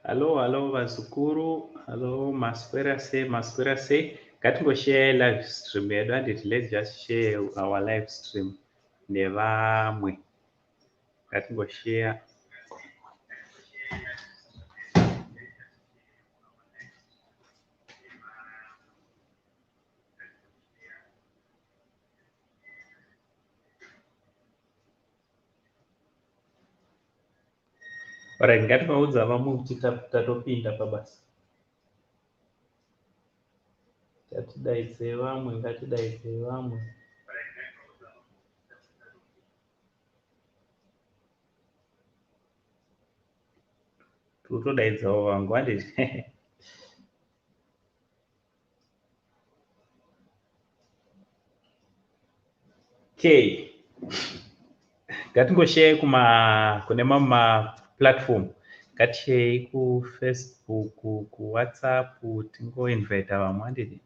Hallo, hallo vazukuru, hallo maswera sei, maswera sei. Ngatingoshare live stream yedu handiti, let's just share our live stream nevamwe. Ngatingoshare. Alright, ngativaudza vamwe kuti tatopinda pabasa. Ngatidaidze vamwe, ngatidaidze vamwe. Tiri kutodaidzawo vangu handiti? Okay. Ngatingoshare kuma kune mamwe maplatform. Ngatishare kuFacebook, kuWhatsApp, tingoinvita vamwe handiti?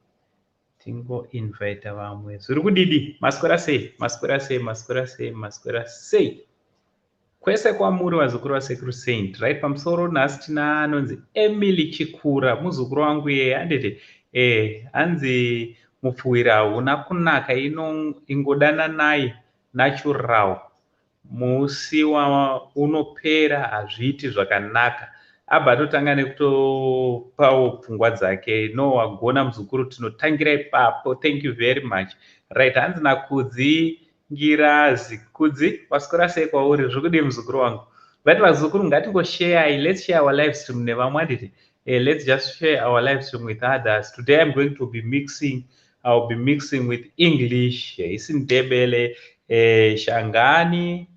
Tingoinvita vamwe. Zviri kudidi? Maswera sei? Maswera sei? Maswera sei? Maswera sei? Kwese kwamuri vazukuru vaSekuru Saint. Right, pamusoro nhasi tina anonzi Emily Chikura, muzukuru wangu iyeye handiti? Hanzi mupfuwira hauna kunaka ingodananai natural musi unopera hazviiti zvakanaka. Abva atotanga nekutopawo pfungwa dzake. No, wagona muzukuru, tinotangira ipapo. Thank you very much. Right, hanzi naKudzi Ngirazi. Kudzi, waswera sei kwauri? Zviri kudii muzukuru wangu? Vati vazukuru ngatingoshare, let's share our live stream nevamwe handiti? Let's just share our live stream with others. Today I'm going to be mixing, I'll be mixing with English, isiNdebele, Shangani,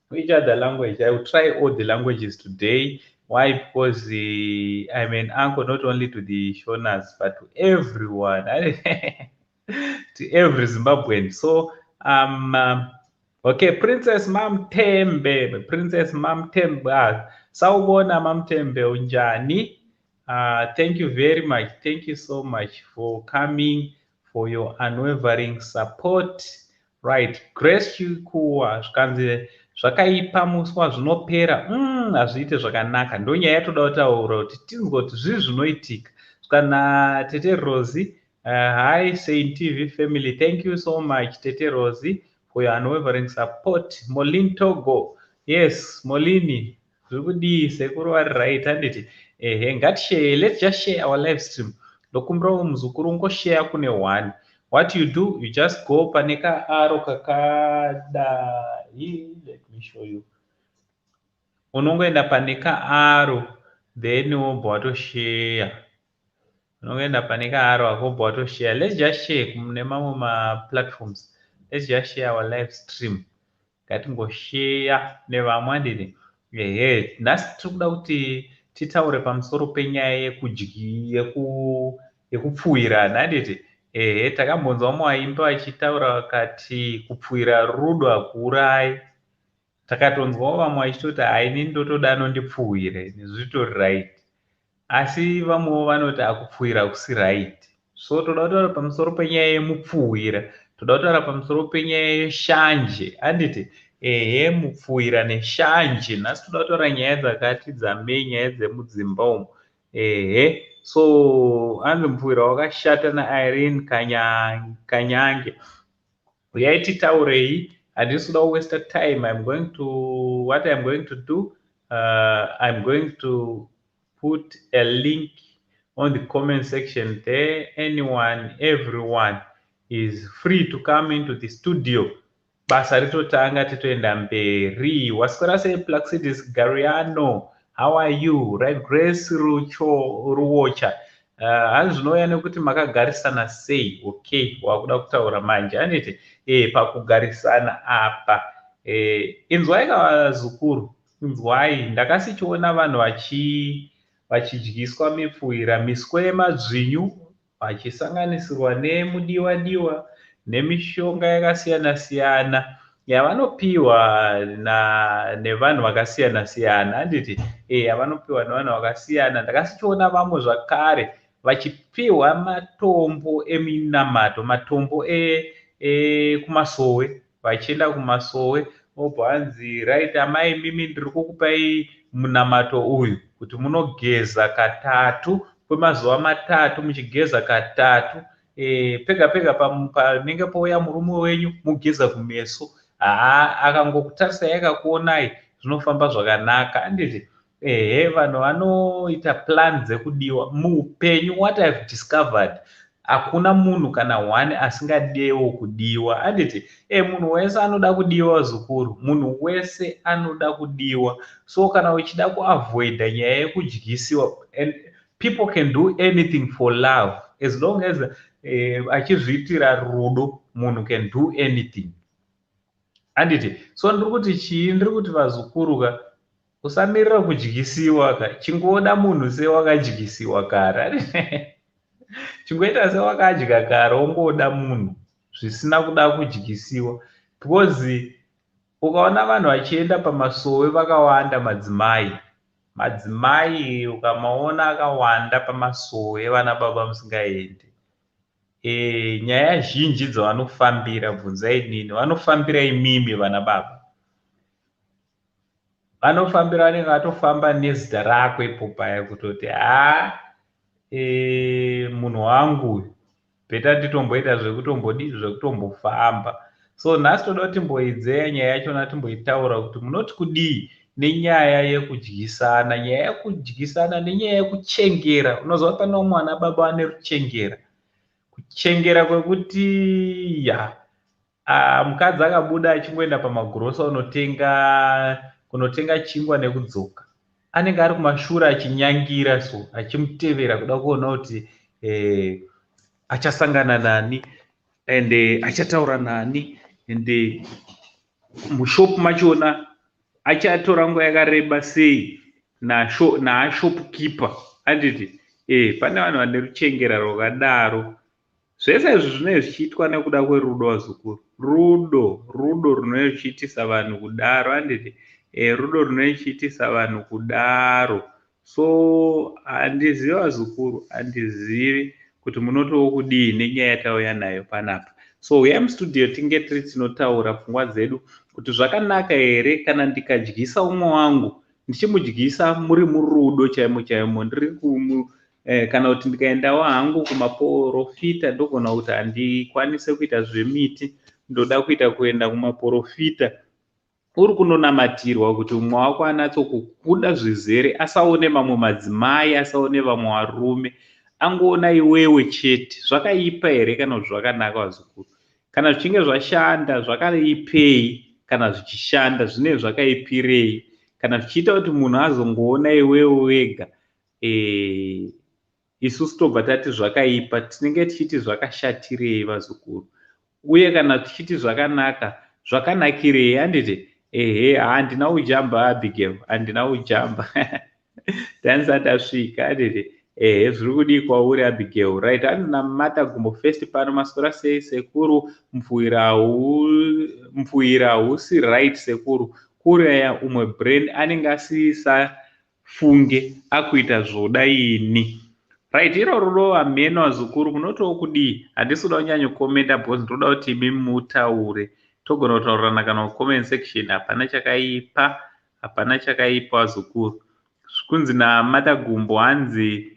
which other language? I will try all the languages today. Why? Because I'm an uncle not only to the Shonas, but to everyone, to every Zimbabwean. So, okay, Princess Mamtembe, Princess Mamtembe, sawubona Mamtembe, unjani? Thank you very much. Thank you so much for coming, for your unwavering support. Right, Grace Chikuwa, zvikanzi zvakaipa muswa zvinopera hazviite zvakanaka. Ndonyaya yatoda kutaura kuti tinzwe kuti zvii zvinoitika. Kana Tete Rosie, hi Saint TV family, thank you so much Tete Rosie for your unwavering support. Molin Togo, yes, Molini, zviri kudii sekuru vari right handiti? Ehe, ngatishare, let's just share our live stream. Ndokumbirawo muzukuru ungoshare kune one. What you do, you just go pane kaarrow kakadai, let me show you. Unongoenda pane kaarrow then wobva watoshare. Unongoenda pane kaarrow ako wobva watoshare. Let's just share kune mamwe maplatforms. Let's just share our live stream. Ngatingoshare nevamwe handiti? Ehe, nhasi tiri kuda kuti titaure pamusoro penyaya yekupfuwirana handiti? Ehe, takambonzwa muvaimbi vachitaura vakati kupfuwira rudo hakuurayi. Takatonzwawo vamwe vachitoti hai inini ndotoda anondipfuwire zvitori right. Asi vamwewo vanoti akupfuwira hakusi right. So toda kutaura pamusoro penyaya yemupfuwira. Toda kutaura pamusoro penyaya yeshanje handiti? Ehe, mupfuwira neshanje. Nhasi toda kutaura nyaya dzakati dzamei, nyaya dzemudzimba umu. Ehe, so hanzi mupfuwira wakashata naIrene Kanyange. Uyai titaurei, handisi kuda kuwaste time. I'm going to, what I'm going to do, I'm going to put a link on the comment section there. Anyone, everyone is free to come into the studio. Basa ritotanga titoenda mberi. Waswera sei Plaxidis Gariano? How are you? Right, Grace Rucho Ruocha. Hanzi zvinouya nekuti makagarisana sei. Okay, wakuda kutaura manje handiti? Pakugarisana apa. Inzwai kavazukuru, inzwai. Ndakasichiona vanhu vachidyiswa mipfuwira miswe yemadzvinyu vachisanganisirwa nemudiwa diwa nemishonga yakasiyana siyana yavanopiwa nevanhu vakasiyana siyana handiti? Yavanopiwa nevanhu vakasiyana. Ndakasichiona vamwe zvakare vachipiwa matombo eminamato, matombo ekumasowe, vachienda kumasowe obva vanzi right amai mimi ndiri kukupai munamato uyu. Kuti munogeza katatu kwemazuva 3, muchigeza katatu pega pega panenge pouya murume wenyu, mugeza kumeso. Haa, akangokutarisai, akakuonai, zvinofamba zvakanaka, handiti? Ehe, vanhu vanoita plan dzekudiwa muupenyu. What I've discovered, hakuna munhu kana one asingadewo kudiwa, handiti? Munhu wese anoda kudiwa, zukuru, munhu wese anoda kudiwa. So kana uchida kuavoida nyaya yekudyisiwa, and people can do anything for love as long as achizviitira rudo, munhu can do anything, handiti? So ndiri kuti chii? Ndiri kuti, vazukuru ka, usamirira kudyisiwa ka. Chingoda munhu sewakadyisiwa kare, chingoita sewakadya kare, wongoda munhu zvisina kuda kudyisiwa, because ukaona vanhu vachienda pamasowe vakawanda, madzimai, madzimai ukamaona akawanda pamasowe, vana baba musingaendi, nyaya zhinji dzavanofambira, bvunzai nini, vanofambira imimi vana baba. Vanofambira, vanenge vatofamba nezita rako ipo paya, kutoti haa, munhu wangu, better nditomboita zvekutombodi, zvekutombofamba. So nhasi toda kuti timboidzeya nyaya yachona, timboitaura kuti munoti kudii nenyaya yekudyisana, nyaya yekudyisana nenyaya yekuchengera. Unoziva, pane vamwe vana baba vane ruchengera, kuchengera kwekuti ya, mukadzi akabuda achingoenda pamagrosa kunotenga chingwa nekudzoka, anenge ari kumashure achinyangira, so achimutevera kuda kuona kuti achasangana nani and achataura nani, and mushopu machona achatora nguva yakareba sei naashopkeeper, handiti? Pane vanhu vane ruchengera rwakadaro. Zvese izvi zvinenge zvichiitwa nekuda kwerudo, vazukuru. Rudo, rudo runenge ruchiitisa vanhu kudaro, handiti? Rudo runenge ruchiitisa vanhu kudaro. So handizivi, vazukuru, handizivi kuti munotiwo kudii nenyaya yatauya nayo panapa. So uyai mustudio, tinge tiri tinotaura pfungwa dzedu kuti zvakanaka here kana ndikadyisa umwe wangu, ndichimudyisa muri murudo chaimo chaimo, ndiri kana kuti ndikaendawo hangu kumaporofita. Ndogona kuti handikwanise kuita zvemiti, ndoda kuita kuenda kumaporofita, uri kunonamatirwa kuti umwe wako anatsokukuda zvizere, asaone mamwe madzimai, asaone vamwe varume, angoona iwewe chete. Zvakaipa here kana kuti zvakanaka, vazukuru? Kana zvichinge zvashanda, zvakaipei? Kana zvichishanda, zvinenge zvakaipirei kana zvichiita kuti munhu azongoona iwewe wega? Isusu tobva tati zvakaipa, tinenge tichiti zvakashatirei, vazukuru? Uye kana tichiti zvakanaka, zvakanakirei, handiti? Ehe, handina kujamba, Abigail, handina kujamba, ndandisati asvika, handiti? Ehe, zviri kudii kwauri, Abigail? Right, handina Mata Gumbo first pano. Maswera sei, sekuru? Mupfuwira hausi right, sekuru. Kuuraya umwe brain, anenge asisafunge, akuita zvoda ini. Right, iro rudo hameno. Vazukuru, munotiwo kudii? Handisi kuda kunyanyokomenda because ndoda kuti imi mutaure. Togona kutaurirana kana kucomment section, hapana chakaipa, hapana chakaipa, vazukuru. Kunzi naMatagumbo, hanzi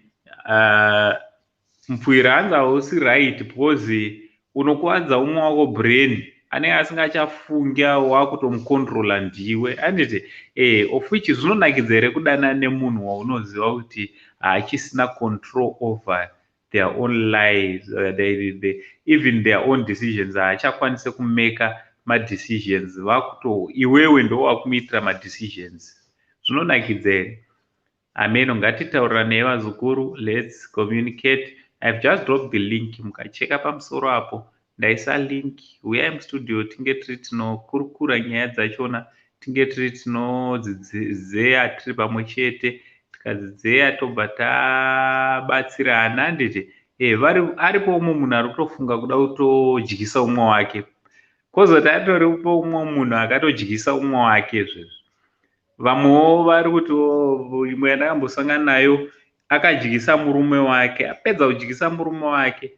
mupfuwira, hanzi hausi right because unokuvadza umwe wako brain, anenge asingachafungi, wakutomucontrola ndiwe, handiti? Of which zvinonakidza here kudana nemunhu waunoziva kuti haachisina control over their own lives, even their own decisions? Haachakwanisi kumeka madecisions, vakuto iwewe ndo wakumuitira madecisions. Zvinonakidza here? Ameno, ngatitaurirane, vazukuru, let's communicate. I've just dropped the link, mukacheka pamusoro apo ndaisa link. Uyai mustudio, tinge tiri tinokurukura nyaya dzachona, tinge tiri tinodzidzeya tiri pamwe chete. Tikadzidzeya, tobva tabatsirana, handiti? Aripo umwe munhu ari kutofunga kuda kutodyisa umwe wake, kwozoti atoripo umwe munhu akatodyisa umwe wake izvezvi. Vamwewo vari kuti, imwe yandakambosangana nayo, akadyisa murume wake, apedza kudyisa murume wake,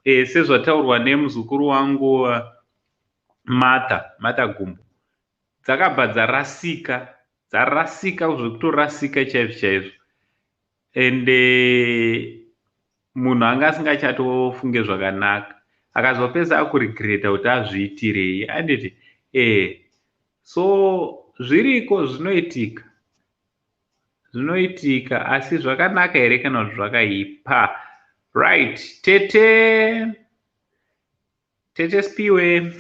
sezvataurwa nemuzukuru wangu Martha, Martha Gumbo, dzakabva dzarasika, dzarasika zvekutorasika chaizvo chaizvo. Ende munhu anga asingachatofunge zvakanaka, akazopedza akuregreta kuti azviitirei, anditi? So zviriko, zvinoitika, zvinoitika, asi zvakanaka here kana kuti zvakaipa? Right, tete, tete Spiwe.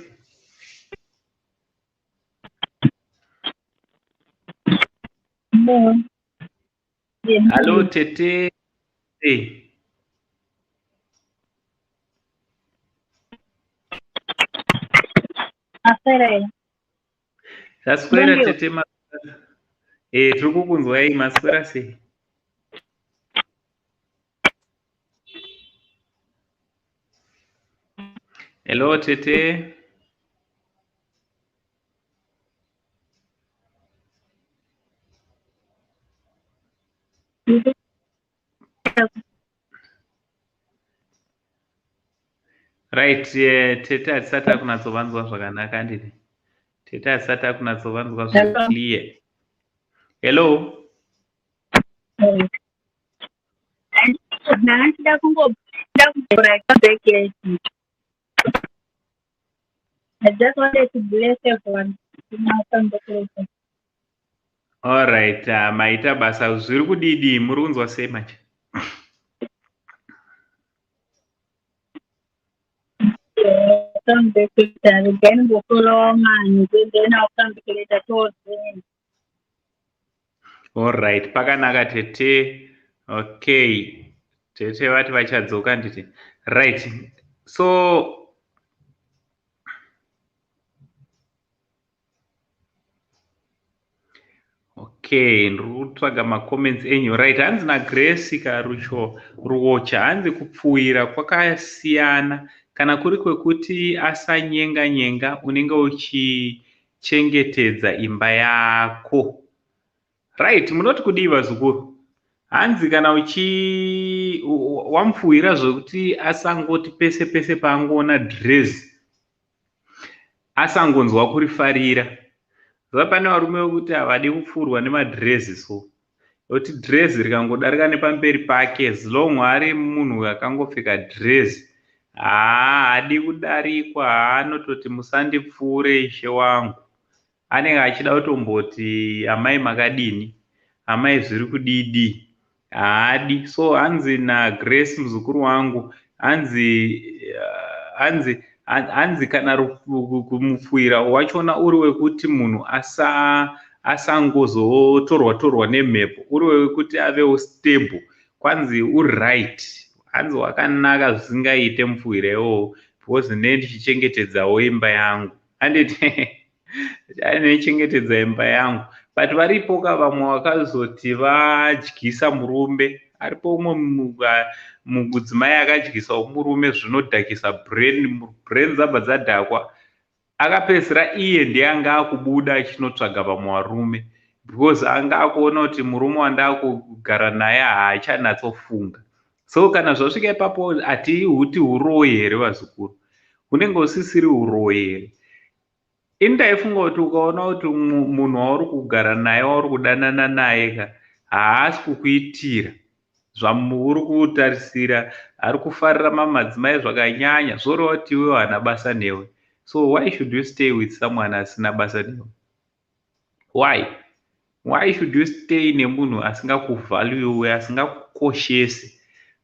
Hello tete. Hey. Maswera. Taswera tete. Tiri kukunzwai, maswera sei? Hello tete. Right, tete hatisati akunatsovanzwa zvakanaka, handiti? Tete hatisati akunatsovanzwa zviri clear. Hello. Ndanga kungoda kuvhura back. I just wanted to bless everyone. All right, maita basa. Zviri kudidi, muri kunzwa sei manje? Come back later. Then go follow man. Then I'll come back later towards the end. All right, pakanaka tete. Okay. Tete vati vachadzoka, nditi. Right. So okay, ndiri kutsvaga macomments enyu. Right, hanzi naGrace Karucho Ruocha, hanzi kupfuwira kwakasiyana. Kana kuri kwekuti asanyenga nyenga, unenge uchichengetedza imba yako. Right, munoti kudii vazukuru? Hanzi kana uchi wamupfuwira zvekuti asangoti pese pese paangoona dress asangonzwa kurifarira. Zva pane varume vekuti havadi kupfuurwa nemadhirezi, so kuti dhirezi rikangodarika nepamberi pake, as long ari munhu akangopfeka dhirezi, haadi kudarikwa, haanototi musandipfuure ishe wangu. Anenge achida kutomboti amai makadini, amai zviri kudidi, haadi. So hanzi naGrace, muzukuru wangu, hanzi hanzi hanzi kana kumupfuwira wachona uri wekuti munhu asangozotorwa torwa nemhepo, uri wekuti avewo stable, kwanzi uri right, hanzi wakanaka zvisingaite mupfuwira iwowo, because ndee ndichichengetedzawo imba yangu, handiti? Ndichengetedza imba yangu. But varipo ka vamwe vakazoti vadyisa murume. Aripo umwe mudzimai akadyisawo murume zvinodhakisa brain, brain dzabva dzadhakwa, akapedzisira iye ndiye anga akubuda achinotsvaga vamwe varume, because anga akuona kuti murume wandakugara naye haachanatsofunga. So kana zvasvika ipapo, hatihuti uroyi here vazukuru? Hunenge usisiri uroyi here? Ini ndaifunga kuti ukaona kuti munhu wauri kugara naye, wauri kudanana naye ka, haasi kukuitira zvamuri kutarisira, ari kufarira mamadzimai zvakanyanya, zvoreva kuti iwewe haana basa newe. So why should you stay with someone asina basa newe? Why should you stay nemunhu asingakuvhaluwe, asingakukoshesi,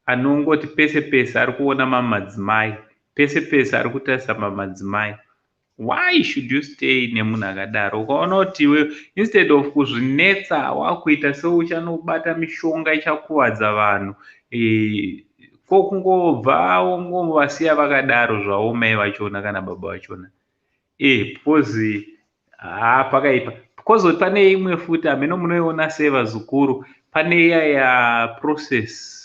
anongoti pese pese ari kuona mamadzimai, pese pese ari kutarisa mamadzimai? Why should you stay nemunhu akadaro? Ukaona kuti iwe instead of kuzvinetsa wakuita seuchanobata mishonga ichakuvadza vanhu, ko kungobva wongovasiya vakadaro zvavo mai vachona kana baba vachona? Because haa, pakaipa. Kozoti pane imwe futi, hameno munoiona sei vazukuru, pane iya yaprocess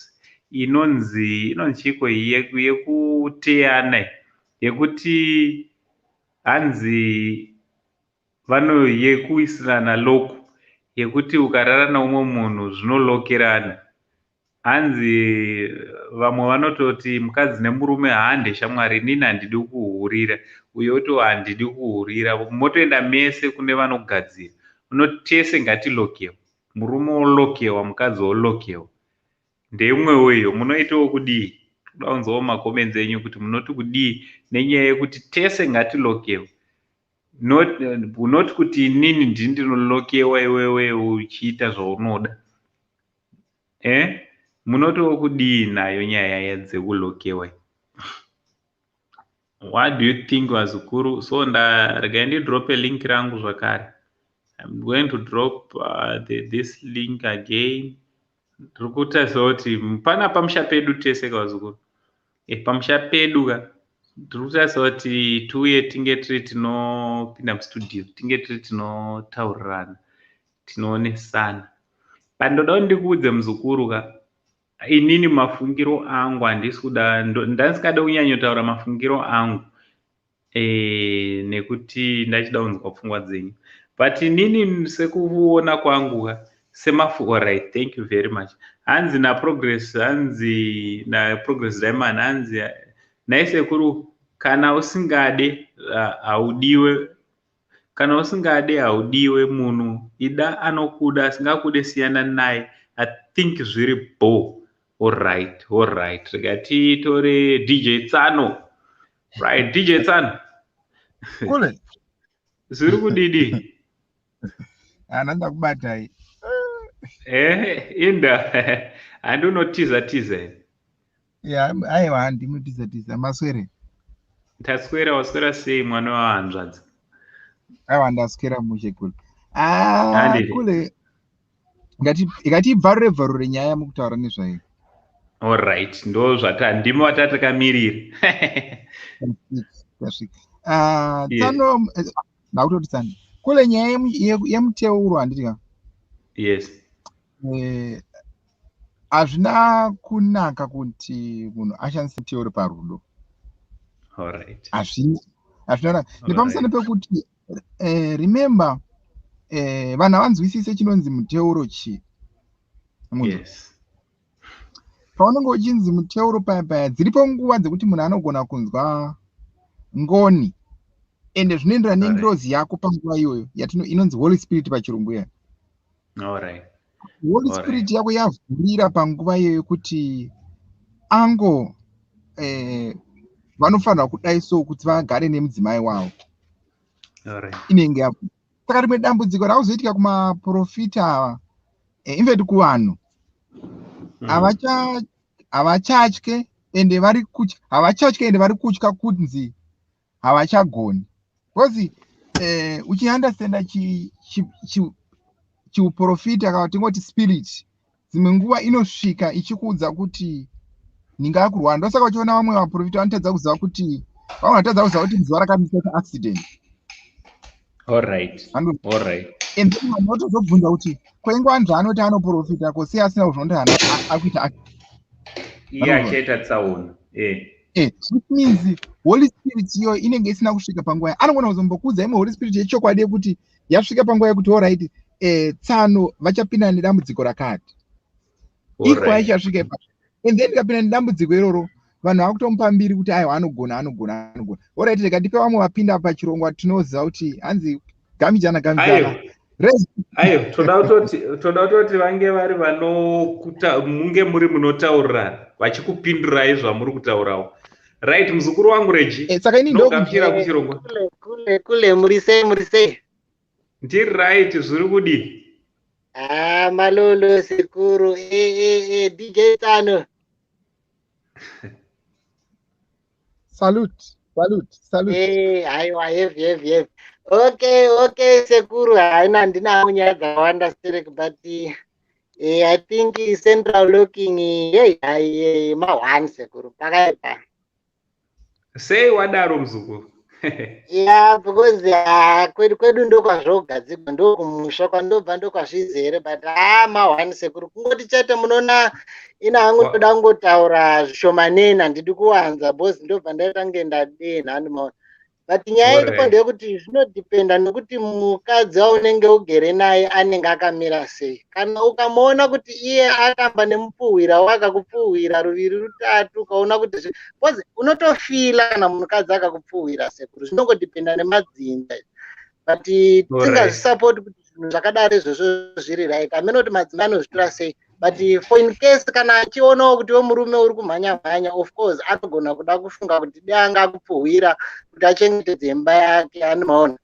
inonzi, inonzi chiko, yekuteyana, yekuti hanzi vano yekuisirana lock, yekuti ukarara neumwe munhu zvinolokerana. Hanzi vamwe vanototi mukadzi nemurume haande shamwari, inini handidi kuhurira, uye oto handidi kuhurira, motoenda mese kune vanogadzira, unoti tese ngatilokewa, murume olokewa, mukadzi olokewa. Ndeimwewo iyo, munoitawo kudii? Toda kunzwawo macomments enyu kuti munoti kudii nenyaya yekuti tese ngatilokewe. Not kuti inini ndini ndinolokewa, iwewe uchiita zvaunoda. Munotiwo kudii nayo nyaya dzekulokewa? What do you think, vazukuru? So regai ndidrope link rangu zvakare. I'm going to drop this link again. Ndiri kutarisa kuti pana pamusha pedu tese kavazukuru, pamusha pedu ka. Ndiri kutarisa kuti tiuye, tinge tiri tinopinda mustudio, tinge tiri tinotaurirana, tinoonesana. But ndoda kuti ndikuudze, muzukuru ka, inini mafungiro angu, handisi kuda, ndandisingade kunyanyotaura mafungiro angu nekuti ndachida kunzwa pfungwa dzenyu. But inini sekuona kwangu ka, semafu, alright, thank you very much. Hanzi naProgress, hanzi naProgress Diamond, hanzi nhai sekuru, kana usingade haudiwe, kana usingade haudiwe. Munhu ida anokuda, asingakude siyana naye. I think zviri bo. Alright, rega titore DJ Tsano. Right, DJ Tsano. Kule. Zviri kudidi? Ana ndakubatai. Inda handinotiza tiza. Ya, aiwa, handinotiza tiza. Maswere? Taswera. Waswera sei, mwana wahanzvadzi? Aiwa, ndaswera mushe, kule. Ah, kule, ngatibvarure bvarure nyaya mukutaura nezvayo. Alright, ndo zvata ndimo vatakamirira. Tasvika. Ah, tsano, ndakutoti tsano, kule, nyaya yemuteuro, handiti ka? Yes. Hazvina kunaka kuti munhu ashandise muteuro parudo. Hazvina kunaka nepamusana pekuti remember, vanhu havanzwisise chinonzi muteuro chii. Paunenge uchinzi muteuro paya paya, dziripo nguva dzekuti munhu anogona kunzwa ngoni, ende zvinoenderana nengirozi yako panguva iyoyo, inonzi Holy Spirit pachirungu iya. Holy Spirit yako yavhurira panguva iyoyo kuti ango vanofanirwa kudai so kuti vagare nemudzimai wavo. Inenge yavhura. Saka rimwe dambudziko rakuzoitika kumaprofita ava, in fact kuvanhu, havachatye ende vari kutya, havachatye ende vari kutya kunzi havachagoni, because uchiunderstanda chiuprofita kana tingoti spirit, dzimwe nguva inosvika ichikuudza kuti ndingakurwara. Ndosaka uchiona vamwe vaprofita vanotadza kuziva kuti, vamwe vanotadza kuziva kuti zuva rakamiita accident. And then vanhu votozobvunza kuti kwaingwa zvaanoti anoprofita, ko sei asina kuzvonda ari kuita? Iye achaita tsaona. Which means Holy Spirit iyoyo inenge isina kusvika panguva. Anogona kuzombokuudza imwe Holy Spirit yechokwadi yekuti yasvika panguva yekuti alright, tsano vachapinda nedambudziko rakati, iko aichasvika ipapo. And then ikapinda nedambudziko iroro, vanhu vakutomupa mbiri kuti aiwa, anogona, anogona, anogona. Alright, rega tipe vamwe vapinda pachirongwa. Tinoziva kuti hanzi gamijana gamijana. Aiwa, toda kutoti vange vari vanokuta, munge muri munotaurirana vachikupindurai zvamuri kutaurawo. Right, muzukuru wangu Reji. Saka ini ndogamuchira kuchirongwa. Kule, kule, muri sei, muri sei? Ndiri right. Zviri kudii? Ah, malolo sekuru. DJ Tsano. Salute, salute, salute. Aiwa, heavy, heavy, heavy. Okay, sekuru, haina, handina nyaya dzakawanda sterek, but I think central locking, hey, hai, ma1 sekuru, pakaipa. Sei wadaro, muzukuru? Yeah, because kwedu ndokwazvogadzirwa, ndokumusha kwandobva, ndokwazvizere, but ha, ma1 sekuru. Kungoti chete munoona ina hangu ndoda kungotaura zvishomanene, handidi kuwanza because ndobva ndaita kunge ndadenha, handimaona. But nyaya iripo ndeyekuti zvinodhipenda nekuti mukadzi waunenge ugere naye anenge akamira sei. Kana ukamuona kuti iye atamba nemupfuhwira, wakakupfuhwira ruviri rutatu, ukaona kuti because unotofila kana mukadzi akakupfuhwira sekuru, zvinongodhipenda nemadzinza, but tingazvisapoti kuti zvinhu zvakadaro izvozvo zviri right. Hamene kuti madzimai anozvitora sei. But for in case kana achionawo kuti wemurume uri kumhanya mhanya, of course anogona kuda kufunga kuti dai anga akupfuhwira kuti achengetedze imba yake, anomaona.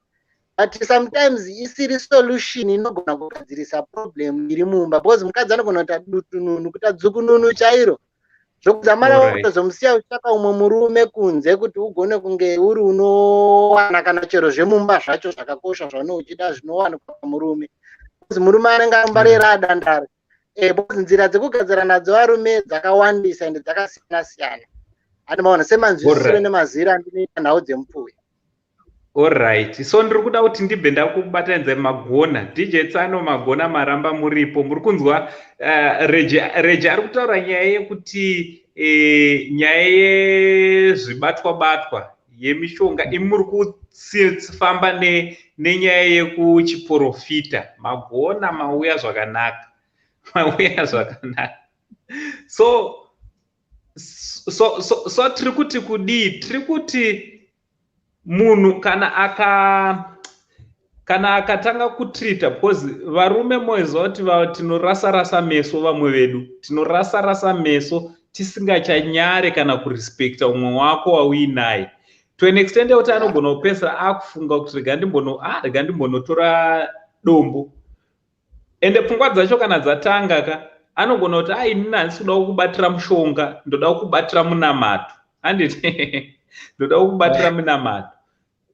But sometimes isiri solution inogona kugadzirisa problem iri mumba, because mukadzi anogona kuita dutununu, kuita dzukununu chairo, zvokudzamara kutozomusiya uchitsvaka umwe murume kunze kuti ugone kunge uri unowana kana chero zvemumba zvacho zvakakosha zvaunenge uchida zvinowanikwa pamurume, because murume anenge ambarera adandare. Because nzira dzekugadzira nadzo varume dzakawandisa ende dzakasiyana siyana, andimaona semanzwisisiro nemaziro andinoita nhau dzemupfuyo. Alright, so ndiri kuda kuti ndibve ndakubatanidzai. Magona, DJ Tsano, magona, maramba muripo. Muri kunzwa Reji ari kutaura nyaya yekuti nyaya yezvibatwa batwa yemishonga, imi muri kufamba nenyaya yekuchiprofita. Magona, mauya zvakanaka, mauya zvakanaka. So tiri kuti kudii? Tiri kuti munhu kana akatanga kutreata, because varume moziva kuti tinorasa rasa meso, vamwe vedu tinorasa rasa meso tisingachanyare kana kurespekta umwe wako wauinaye, to an extent yekuti anogona kupedzisira akufunga kuti rega ndimbonotora dombo. Ende pfungwa dzacho kana dzatanga ka, anogona kuti, "Ai, inini handisi kuda kukubatira mushonga, ndoda kukubatira munamato, handiti? Ndoda kukubatira munamato."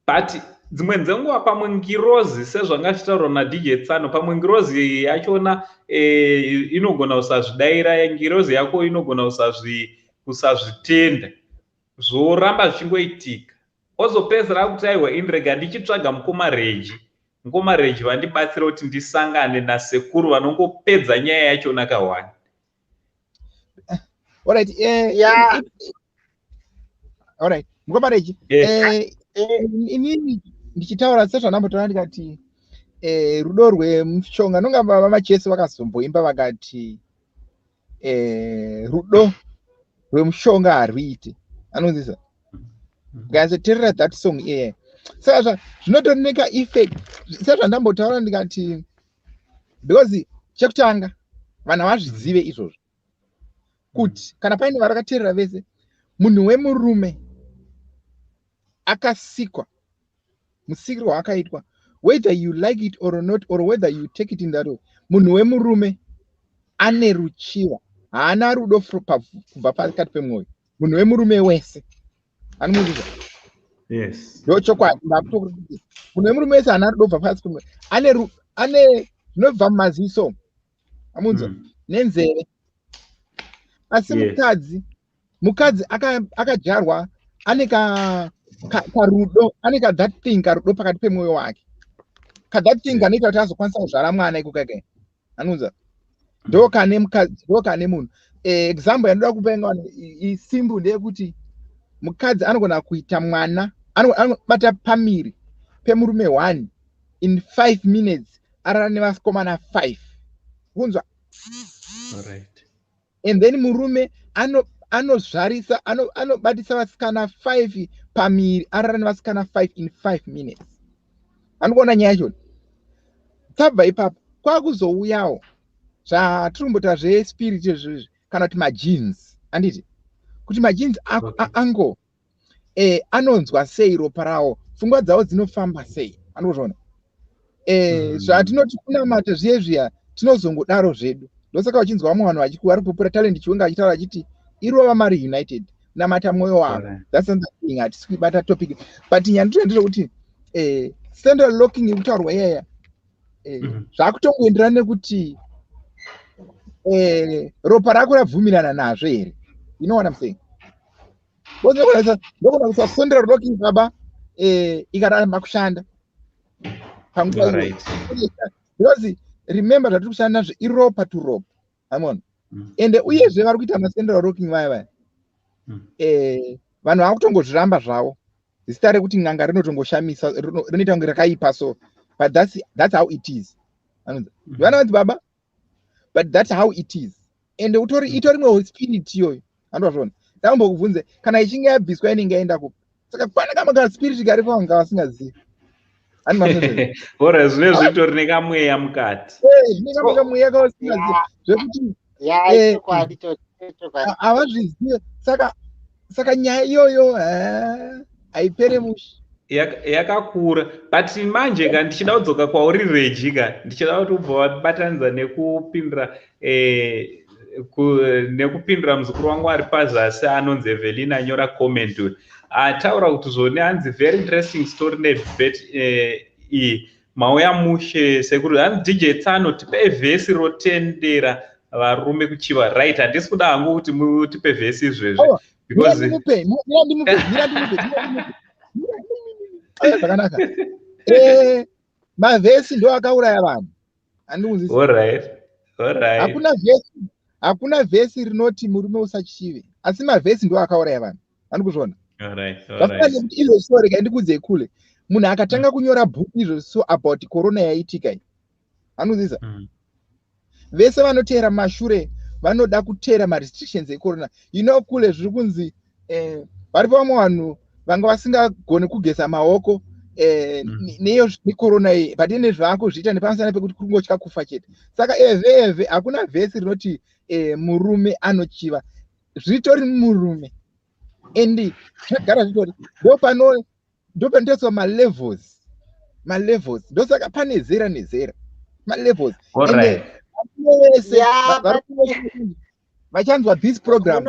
But dzimwe dzenguva pamwe ngirozi, sezvanga zvichitaurwa naDJ Tsano, pamwe ngirozi yachona inogona kusazvidayira, ngirozi yako inogona kusazvitenda, zvoramba zvichingoitika. Ozopedzisira kuti, "Aiwa, ini rega ndichitsvaga mukoma Reji, mukoma Reji vandibatsira kuti ndisangane nasekuru vanongopedza nyaya yachona kahwani." Alright, alright, mukoma Reji. Inini ndichitaura sezvandambotaura ndikati rudo rwemushonga, nonga vamachesi vakazomboimba vakati rudo rwemushonga harwuite. Anonzisa nganyatsoteerera that song iyeye. Saka zvinotoneka effect sezvandambotaura ndikati, because chekutanga vanhu havazvizive izvozvo, kuti kana paine varakateerera vese, munhu wemurume akasikwa musikirwo waakaitwa, whether you like it or not, or whether you take it in that way, munhu wemurume ane ruchiva, haana rudo kubva pakati pemwoyo. Munhu wemurume wese anomunzisa? Yes. Ndo chokwadi ndakutokuti munhu wemurume wese haana rudo kubva pasi pemwoyo. Ane zvinobva mumaziso, amunzwa, nenzeve. Asi mukadzi akadyarwa ane karudo, ane ka that thing, karudo pakati pemwoyo wake, ka that thing kanoita kuti azokwanisa kuzvara mwana iko kake, anonza ndo kane mukadzi, ndo kane munhu. Example yandoda kupa inga isimple ndeyekuti mukadzi anogona kuita mwana, anobata pamiri pemurume one in 5 minutes, arara nevakomana five, kunzwa? And then murume anozvarisa, anobatisa vasikana five pamiri, arara nevasikana five in 5 minutes. Anokuona nyaya yachona. Tabva ipapo kwakuzouyawo zvatiri kumbota zvespirit izvozvi, kana kuti magenes, handiti? Kuti magenes ango anonzwa sei ropa rawo, pfungwa dzavo dzinofamba sei, anokuzviona? Zvatinoti kunamata zviye zviya, tinozongodaro zvedu. Ndosaka uchinzwa vamwe vanhu vari kupupura, Talent Chiwenga achitaura achiti irova mari united, namata mwoyo wako. That's another thing, hatisi kuibata topic, but nyandiro ndezvekuti central locking yekutaurwa iyaya zvakutongoenderana nekuti ropa rako rabvumirana nazvo here. You know what I'm saying? Ndogona kuisa central locking baba, ikaramba kushanda panguva iyoyo, because remember, zvatiri kushanda nazvo iropa to ropa, amona? Ende uyezve vari kuita macentral locking vaya vaya, vanhu vakutongozviramba zvavo. Zita rekuti n'anga rinotongoshamisa, rinoita kunge rakaipa so, but that's how it is. Anonzi vana vanzi baba, but that's how it is. Ende utori itori imwe spirit iyoyo, andozvona. Ndambokubvunze, kana ichinge yabviswa inenge yaenda kupi? Saka pane kamwe kaspirit karipo vanga vasingazivi. Ora zvine zvitori nekamweya mukati. Zvine kamwe kamweya kavasingazivi, zvekuti Ya, ichokwadi chokwadi. Havazvizive. Saka nyaya iyoyo haipere mushe. Yakakura. But manje ka, ndichida kudzoka kwauri, Reji ka, ndichida kuti ubva wabatanidza nekupindura nekupindura muzukuru wangu ari pazasi anonzi Evelina, anyora comment uyu, ataura kuti zvoni hanzi, "Very interesting story nebet iyi. Mauya mushe, sekuru." Hanzi, "DJ Tsano, tipei vhesi rotendera varume kuchiva." Right, handisi kuda hangu kuti mutipe vhesi izvezvi. Oh, because ndimupe, mira ndimupe, mira ndimupe, mira ndimupe. Aya, zvakanaka. Mavhesi ndo akauraya vanhu, handikuzvisi. Alright. Hakuna vhesi, hakuna vhesi rinoti murume usachive, asi mavhesi ndo akauraya vanhu, handikuzviona. Zvafanana nekuti izvozvi, so rega ndikuudzei kule, munhu akatanga kunyora bhuku izvozvi so about corona yaitika iyi, handikuzvisa. Vese vanoteera mashure vanoda kuteera marestrictions ecorona. Kule zviri kunzi varipo vamwe vanhu vanga vasingagoni kugeza maoko neyo necorona iyi, but ine zvaaku nepamusana pekuti kuri kungotya kufa chete. Saka evhe evhe, hakuna vhesi rinoti murume anochiva. Zvitori murume and zvagara zvitori. Ndopano ndopanotoiswa malevels, malevels. Ndosaka pane zera nezera, malevels. Ende vese vari vachanzwa this program,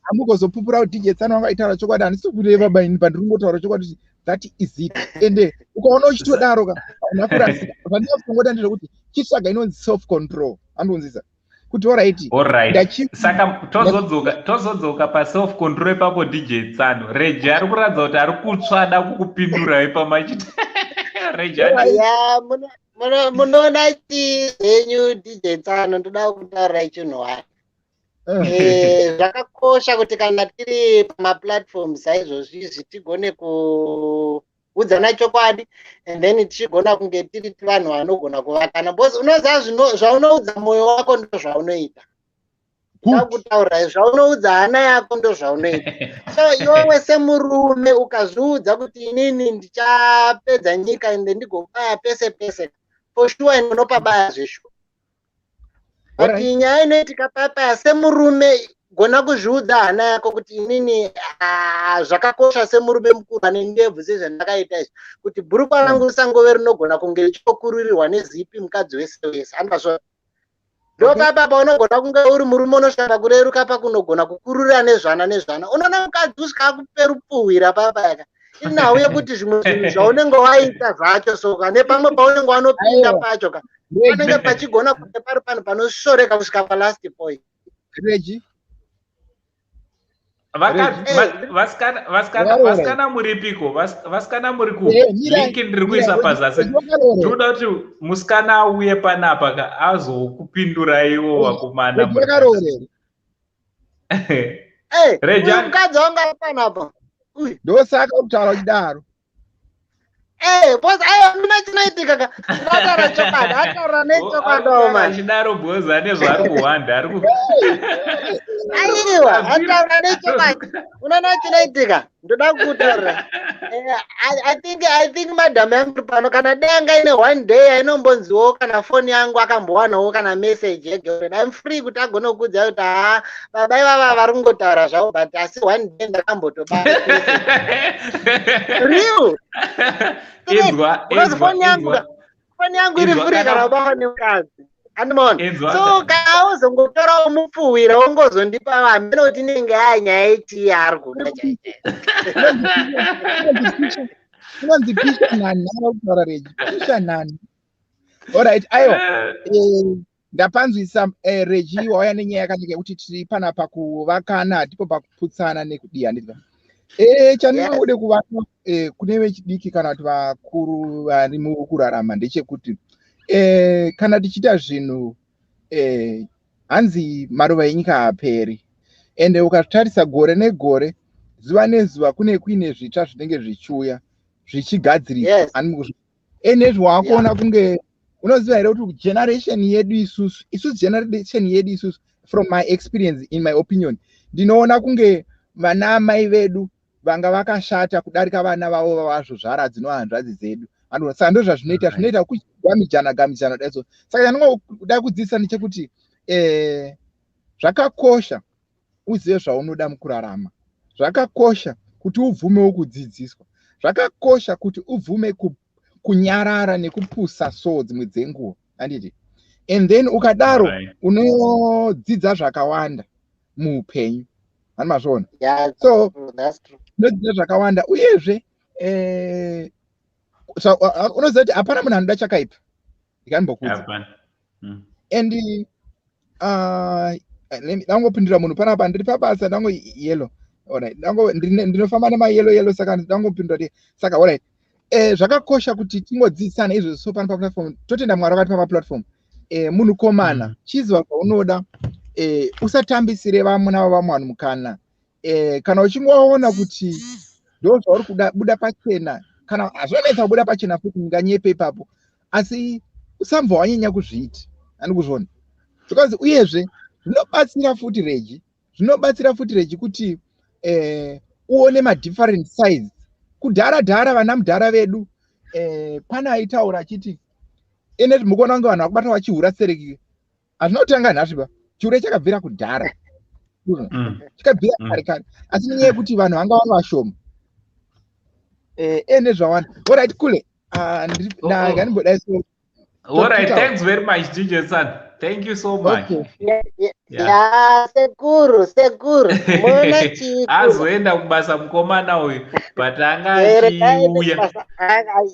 hamugozopupura kuti DJ Tsano wanga aitaura chokwadi. Handisi kureva baini, pandiri kungotaura chokwadi kuti that is it. Ende ukaona uchitodaro ka, hauna kurasika. Zvandinokungoda ndezvekuti chitsvaga inonzi self control, andonzisa kuti alright. Alright. Saka tozodzoka paself control ipapo. DJ Tsano, Reji ari kuratidza kuti ari kutsva, ada kukupindurai pamachita, Reji. Ya, munoona chii zvenyu, DJ Tsano? Ndoda kutaurirai chinhu wani. Zvakakosha kuti kana tiri pamaplatform saizvozvi izvi, tigone kuudzana chokwadi and then tichigona kunge tiri vanhu vanogona kuvakana, because unoziva zvaunoudza mwoyo wako ndo zvaunoita. Ndakutaurirai, zvaunoudza hana yako ndo zvaunoita. So iwewe semurume ukazviudza kuti inini ndichapedza nyika ende ndigobaya pese pese, for sure unopabaya zveshuwa. But nyaya inoitika papaya, semurume gona kuzviudza hana yako kuti inini, ah, zvakakosha semurume mukuru ane ndebvu sezvandakaita izvi, kuti bhurukwa rangu risangove rinogona kunge richikokururirwa nezipi mukadzi wese wese, handazvo? Ndopapa paunogona kunge uri murume unosvika pakureruka, pakunogona kukurura nezvana nezvana. Unoona mukadzi usvika akupe rupfuhwira papaya, inhau yekuti zvimwe zvinhu zvaunenge waita zvacho soka, nepamwe paunenge wanopinda Aiwa. pacho ka, panenge pachigona kunge pari panhu panosvoreka kusvika palast point. Reji. Vasikana, Varoora. vasikana muripiko? Vasikana muri ku Mirai, link ndiri kuisa mirai, pazasi. Reji wakaroora. Ndinoda kuti musikana auye panapa ka, azokupinduraiwo vakomana Reji muri wakaroora here? Reji, Uyu mukadzi wangu ari panapa uyu. Ndosaka kutaura uchidaro. Boss, aiwa, mina chinoitika ka, ndataura chokwadi, ataura nechokwadi mani. Achidaro bhozi ane zvaari kuhwanda, ari ku Aiwa, ataura nechokwadi. Unoona chinoitika, ndoda kukutaurira. I think madhamu yangu iri pano, kana dai anga ine one day ainombonziwo kana foni yangu akambowanawo kana message yegirlfriend, I'm free kuti agone kukuudza kuti haa, baba ivava vari kungotaura zvavo, but asi one day ndakambotobata real. Inzwa. Because Inzwa. foni yangu Inzwa. foni yangu iri Inzwa, free kana ubawa nemukadzi, andimaona. Inzwa. So kana uzongotorawo mupfuhwira wongozondipa, hamene kuti inenge yanyaya yechii yaari kuda chaichai. Inonzi pisha nani kutaura, Reji, pisha nani. Alright, aiwa, ndapanzwisa. Reji wauya nenyaya yakanaka yekuti tiri panapa kuvakana, hatipo pakuputsana nekudii, handiti? Chandinongode kuvaka kune vechidiki kana kuti vakuru vari mukurarama ndechekuti kana tichiita zvinhu, hanzi maruva enyika haaperi. Ende ukatarisa gore negore, zuva nezuva, kune kuine zvitsva zvinenge zvichiuya zvichigadziriswa. Ende zvawakuona kunge, unoziva here kuti generation yedu isusu, generation yedu isusu, from my experience, in my opinion, ndinoona kunge vana amai vedu vanga vakashata kudarika vana vavo vavazvozvara, dzinova hanzvadzi dzedu. Saka ndo zvazvinoita, zvinoita kugamidzana gamidzana daiso. Saka chandinoda kudzidzisa ndechekuti Zvakakosha uzive zvaunoda mukurarama. Zvakakosha kuti ubvumewo kudzidziswa. Zvakakosha kuti ubvume kunyarara nekupusa so dzimwe dzenguva, handiti? And then ukadaro unodzidza zvakawanda muupenyu, hani mazviona? Yeah, So that's true. Unodzidza zvakawanda uyezve so, unoziva kuti hapana munhu anoda chakaipa, ndikanimbokuudza. Hapana. And ndangopindura munhu panapa, ndiri pabasa, ndango yellow. Alright, ndango ndinofamba nemayellow yellow, saka ndangopindura kuti saka alright. Zvakakosha kuti tingodzidzisana izvozvo. So pano paplatform, totenda Mwari wakatipa maplatform. Munhu komana, chiziva zvaunoda. Usatambisire vamwe navo vamwe vanhu mukana. Kana uchingoona kuti ndo zvauri kuda, buda pachena. Kana hazvinonetsa kubuda pachena futi, ndinganyepe ipapo, asi usambva wanyanya kuzviita, handi kuzviona? Because uyezve zvinobatsira futi reji, zvinobatsira futi reji kuti uone madifferent sides. Kudhara dhara, vana mudhara vedu, pane aitaura achiti ene mukuona kunge vanhu vakubata vachihura sereki. Hazvina kutanga nhasi ba, chihure chakabvira kudhara. Chakabvira kare kare, asi nenyaya yekuti vanhu vanga vari vashoma, ene zvawanda. Alright kule. Ah, Oh, oh. Ndanimbodai so. All right, Totaura. Thanks very much, DJ San. Thank you so much. Okay. Yeah. Ya, sekuru, sekuru, muona chii? Azoenda kubasa mukomana uyu, but anga Here, kaende achiuya. kubasa.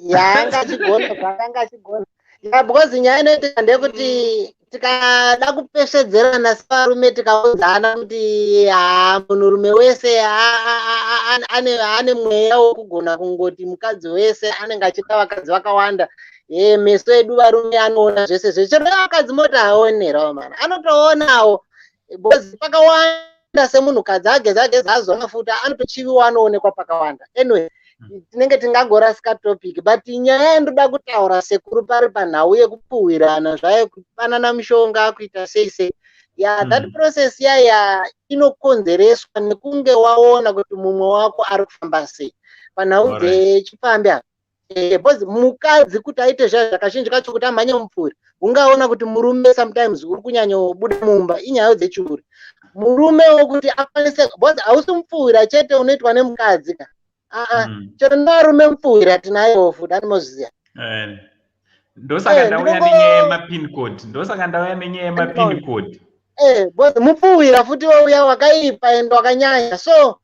Yanga achigona, zvakanga achigona. Ya, because nyaya inoitika ndeyekuti tikada kupesvedzerana sevarume, tikaudzana kuti ha, munhurume wese ane mweya wokugona kungoti mukadzi wese anenge achida vakadzi vakawanda. Ye, meso edu varume anoona zvese zvese. Chero vakadzi moti aonerawo mana, anotoonawo, because pakawanda semunhukadzi ageza ageza azora mafuta, anotochiviwa, anoonekwa pakawanda. Anyway, tinenge tingangorasika topic, but nyaya yandoda kutaura, sekuru, pari panhau yekupfuhwirana zvayo, kupanana mishonga, kuita sei sei ya, that process yaya inokonzereswa nekunge waona kuti mumwe wako ari kufamba sei panhau dzechipfambi apa. Because mukadzi kuti aite zvayo, kazhinji kacho kuti amhanye mupfuuri, ungaona kuti murume sometimes uri kunyanyobuda mumba, inyaya dzechiuri. Murume wokuti akwanise, because hausi mupfuhwira chete unoitwa nemukadzi ka, aa. Chero nevarume mupfuhwira tinayowo futi, animozviziva. Ndosaka ndauya nenyaya yemapin code. Ndosaka ndauya nenyaya yemapin code. Because mupfuhwira futi wauya wakaipa ende wakanyanya. So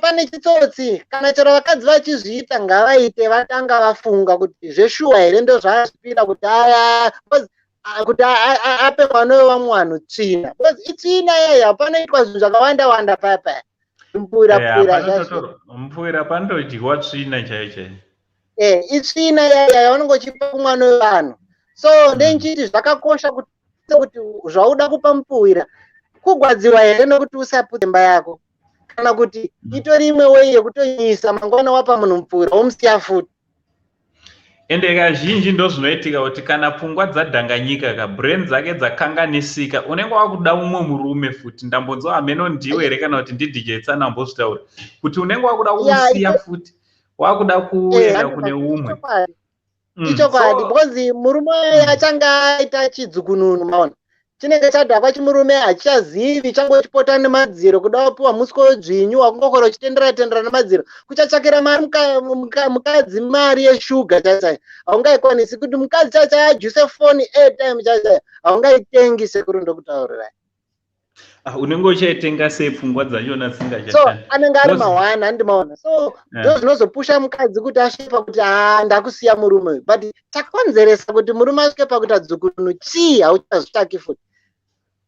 pane chitsotsi. Kana chero vakadzi vachizviita, ngavaite vatanga vafunga kuti zveshuwa here ndo zvaazvipira kuti aya, because kuti ape mwana wevamwe vanhu tsvina, because itsvina yaya. Panoitwa zvinhu zvakawanda wanda paya paya, mupfuhwira pfuhwira zvazvo. Mupfuhwira panotodyiwa tsvina chaiyo chaiyo. Itsvina yaya yaunenge uchipa kumwana wevanhu. So ndenchiti zvakakosha kuti zvauda kupa mupfuhwira, kugwadziwa here nokuti usaputse imba yako, kana kuti itori imwe wei yekutonyisa mangwana wapa munhu mupfuhwira, womusiya futi. Ende kazhinji ndo zvinoitika kuti kana pfungwa dzadhanganyika ka, brain dzake dzakanganisika, unenge wakuda umwe murume futi. Ndambonzwa, hameno ndiwe here kana kuti ndiDJ Tsana ambozvitaura kuti unenge wakuda kumusiya futi, wakuda kuenda kune umwe. Ichokwadi, because murume achange aita chidzukununu, maona chinenge chadhakwa chimurume, hachichazivi, changochipota nemadziro, kuda kupiwa muswe wedzvinyu, wakungokora uchitendera tendera nemadziro, kuchatsvakira mari mukadzi, mari yeshuga chaichai haungaikwanisi, kuti mukadzi chaichai ajuse foni, airtime chaichai haungaitengi, sekuru, ndokutaurirai. Ah, unenge uchaitenga sei pfungwa dzachona So dzisingachashandi? Anenge ari mahwana, handimaona? So ndo zvinozopusha mukadzi kuti asvike pakuti ha, ndakusiya murume uyu. But chakonzeresa kuti murume asvike pakuita dzukununu chii? Hauchazvitsvaki futi.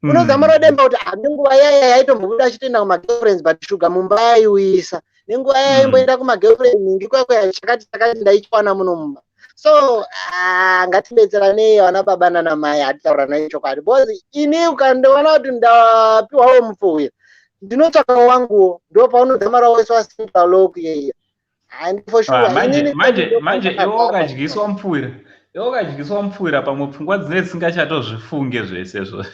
Unozama rodemba kuti ah, nenguva yaya yaitombobuda achitoenda kumagirlfriends, but shuga mumba yaiuyisa, nenguva yaya yaimboenda kumagirlfriend ningi kwakwe, chakati chakati ndaichiwana muno mumba. So ah, ngatibetseranei vana baba nana mai, hatitaura nai chokwadi, because ini ukandiona kuti ndapiwawo mupfuhwira, ndinotsvakawo wanguwo, ndo paunodzamara waiswa central lock yeiya, and for sure. Ah, manje Inini manje ndo manje iwe pandakagara. ukadyiswa mupfuwira, iwe ukadyiswa mupfuwira, pamwe pfungwa dzinenge dzisingachatozvifunge zvesezvo.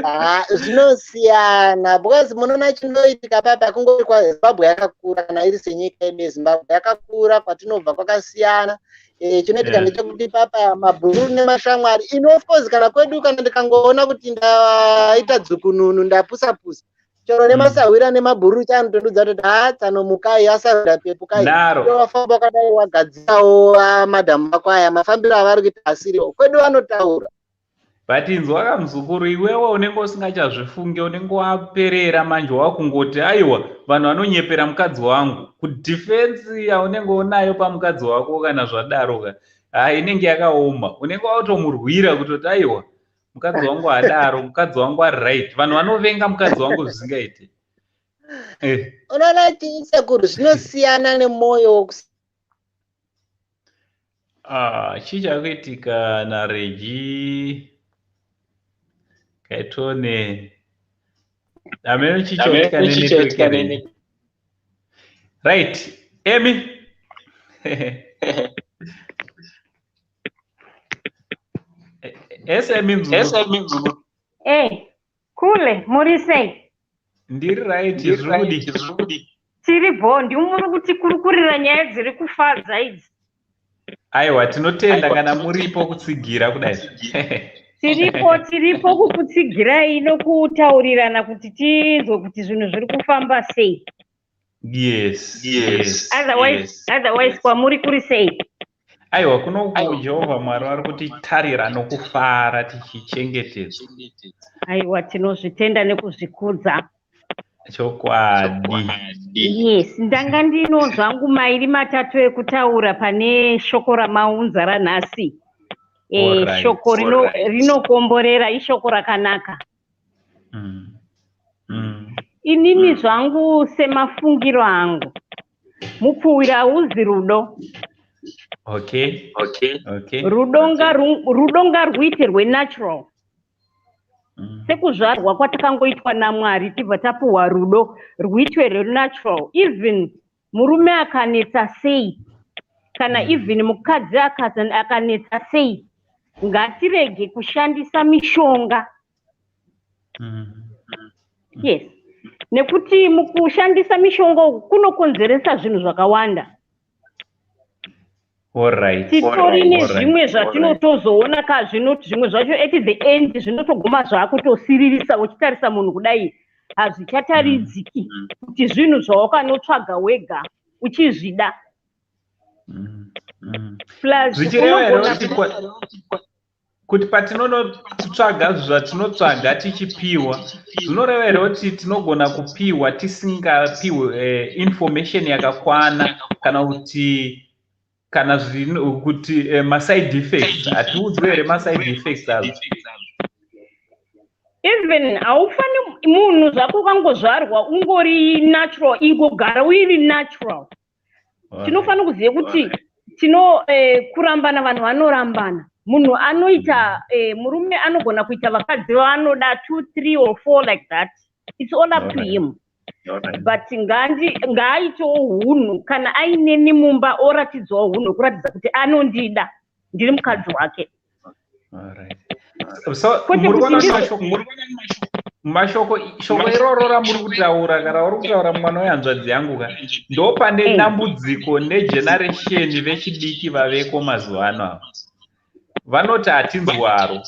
Ah, zvinosiyana, because munoona chinoitika papa, kungori kwaZimbabwe yakakura, kana iri senyika yedu yeZimbabwe yakakura, kwatinobva kwakasiyana. Chinoitika ndechekuti papa mabhuru nemashamwari ini, of course, kana kwedu, kana ndikangoona kuti ndaita dzukununu, ndapusa pusa, chero nemasahwira nemabhuru chanotondudza kuti, "Ha, tsano, mukai, asahwira, pepukai." Naro. Wafamba wakadai, wagadzirawo madhamu ako aya, mafambiro avari kuita asiriwo. Kwedu vanotaura. But inzwa kamuzukuru, iwewe unenge usingachazvifunge, unenge waperera manje, wakungoti, "Aiwa, vanhu vanonyepera mukadzi wangu." Kudefense yaunenge unayo pamukadzi wako kana zvadaro ka, hai, inenge yakaoma. Unenge wakutomurwira kutoti, "Aiwa, mukadzi wangu hadaro, mukadzi wangu ari right, vanhu vanovenga mukadzi wangu zvisingaiti." Unoona chisekuru, zvinosiyana nemwoyo. Ah, chii chakuitika naRegi Kaitone? Hameno chii chaitika nenetwork yaRegi. Right, Emi, ese Mzukuru. Kule, muri sei? Ndiri right, zviri kudi? Tiri bho, ndimuri kutikurukurira nyaya dziri kufadza idzi. Aiwa, tinotenda kana muripo kutsigira kudai. Tiripo, tiripo kukutsigirai nokutaurirana kuti tinzwe kuti zvinhu zviri kufamba sei. Otherwise, otherwise kwamuri kuri sei? Aiwa, kunoku Jehovha Mwari vari kutitarira nokufara, tichichengetedzwa. Aiwa, tinozvitenda nekuzvikudza. Chokwadi. Yes, ndanga ndino zvangu mairi matatu ekutaura pane shoko ramaunza ranhasi. Shoko rinokomborera, ishoko rakanaka. Inini zvangu, semafungiro angu, mupfuwira hauzi rudo. Rudo ngarwuite rwenatural, sekuzvarwa kwatakangoitwa naMwari, tibva tapuhwa rudo, rwuitwe rwenatural. Even murume akanetsa sei, kana even mukadzi akanetsa sei, ngatirege kushandisa mishonga. Yes, nekuti mukushandisa mishonga uku kunokonzeresa zvinhu zvakawanda. Titori nezvimwe zvatinotozoona ka, zvimwe zvacho at the end zvinotoguma zvakutosiririsa. Uchitarisa munhu kudai, hazvichataridziki kuti zvinhu zvawakanotsvaga wega uchizvida. Plus Zvichireva here unogona kuti patinonotsvaga zvatinotsvaga tichipiwa, zvinoreva here kuti tinogona kupiwa tisingapiwe information yakakwana, kana kuti kana zvino kuti maside effects, hatiudzwe here maside effects azvo? Even haufani munhu zvako ukangozvarwa ungori natural, ingogara uiri natural. Tinofanira kuziva kuti tino kurambana, vanhu vanorambana. Munhu anoita, murume anogona kuita vakadzi vaanoda two, three or four like that. It's all up to him, but ngaaitewo hunhu. Kana aineni mumba, oratidzawo hunhu hwekuratidza kuti anondida, ndiri mukadzi wake. Alright. So Kwete muri kuti kuona mashoko, shoko iroro ramuri kutaura, kana uri kutaura mwana wehanzvadzi yangu ka, ndo pane dambudziko negeneration vechidiki vaveko mazuva ano. Ava vanoti hatinzwaro.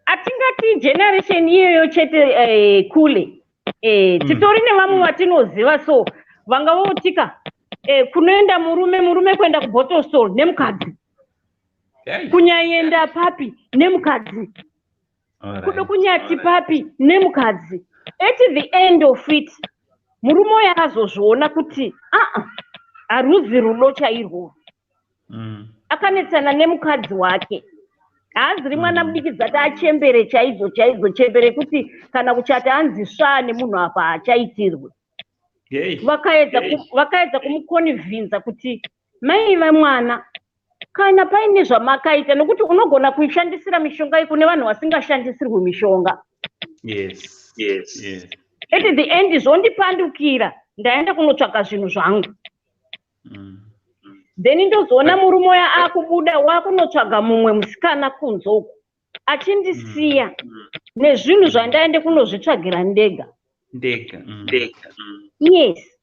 Hatingati generation iyoyo chete, kule. Titori nevamwe vatinoziva, so vanga votika kunoenda murume kuenda kubottle store nemukadzi, kunyaenda papi nemukadzi, kudo kunyati papi nemukadzi. At the end of it, murume uyo akazozviona kuti aa, haruzi rudo chairwo. Akanetsana nemukadzi wake. Haaziri mwana mudiki dzati achembere chaidzo chaidzo, chembere kuti kana kuchati anzi svaa nemunhu apa haachaitirwe. Vakaedza kumuconvinza kuti, "Mai vemwana, kana paine zvamakaita," nokuti unogona kuishandisira mishonga iyi kune vanhu vasingashandisirwi mishonga. "At the end zvondipandukira, ndaenda kunotsvaga zvinhu zvangu." Then ndozoona murume uya akubuda, wakunotsvaga mumwe musikana kunze uku, achindisiya nezvinhu zvandaende kunozvitsvagira ndega. Ndega. Yes,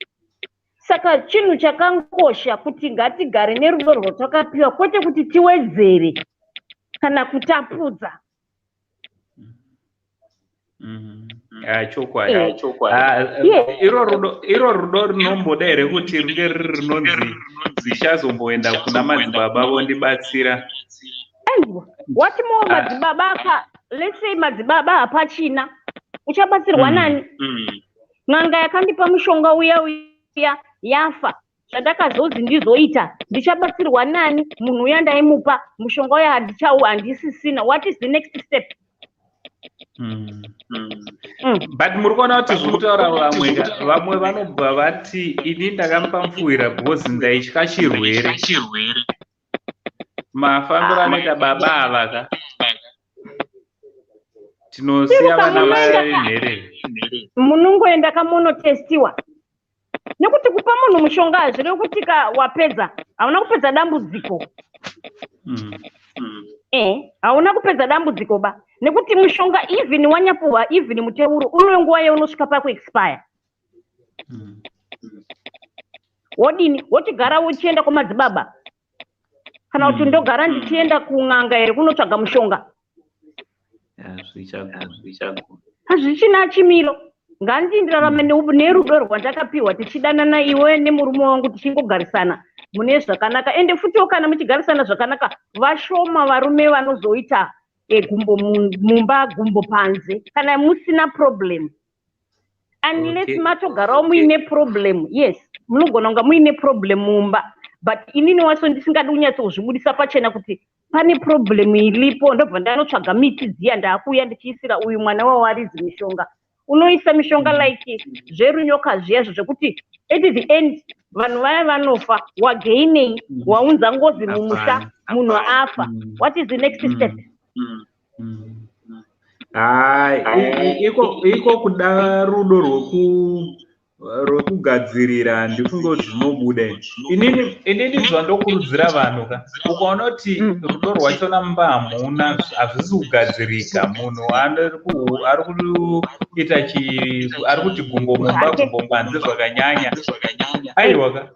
saka Saka chinhu chakangosha kuti ngatigare nerudo rwatakapiwa, kwete kuti tiwedzere kana kutapudza. Ah, chokwadi. Ah, iro rudo rinomboda here kuti ringe riri rinonzi ndichazomboenda kuna madzibaba vondibatsira? Aiwa, what more? Madzibaba aka, let's say madzibaba hapachina, uchabatsirwa nani? N'anga yakandipa mushonga uya uya yafa, zvandakazozi ndizoita, ndichabatsirwa nani? Munhu uya ndaimupa mushonga uya handichau, handisisina. What is the next step? But muri kuona kuti zviri kutaura vamwe vamwe vanobva vati, "Ini ndakamupa mupfuwira because ndaitya chirwere. Mafambiro anoita baba ava ka, tinosiya vana vari nherere." Munongoenda kamunotestiwa, nekuti kupa munhu mushonga hazvirevi kuti ka wapedza. Hauna kupedza dambudziko. Hauna kupedza dambudziko ba, nekuti mushonga, even wanyapuhwa, even muteuro, une nguva yaunosvika pakuexpire. Wodini? Wochigara uchienda kwamadzibaba, kana kuti ndogara ndichienda kun'anga here kunotsvaga mushonga? Hazvichagona. Hazvichina chimiro. Ngandindirarame nerudo rwandakapiwa, tichidanana iwe nemurume wangu, tichingogarisana mune zvakanaka. Ende futiwo kana muchigarisana zvakanaka, vashoma varume vanozoita gumbo mumba, gumbo panze, kana musina problem, unless matogarawo muine problem. Yes, munogona kunga muine problem mumba, but inini wacho ndisingadi kunyatsokuzvibudisa pachena kuti pane problem iripo, ndobva ndanotsvaga miti dziya, ndaakuuya ndichiisira uyu mwana wawaridzi mishonga. Unoisa mishonga like zverunyoka zviya zvekuti at the end vanhu vaya vanofa. Wagainei? Waunza ngozi mumusha. Hapana. Munhu afa. What is the next step? Hai, iko kuda rudo rwekugadzirira, handifunge kuti zvinobuda. Inini zvandokurudzira vanhu ka, ukaona kuti rudo rwachona mumba hamuna, hazvisi kugadzirika, munhu ari kuita ari kuti gumbo mumba, gumbo panze zvakanyanya, aiwa ka,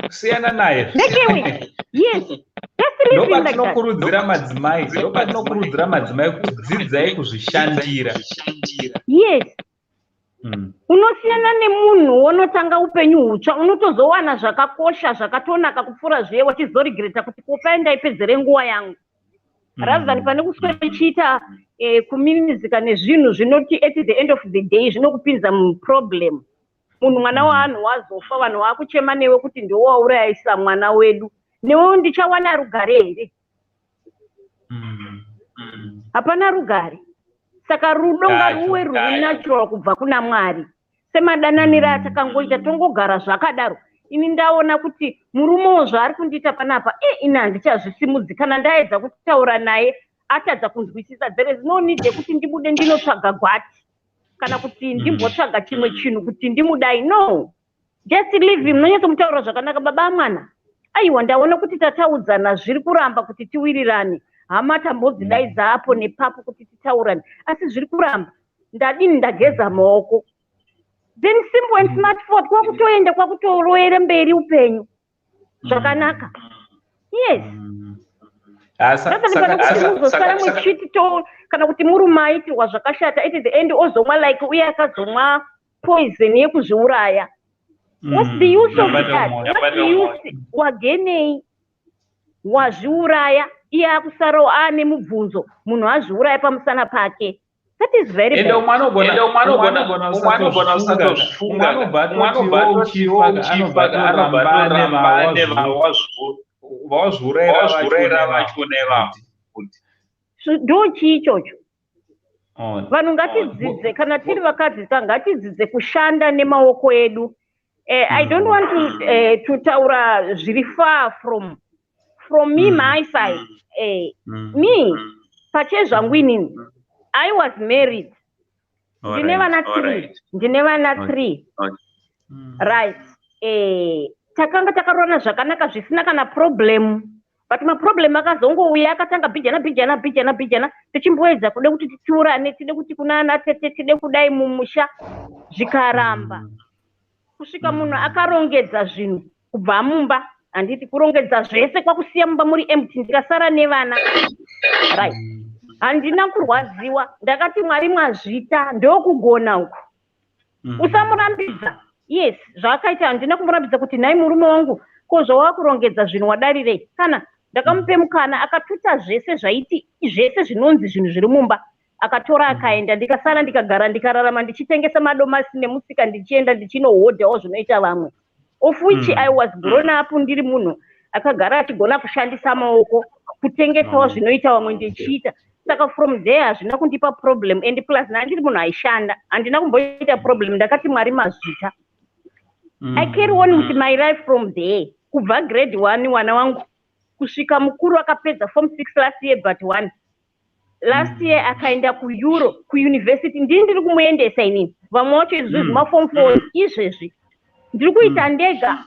siyana naye. Ndekewe, yes, just leave him like that. Ndopatinokurudzira madzimai kuti dzidzai kuzvishandira. Yes. Unosiyana nemunhu, wonotanga upenyu hutsva, unotozowana zvakakosha zvakatonaka kupfuura zviye, wachizoregreta kuti kopai ndaipedzere nguva yangu, rather than pane kuswera uchiita kumirimizika nezvinhu zvinoti at the end of the day zvinokupinza muproblem. Munhu, mwana waanhu wazofa, vanhu vakuchema newe kuti ndiwo waurayisa mwana wedu. Newewo ndichawana rugare here? Hapana rugare. Saka rudo ngaruwe ruri natural kubva kuna Mwari, semadananiro atakangoita, tongogara zvakadaro. Ini ndaona kuti murumewo zvaari kundiita panapa, ini handichazvisimudzi. Kana ndaedza kutaura naye atadza kunzwisisa, there is no need yekuti ndibude ndinotsvaga gwati kana kuti ndimbotsvaga chimwe chinhu kuti ndimudai. No, just leave him. Nonyatsomutaura zvakanaka, "Baba amwana, aiwa, ndaona kuti tataudzana, zviri kuramba kuti tiwirirane. Hama tambodzidaidza apo nepapo kuti titaurane, asi zviri kuramba. Ndadini? Ndageza maoko." Then simple and smart forward, kwakutoenda, kwakutorovera mberi upenyu zvakanaka. Yes. Ah, Rather pane kuti muzosara muchiti to kana kuti murume aitirwa zvakashata, at the end ozomwa like uye akazomwa poison yekuzviuraya. What's the use of Nabata that? mwoyo. What's the use? Wagainei? Wazviuraya, iye akusarawo aane mubvunzo, munhu azviuraya pamusana pake. That is very Ende bad. umwe anogona usatozvifunga, umwe anobva atoti iwe uchifa, anobva atoramba vawazviurayira vachona ivavo. Ndo chii ichocho? Oh. Vanhu ngatidzidze, kana tiri vakadzi ka, ngatidzidze kushanda nemaoko edu. I don't want to taura zviri far from me, my side. Me pachezvangu inini, I was married, ndine vana three, ndine vana three. Right, takanga takaroorana zvakanaka, zvisina kana problem, but maproblem akazongouya, akatanga bhijana bhijana bhijana bhijana, tichimboedza kude kuti titsiurane, tide kuti kuna ana tete, tide kudai mumusha, zvikaramba. Kusvika munhu akarongedza zvinhu kubva mumba, handiti? Kurongedza zvese kwakusiya mumba muri empty, ndikasara nevana, right? Handina kurwadziwa. Ndakati, "Mwari mwazvita, ndokugona uku." Usamurambidza. Yes, zvaakaita handina kumurambidza kuti, "Nhai murume wangu, ko zvawakurongedza zvinhu wadarirei?" Kana ndakamupe mukana, akatuta zvese zvaiti zvese zvinonzi zvinhu zviri mumba, akatora akaenda. Ndikasara, ndikagara, ndikararama ndichitengesa madomasi nemusika, ndichienda ndichinohodhawo zvinoita vamwe, of which I was grown up ndiri munhu akagara achigona kushandisa maoko, kutengesawo zvinoita vamwe ndichiita. Saka from there hazvina kundipa problem, and plus ndandiri munhu aishanda, handina kumboita problem. Ndakati, "Mwari mazvita." I carry on with my life from there. Kubva grade 1 wana wangu kusvika mukuru akapedza form 6 last year, but one last year akaenda kuEuro, kuuniversity. Ndini ndiri kumuendesa inini. Vamwe vacho izvozvi maform 4 izvezvi ndiri kuita ndega.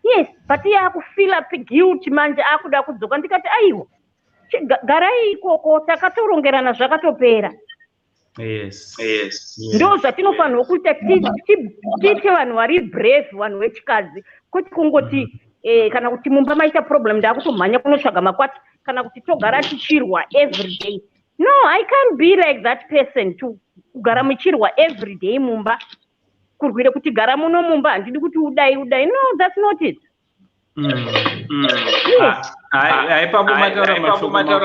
Yes, but iye akufeela guilt manje, akuda kudzoka. Ndikati, "Aiwa, garai ikoko, takatorongerana, zvakatopera." Ndo zvatinofanirwa kuita, tiite vanhu vari brave, vanhu vechikadzi, kwete kungoti kana kuti mumba maita problem, ndaakutomhanya kunotsvaga makwati, kana kuti togara tichirwa every day. No, I can't be like that person, to kugara muchirwa every day mumba, kurwire kuti gara muno mumba, handidi kuti udai udai. No, that's not it. Yes. Haipapo mataura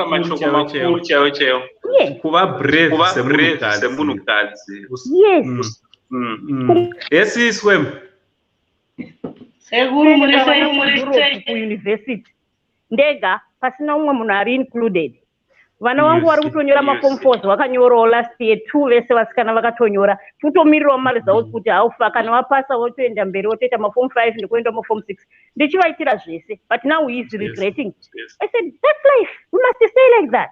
mashoko makuru chaiwo chaiwo. Kuva brave. Kuva brave semunhukadzi. Semunhukadzi. Yes. Yes, Swem. Sekuru, muri sei? Muri sei? Kuuniversity ndega, pasina umwe munhu ari included. Vana vangu vari kutonyora maform fours, vakanyorawo last year two, vese vasikana vakatonyora. Kutomirirawo maresults kuti haufa, kana wapasa wotoenda mberi, wotoita maform 5 nekuenda maform 6. Ndichivaitira zvese, but now he is regretting. I said, "That's life, we must stay like that."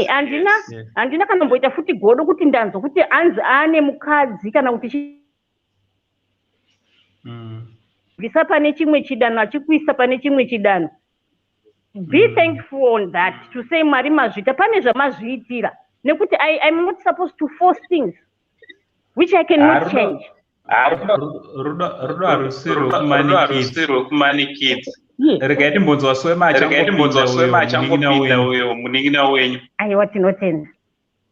Handina handina kanomboita futi godo kuti ndanzwa kuti anzi aane mukadzi, kana kuti bvisa pane chimwe chidanho achikuisa pane chimwe chidanho. Be thankful on that, to say, "Mwari mazvita, pane zvamazviitira," nekuti I'm not supposed to force things which I cannot change. Rudo harusiri Rudo rwekumanikidza. harusiri rwekumanikidza. Regai timbonzwa Swema. Regai timbonzwa Swema achangopinda achangopinda uyo uyo munin'ina wenyu. Aiwa, tinotenda.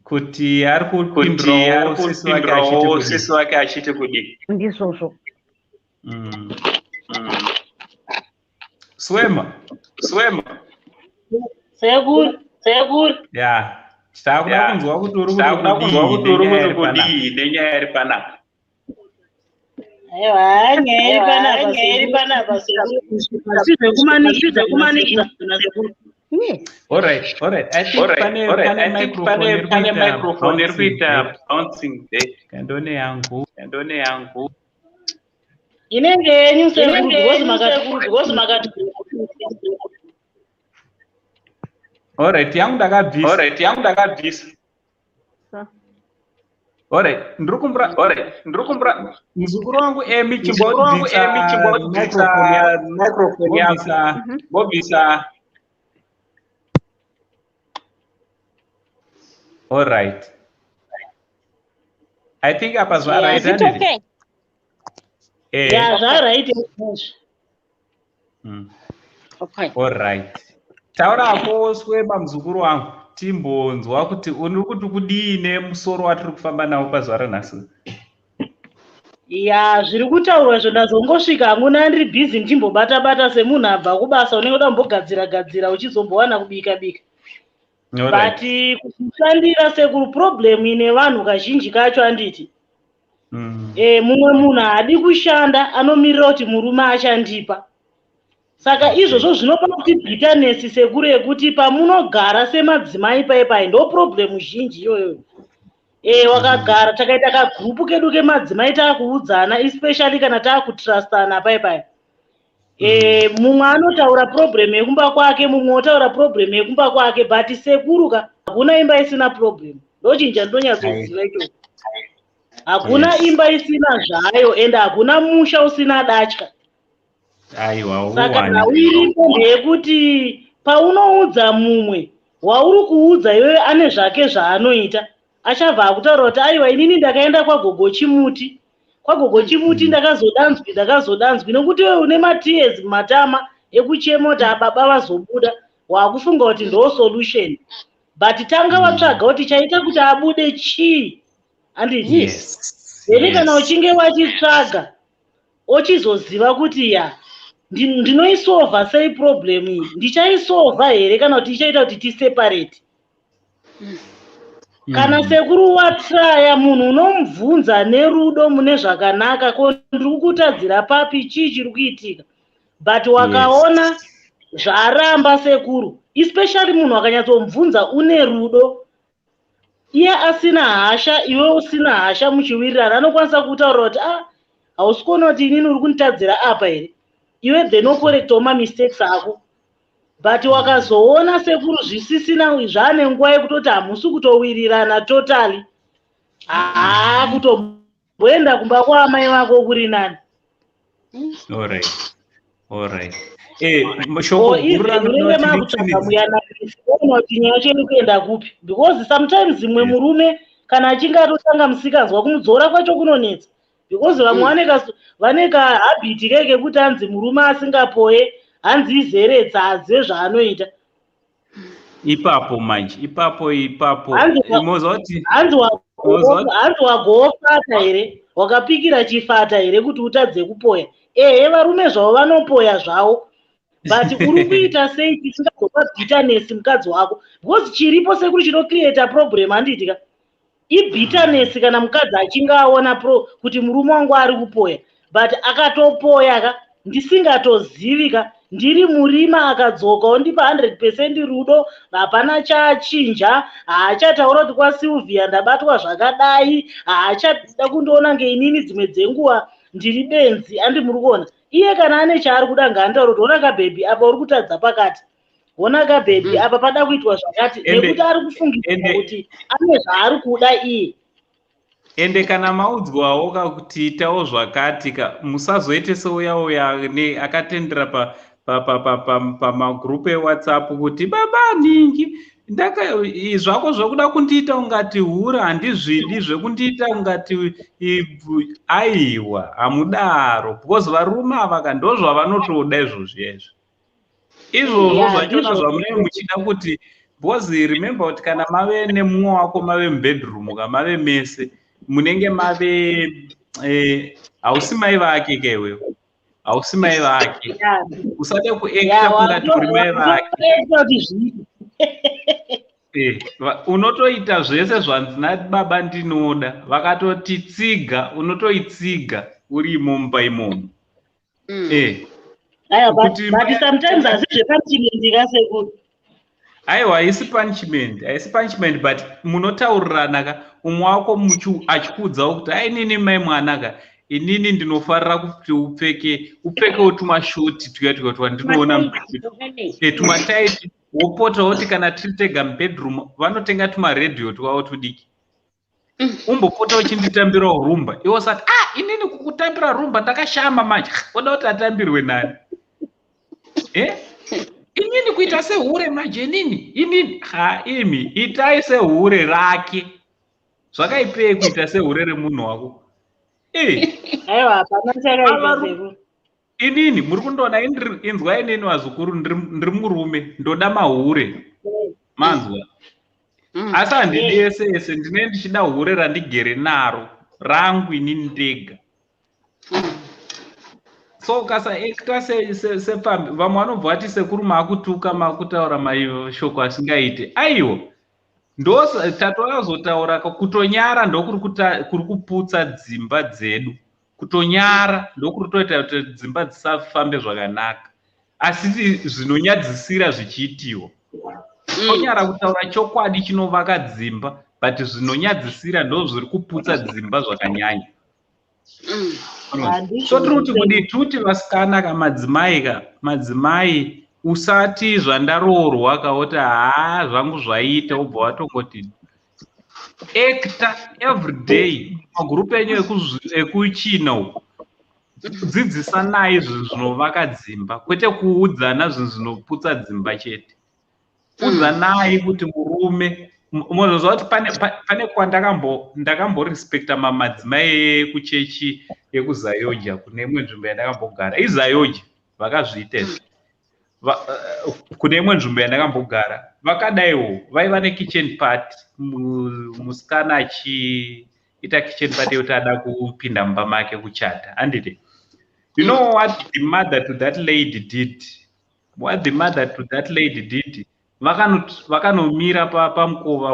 Kuti ari kuti kupindurawo ari sisi vake achiti kupindurawo kudii. sisi vake achiti kudii. Ndizvozvo. Swema. Swema. Sekuru, sekuru. Ya, takuda kunzwa kuti uri kuti Takuda kunzwa kudii kuti uri nenyaya kuti iri panapa. kudii nenyaya iri panapa. Aiwa, nyaya iri panapa, Nyaya iri sekuru. panapa, sekuru. Asi zvekumanikidza kumanikidzana, sekuru. Yes. Alright, I think Alright, pane alright. pane I think microphone pane iri pane kuita microphone iri bouncing kuita back. Bouncing back. Kandone yangu. Kandone yangu. Inenge yenyu, sekuru. Inenge Because yenyu, makati sekuru, because makati. Alright, yangu ndakabvisa. Alright, yangu ndakabvisa. Alright, ndiri kumbura. Alright, ndiri kumbura. Muzukuru wangu Emi, Muzukuru wangu chimbobvisa Emi, chimbobvisa microphone yako. microphone yako. Bobvisa. Bobvisa. Alright, I think apa Yeah, zvaright. Is it Handiti? okay? Eh. Ya, zvaright izvozvo. Okay. Alright, taurako Swema, muzukuru wangu, timbonzwa kuti uri kuti kudii nemusoro watiri kufamba nawo pazuva ranhasi. Ya, zviri kutaurwa izvo, ndazongosvika hangu, ndiri busy ndichimbobata bata semunhu abva kubasa, unenge uda kumbogadzira gadzira, uchizombowana kubika bika. But kushandira, sekuru, problem ine vanhu kazhinji kacho, handiti? Mumwe munhu haadi kushanda, anomirira kuti murume achandipa. Saka izvozvo zvinopa kuti bitterness, sekuru, yekuti pamunogara semadzimai paipai, ndo problem zhinji iyoyo. Wakagara takaita kagroup kedu kemadzimai, taakuudzana, especially kana taakutrustana paipai. Mumwe anotaura problem yekumba kwake, mumwe otaura problem yekumba kwake. But sekuru ka, hakuna imba isina problem. Ndochinja ndonyatsoziva ichocho, hakuna imba isina zvayo, ende hakuna musha usina datya. Aiwa. Saka uwani. nhau iripo ndeyekuti paunoudza mumwe wauri kuudza iwewe, ane zvake zvaanoita, achabva akutaura kuti, "Aiwa, inini ndakaenda kwagogo Chimuti." Kwagogo Chimuti ndakazodanzwi, ndakazodanzwi nekuti iwe une matears mumatama ekuchema kuti ababa vazobuda, wakufunga kuti ndo solution. But tanga watsvaga kuti chaita kuti abude chii, handiti? Yes. Then kana uchinge wachitsvaga, ochizoziva kuti ya, ndinoisolva sei problem iyi? Ndichaisolva here kana kuti ichaita kuti tiseparate? Kana sekuru watraya, munhu unomubvunza nerudo mune zvakanaka, ko ndiri kukutadzira papi? Chii chiri kuitika? But wakaona zvaramba sekuru, especially munhu akanyatsomubvunza une rudo, iye asina hasha, iwe usina hasha, muchiwirirana, anokwanisa kutaura kuti, "Ah, hausi kuona kuti inini uri kunditadzira apa here?" Iwe then ocorrectawo mamistakes ako. But wakazoona sekuru zvisisina, zvaane nguva yekutoti hamusi kutowirirana totally, haa, kutomboenda kumba kwaamai vako kuri nani. All right. Shoko Or guru even randinoda unenge kuti makutsvaga nditsimidze. muyananisi, oona kuti nyaya yacho iri kuenda kupi, because sometimes imwe murume kana achinge atotanga musikanzwa, kumudzora kwacho kunonetsa, because vamwe vane kahabit keke kuti hanzi murume asingapoye, hanzi izeretsa, azive zvaanoita. Ipapo manje, ipapo, ipapo. Moziva kuti Hanzi Moziva hanzi wagofata here? Wakapikira chifata here kuti utadze kupoya? Ehe, varume zvavo vanopoya zvavo, but uri kuita sei tisingazopa bitterness mukadzi wako? Because chiripo sekuru chinocreata problem, handiti ka, ibitterness. Kana mukadzi achinge aona pro kuti murume wangu ari kupoya, but akatopoya ka ndisingatozivi ka, ndiri murima, akadzoka ondipa 100% rudo, hapana chaachinja, haachataura kuti kwaSylvia ndabatwa zvakadai, haachada kundiona ngeinini dzimwe dzenguva ndiri benzi, andi muri kuona? Iye kana ane chaari kuda, ngaandaura kuti, "Ona kababy, apa uri kutadza pakati. Ona kababy, apa pada kuitwa zvakati," nekuti ari kufungidzira kuti ane zvaari kuda iye. Ende kana maudzwawo ka kuti itawo zvakati ka, musazoite seuya uya akatendera pamagrupu eWhatsApp kuti, "Baba ningi, ndaka zvako zvokuda kundiita ungati hura, handizvidi zvekundiita ungati Aiwa, hamudaro, because varume ava ka ndo zvavanotoda izvozvo izvo, izvozvo zvachona zvamunenge muchida kuti. Because remember kuti kana mave nemumwe wako, mave mubedroom ka, mave mese, munenge mave hausi mai vake ka iwewe, hausi mai vake. Usade kuacta kungati uri mai vake. Wakutoacta kuti zviite. Unotoita zvese zvanzi nababa ndinoda. Vakatoti tsiga, unotoitsiga uri imomo imomo. Aiwa, but sometimes asi zvepunishment kasekuru. Aiwa, haisi punishment, haisi punishment, but munotaurirana ka. Umwe wako achikuudzawo kuti, "Ai, inini mai mwana ka, inini ndinofarira kuti upfekewo tumashoti tuya tuya twandinoona, tumatight." Wopota woti kana tiri tega mubedroom, vanotenga tumaredhiyo twavo tudiki, "Umbopota uchinditambirawo rumba." Iwo sati, "Ah, inini kukutambira rumba ndakashama manje." Oda kuti atambirwe nani? Eh? "Inini kuita sehure manje, inini ha." Imi itai sehure rake, zvakaipei kuita sehure remunhu wako? Aiwa, hapana chakaipa sekuru. Inini muri kundoona, inzwa, inini vazukuru, ndiri murume, ndoda mahure, manzwa? Asi handidi ese ese, ndinenge ndichida hure randigere naro rangu inini ndega. So ukasaacta sepfambi, vamwe vanobva vati, "Sekuru, maakutuka, maakutaura mashoko asingaite." Aiwa, ndo tatoazotaura kutonyara ndokuri kuri kuputsa dzimba dzedu. Kutonyara ndokuri kutoita kuti dzimba dzisafambe zvakanaka, asi zvinonyadzisira zvichiitiwa. Tonyara kutaura chokwadi chinovaka dzimba, but zvinonyadzisira ndo zviri kuputsa dzimba zvakanyanya. So tiri kuti kudii? Tiri kuti vasikana ka, madzimai ka, madzimai, usati zvandaroorwa kaoti, "Haa, zvangu zvaita," wobva watongoti acta every day. Magurupu enyu ekuchina uku, dzidzisanai zvinhu zvinovaka dzimba, kwete kuudzana zvinhu zvinoputsa dzimba chete. Udzanai kuti murume Munoziva kuti pane kwandakamborespecta madzimai ekuchechi yekuZayoja kune imwe nzvimbo yandakambogara. IZayoja vakazviita izvi. Kune imwe nzvimbo yandakambogara vakadaiwo vaiva nekitchen party, musikana achiita kitchen party yekuti ada kupinda mumba make kuchata, handiti? You know what the mother to that lady did? What the mother to that lady did, vakanomira pamukova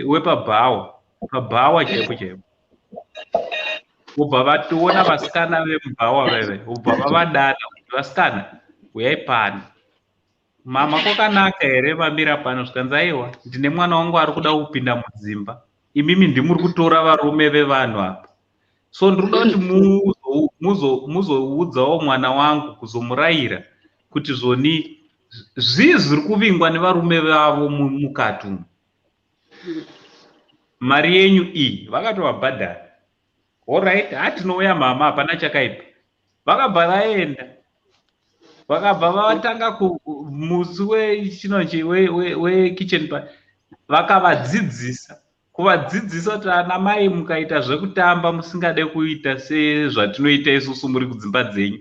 wepabhawa, pabhawa chaipo chaipo, vobva vatoona vasikana vemubhawa veve, vobva vavadana kuti, "Vasikana, uyai pano. Mama, kwakanaka here vamira pano?" Zvikanzi, "Aiwa, ndine mwana wangu ari kuda kupinda mudzimba. Imimi ndimuri kutora varume vevanhu apa, so ndiri kuda kuti muzoudzawo mwana wangu, kuzomurayira kuti zvoni zvii zviri kuvingwa nevarume vavo mukati umu. Mari yenyu iyi." Vakatovabhadhara. "Alright, hatinouya mama, hapana chakaipa." Vakabva vaenda, vakabva vatanga musi wechinonchi wekitchen party, vakavadzidzisa, kuvadzidzisa kuti, "Ana mai, mukaita zvekutamba musingade kuita sezvatinoita isusu muri kudzimba dzenyu,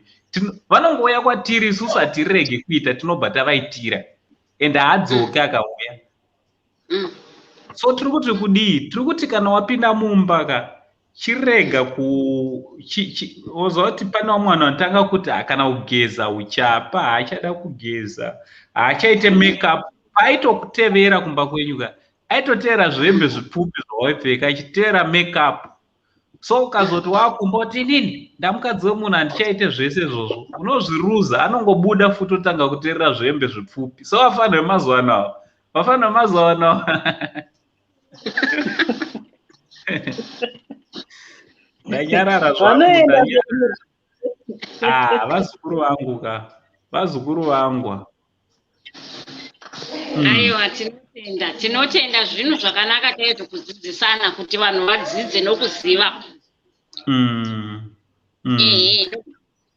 vanongouya kwatiri isusu, hatirege kuita, tinobva tavaitira, ende haadzoki akauya." So tiri kuti kudii? Tiri kuti kana wapinda mumba ka, chirega ku woziva kuti pane vamwe vanhu vanotanga kuti kana kugeza uchapa, haachada kugeza, haachaite makeup. Paaitokutevera kumba kwenyu ka, aitoteera zvihembe zvipfupi zvawaipfeka, achiteera makeup. So ukazoti wakumba kuti, "Inini ndamukadzi wemunhu, handichaite zvese izvozvo," unozviruza. Anongobuda futi otanga kuteerera zvihembe zvipfupi. So vafana vemazuva anawa, vafana vemazuva anawa, ndanyarara zvangu. Ah, vazukuru vangu ka, vazukuru vangu. Aiwa, tinotenda, tinotenda. Zvinhu zvakanaka chaizvo kudzidzisana kuti vanhu vadzidze nokuziva. Ehe,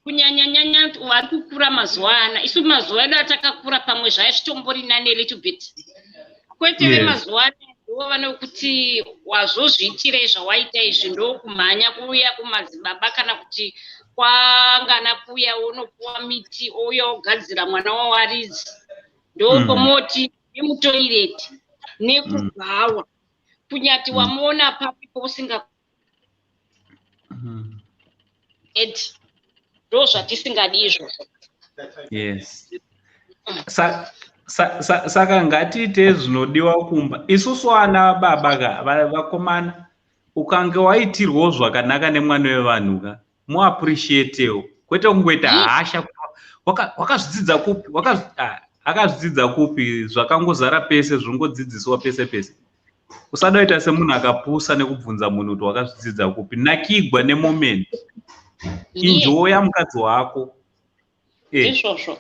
kunyanya nyanya vari kukura mazuva ana. Isu mazuva edu atakakura pamwe zvaizvitombori nane little bit, kwete vemazuva ana ndo vanokuti wazozviitirei zvawaita izvi, ndokumhanya kuuya kumadzibaba kana kuti kwangana kuya, unopuwa miti, ouya ogadzira mwana wawaridzi, ndokomoti nemutoireti nekubhawa, kunyati wamuona papi pausinga edi. Ndo zvatisingadi izvozvo. Yes. Saka ngatiite zvinodiwa kumba. Isusu ana baba ka, vakomana, ukange waitirwawo zvakanaka nemwana wevanhu ka, muappreciatewo, kwete kungoita hasha kuti wakazvidzidza kupi, akazvidzidza kupi. Zvakangozara pese, zvinongodzidziswa pese pese. Usada kuita semunhu akapusa nekubvunza munhu kuti wakazvidzidza kupi. Nakigwa nemoment, enjoya mukadzi wako. Izvozvo.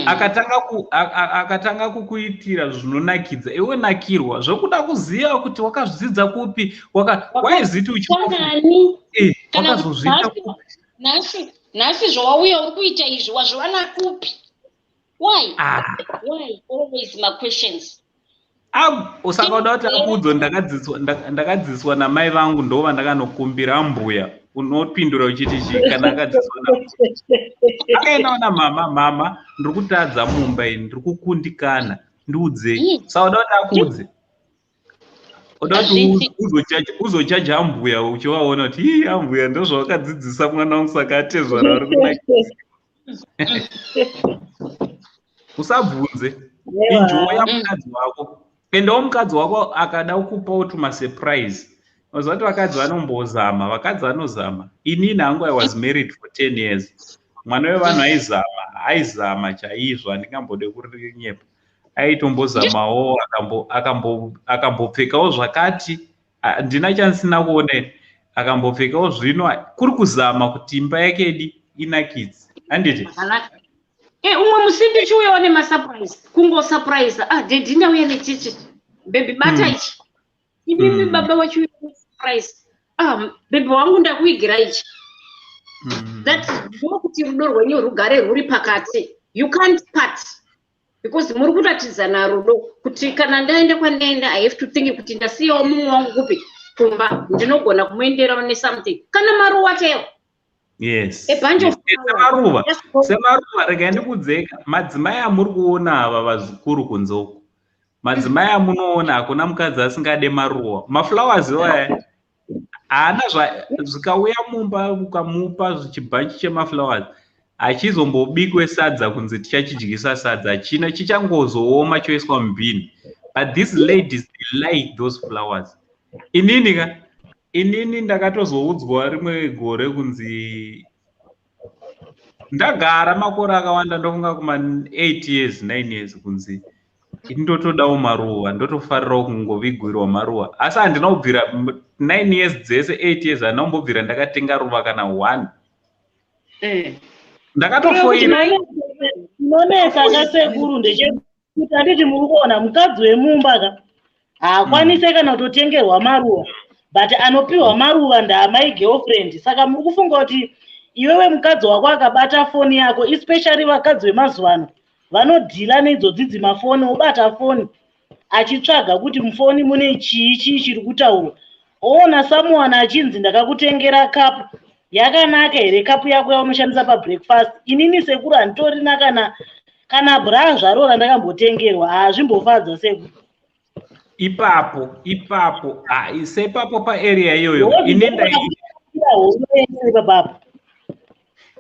Akatanga kukuitira zvinonakidza, iwe nakirwa. Zvokuda kuziva kuti wakazvidzidza kupi, waiziti Kwanani kana kuti wakazozviita kupi. Nhasi zvawauya uri kuita izvi, wazviwana kupi? Why? Ah. Why always maquestions? Saka uda kuti akuudzwa, "Ndakadzidziswa namai vangu, ndo vandakanokumbira ambuya," unopindura uchiti chii kana akadzidziswa akaendawo namama? "Mama, ndiri kutadza mumba ini, ndiri kukundikana, ndiudzei." Saka uda kuti akuudze, uda kuti Hazviti. Uzochaja ambuya uchivaona kuti, "Ii, ambuya, ndozvawakadzidzisa mwana wangu, saka atezvara vari kunakisa." Usabvunze, enjoya mukadzi wako. Endawo mukadzi wako akada kupawo tumasurprise. Mazuva kuti vakadzi vanombozama, vakadzi vanozama. Inini hangu, I was married for 10 years. Mwana wevanhu aizama, aizama chaizvo, handingambode kurinyepa. Aitombozamawo, akambopfekawo zvakati, handina chandisina kuona ini. Akambopfekawo zvino, kuri kuzama kuti imba yake idi inakidze, handiti? Zvakanaka. Umwe musi ndichiuyawo nemasurprise, kungosurprise, "Ah, daddy, ndauya nechichi, baby, bata ichi." Imimi baba wachiuya nesurprise, "Ah, baby wangu, ndakuigira ichi." That ndokuti rudo rwenyu rugare rwuri pakati. You can't part. Because muri kuratidzana rudo kuti kana ndaenda kwandaenda, I have to think kuti ndasiyawo mumwe wangu kupi? Kumba. Ndinogona kumuenderawo nesomething, kana maruwa chaiwo. A bunch of Semaruva. Just go. Semaruva, regai ndikudzeka. Madzimai amuri kuona ava, vazukuru kunze uku, madzimai amunoona, hakuna mukadzi asingade maruwa. Maflowers iwaya haana zvikauya mumba, ukamupa chibhanchi chemaflowers, hachizombobikwe sadza kunzi tichachidyisa sadza. Hachina, chichangozooma choiswa mubhini. But these ladies, they like those flowers. Inini ka, inini ndakatozoudzwa rimwe gore kunzi ndagara makore akawanda, ndofunga kuma 8 years, 9 years, kunzi ini ndotodawo maruva, ndotofarirawo kungovigwirwa maruva, asi handina kubvira 9 years dzese, 8 years, handina kumbobvira ndakatenga ruva kana one. Ndakatofoira. Chinonetsa kasekuru ndechekuti, handiti muri kuona mukadzi wemumba ka, haakwanise kana kutotengerwa maruva, but anopiwa maruva ndaamai girlfriend. Saka muri kufunga kuti iwewe mukadzi wako akabata foni yako, especially vakadzi vemazuva ano vanodhila neidzodzi dzimafoni, obata foni achitsvaga kuti mufoni mune chii, chii chiri kutaurwa, oona someone achinzi, "Ndakakutengera kapu yakanaka here, kapu yako yaunoshandisa pabreakfast?" Inini sekuru handitorina kana bra zvaro randakambotengerwa. Hazvimbofadza, sekuru. Ipapo ah, sepapo paarea iyoyo ini ndai Ipapapo.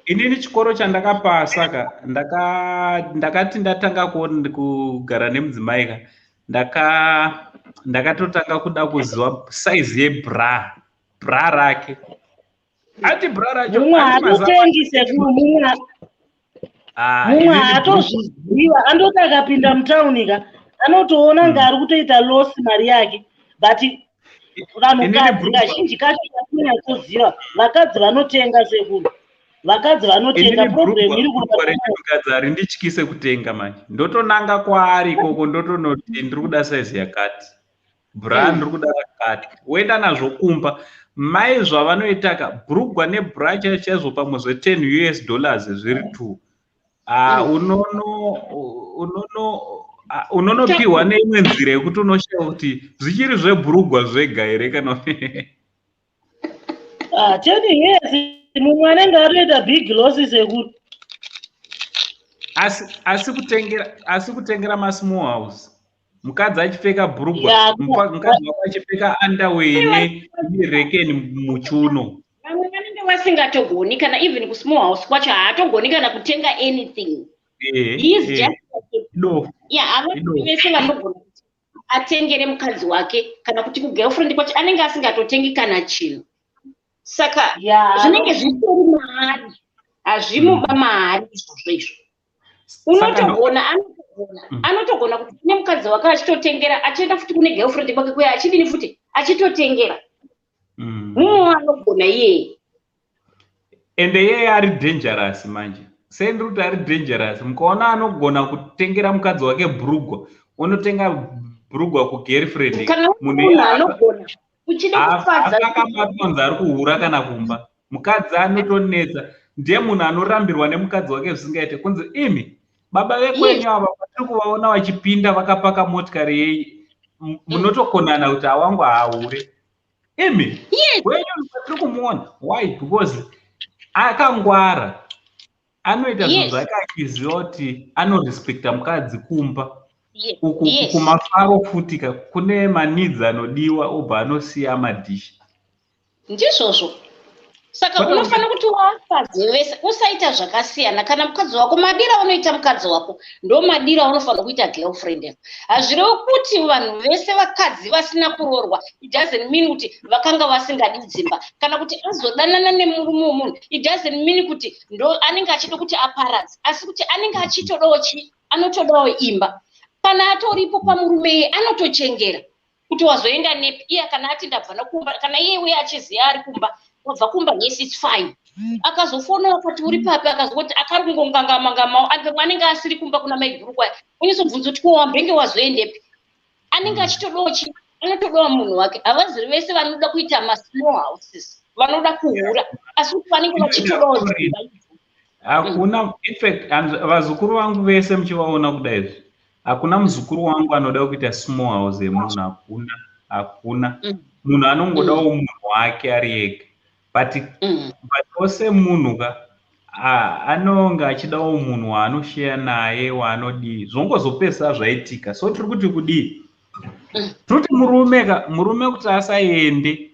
Inini chikoro chandakapasa ka, ndakati ndatanga kugara nemudzimai ka, ndakatotanga kuda kuziva size yebra, bra rake. Ati bra racho Mumwe ati haatotengi, sekuru, mumwe Ah, mumwe inini haatozviziva. Andoti akapinda mutauni ka, anotoona nga ari kutoita loss mari yake, but vanhukadzi kazhinji kacho katinonyatsoziva, vakadzi vanotenga, sekuru, vakadzi vanotenga. Inini Problem iri bhurugwa rechimukadzi harindityise kutenga. Manje ndotonanga kwaari ikoko, ndotonoti ndiri kuda saizi yakati, bra ndiri kuda rakati, woenda nazvo kumba. Mai zvavanoita ka, bhurugwa nebra chaizvo chaizvo, pamwe zve10 US dollars zviri two. Ah, unono ah, unonopiwa neimwe nzira yekuti unoshaya kuti zvichiri zvebhurugwa zvega here kana Ah, 10 years, mumwe anenge atoita big loss, sekuru. Asi kutengera masmall house, mukadzi achipfeka bhurugwa, mukadzi wako achipfeka underwear nerekeni muchiuno. Vamwe vanenge vasingatogoni kana even kusmall house kwacho, haatogoni kana kutenga anything. He is just like Dofo. Yeah, havasi Idofo. vese vanogona kuti atengere mukadzi wake, kana kuti kugirlfriend kwacho anenge asingatotengi kana chinhu. Saka zvinenge zvitori maari, hazvimuba maari izvozvo izvo. Unotogona, anotogona, anotogona kuti kune mukadzi wake achitotengera, achienda futi kune girlfriend kwake kuya, achidini futi, achitotengera. Mumwe anogona iyeye. Ende iyeye ari dangerous manje. Sendiri kuti ari dangerous. Mukaona anogona kutengera mukadzi wake bhurugwa, unotenga bhurugwa kugirlfriend, Kana munhu munhu iyeye anogona uchida kufadza akabatwa nzi ari kuhura kana kumba, mukadzi anotonetsa. Ndiye munhu anorambirwa nemukadzi wake zvisingaite, kunzi imi baba vekwenyu ava patiri kuvaona vachipinda vakapaka motikari yei, munotokonana kuti awangu haahure imi wenyu patiri kumuona. Why? Because akangwara, anoita zvinhu zvake achiziva kuti anorespekta mukadzi kumba. Uku kumafaro futi ka, kune maneeds anodiwa, obva anosiya madhishi. Ndizvozvo. Saka unofanira kuti wafadze vese, usaita zvakasiyana. Kana mukadzi wako, madira aunoita mukadzi wako ndo madira aunofanira kuita girlfriend yako. Hazvirevi kuti vanhu vese vakadzi vasina kuroorwa, it doesn't mean kuti vakanga vasingadi dzimba, kana kuti azodanana nemurume wemunhu, it doesn't mean kuti ndo anenge achida kuti aparadze, asi kuti anenge achitodawo chi, anotodawo imba. Kana atoripo pamurume iye, anotochengera kuti wazoenda nepi iye. Kana ati ndabva nokumba, kana iye uye achiziva ari kumba, wabva kumba, yes, it's fine. Akazofonawo akati uri papi, akazoti akari kungongangamangamawo, pamwe anenge asiri kumba kuna maiguru kwaya, unyatsobvunza kuti ko wambenge wazoendepi. Anenge achitodawo chi, anotodawo munhu wake. Havaziri vese vanoda kuita masmall houses vanoda kuhura, asi kuti vanenge vachitodawo dzimba. Hakuna. In fact, vazukuru vangu vese muchivaona kudaizvi. Hakuna muzukuru wangu anoda kuita small house yemunhu, hakuna, hakuna. Munhu anongodawo munhu wake ari ega, but but ose munhu ka anonge achidawo munhu waanosheya naye, waanodii, zvongozopesa zvaitika. So tiri kuti kudii? Tiri kuti murume ka, murume kuti asaende,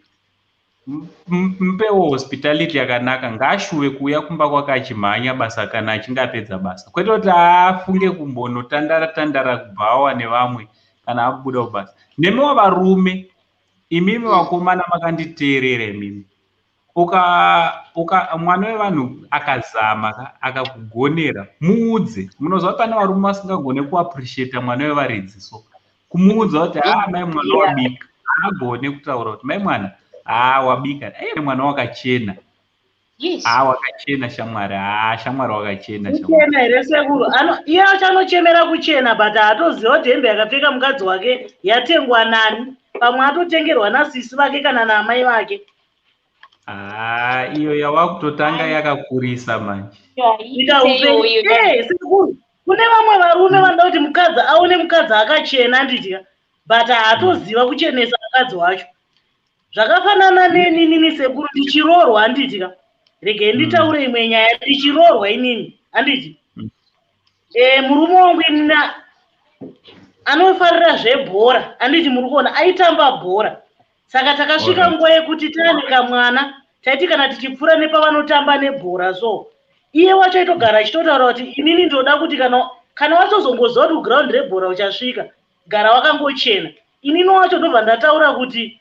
mupewo hospitality yakanaka. Ngaashuve kuuya kumba kwake achimhanya basa kana achinge apedza basa, kwete kuti afunge kumbonotandara tandara kubhawa nevamwe kana abuda kubasa. Nemiwo varume, imimi vakomana makanditeerera, imimi uka uka mwana wevanhu akazama ka, akakugonera, muudze. Munoziva pane varume vasingagone kuappreciata mwana wevaridzi, so kumuudza kuti, "Haa, mai mwana wabika," haagone kutaura kuti, "Mai mwana, haa, wabika, ei, mwana wakachena." Haa, wakachena shamwari, haa, shamwari wakachena, shamwari. Kuchena here, sekuru? Iye achanochemera kuchena, but haatoziva kuti hembe yakapfeka mukadzi wake yatengwa nani. Pamwe atotengerwa nasisi vake kana naamai vake. Haa, iyo yawakutotanga yakakurisa manje. Kuita upenyu. Sekuru, kune vamwe varume vanoda kuti mukadzi aone mukadzi akachena, anditya, but haatoziva kuchenesa mukadzi wacho. Zvakafanana neninini, sekuru, ndichiroorwa, handitya, regei nditaure imwe nyaya. Ndichiroorwa inini, handiti, murume wangu inini anofarira zvebhora, handiti muri kuona, aitamba bhora. Saka takasvika nguva yekuti taane kamwana, taiti kana tichipfuura nepavanotamba nebhora, so iye wacho aitogara achitotaura kuti, "Inini ndoda kuti kana wachozongoziva kuti kuground rebhora uchasvika, gara wakangochena." Inini wacho ndobva ndataura kuti,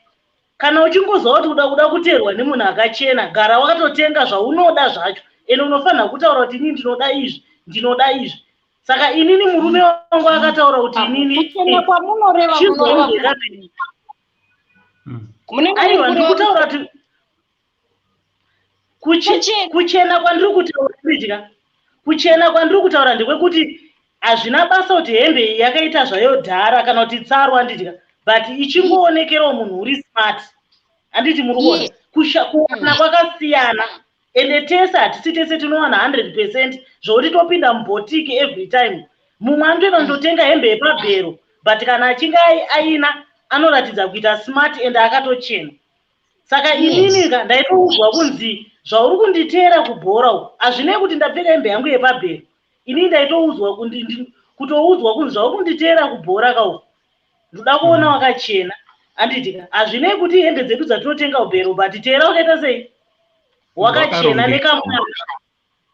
"Kana uchingoziva kuti uda kuteerwa nemunhu akachena, gara wakatotenga zvaunoda zvacho, ende unofanira kutaura kuti, 'Inini ndinoda izvi, ndinoda izvi.'" Saka inini murume wangu akataura kuti inini Kuchena kwamunoreva, munoreva chizonzweka. Munenge Aiwa, muri ndiri kureva kutaura kuti Kuchena. Kuchena kwandiri kutaura ndidya, kuchena kwandiri kutaura ndekwekuti hazvina basa kuti hembe iyi yakaita zvayo dhara kana kuti tsaru, handidya, but ichingoonekerawo munhu uri smart, handiti muri kuona? Kuwana kwakasiyana, ende tese hatisi tese tinowana 100% zvokuti topinda muboutique every time. Mumwe anotoenda kundotenga hembe yepabhero, but kana achinge aina anoratidza kuita smart ende akatochena. Saka inini ka ndaitoudzwa kunzi, "Zvauri kunditeera kubhora uku, hazvinei kuti ndapfeka hembe yangu yepabhero." Inini ndaitoudzwa kutoudzwa kunzi, "Zvauri kunditeera kubhora ka uku, ndoda kuona wakachena, handiti ka? Hazvinei kuti hembe dzedu dzatinotenga kubhero, but teera wakaita sei, wakachena." Wakarongeka. Nekamwana,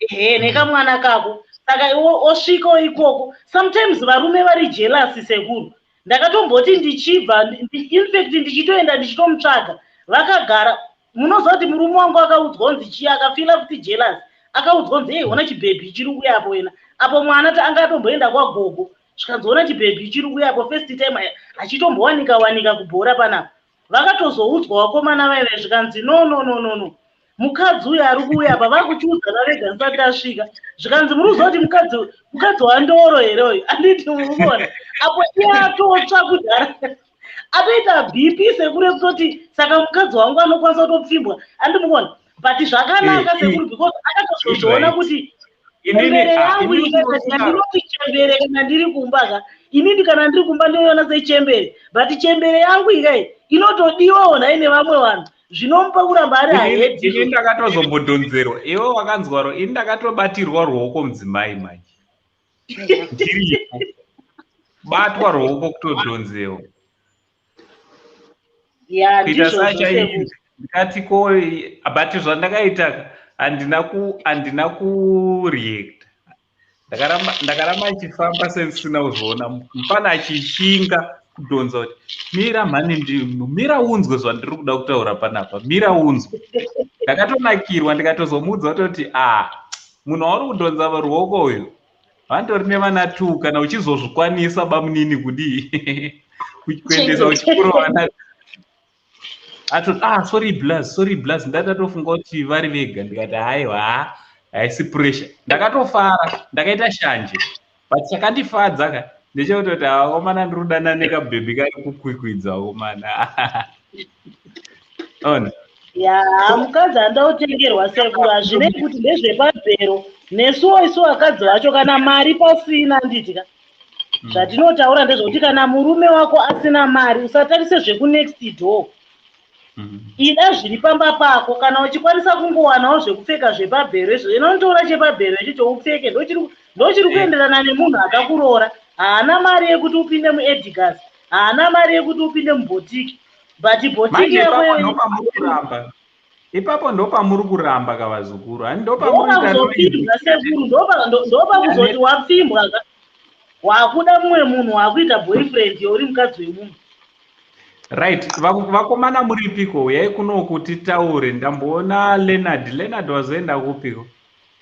ehe, nekamwana kako. Saka iwo osvikawo ikoko, sometimes varume vari jealous, sekuru. Ndakatomboti ndichibva, infact ndichitoenda ndichitomutsvaga vakagara. Munoziva kuti murume wangu akaudzwa kunzi chii? Akafeela futi jealous. Akaudzwa kunzi, "Ei, ona chibhebhi chiri kuuya apo wena." Apo mwana anga atomboenda kwagogo. Zvikanzi, "Ona chibhebhi chiri kuuya apo, first time achitombowanika wanika kubhora panapa." Vakatozoudzwa vakomana vaive, zvikanzi, "No, no, no, no, no, mukadzi uyu ari kuuya apa." Vakuchiudzana vega ndisati tasvika. Zvikanzi, "Muri kuziva kuti mukadzi wandoro here uyu?" Anditi muri kuona, apo iye atotsva kudhara, atoita BP sekuru, ekutoti saka mukadzi wangu anokwanisa kutopfimbwa, andimukuona. But zvakanaka, sekuru, because akatozozviona kuti chembere yangu ndinoti chembere kana ndiri kumba ka, inini kana ndiri kumba ndinoiona sechembere, but chembere yangu ikai inotodiwawo nhai nevamwe vanhu, zvinomupa kuramba ari ahead. Ini ndakatozombodhonzerwa, iwe wakanzwaro, ini ndakatobatirwa ruoko mudzimai manje ndiripo, batwa ruoko kutodhonzewa. Ya. Kuita Ndizvozvo. sacha ndikati ko, but zvandakaita handina kureacta. Ndakaramba achifamba sendisina kuzviona. Mufana achishinga kudhonza kuti, "Mira mhani, mira unzwe zvandiri kuda kutaura panapa, mira unzwe." Ndakatonakirwa, ndikatozomuudza kutoti, "A, munhu wauri kudhonza ruoko uyu vantori nevana two. Kana uchizozvikwanisa, bamunini, kudii kuendesa kuchikoro vana?" Atoti, "Ah, sorry blaz, sorry blaz, ndatatofunga kuti vari vega." Ndikati, "Haiwa, haisi pressure." Ndakatofara, ndakaita shanje, but chakandifadza ka ndechekutoti, "Vakomana, ndiri kudana nekabhebhi kari kukwikwidza, vakomana, ona." Ya, mukadzi anoda kutengerwa, sekuru, hazvinei kuti ndezvepabhero. Nesuwo isu vakadzi vacho, kana mari pasina, nditya. Zvatinotaura ndezvekuti kana murume wako asina mari, usatarise zvekunext door. Ida zviri pamba pako. Kana uchikwanisa kungowanawo zvekupfeka zvepabhero izvo, inonotora chepabhero ichocho upfeke, ndochiri kuenderana nemunhu akakuroora. Haana mari yekuti upinde muEdgars, haana mari yekuti upinde mubhotiki, but bhotiki Manje yako ipapo ndopamuri kuramba, ipapo ndopamuri kuramba kavazukuru, hani ndopamunoita Ndopakuzopfimbwa, sekuru, ndopakuzoti wapfimbwa ka, wakuda mumwe munhu, wakuita boyfriend yeuri mukadzi wemunhu. Right, vakomana muripiko? Uyai kunoku titaure. Ndamboona Leonard. Leonard wazoenda kupiko?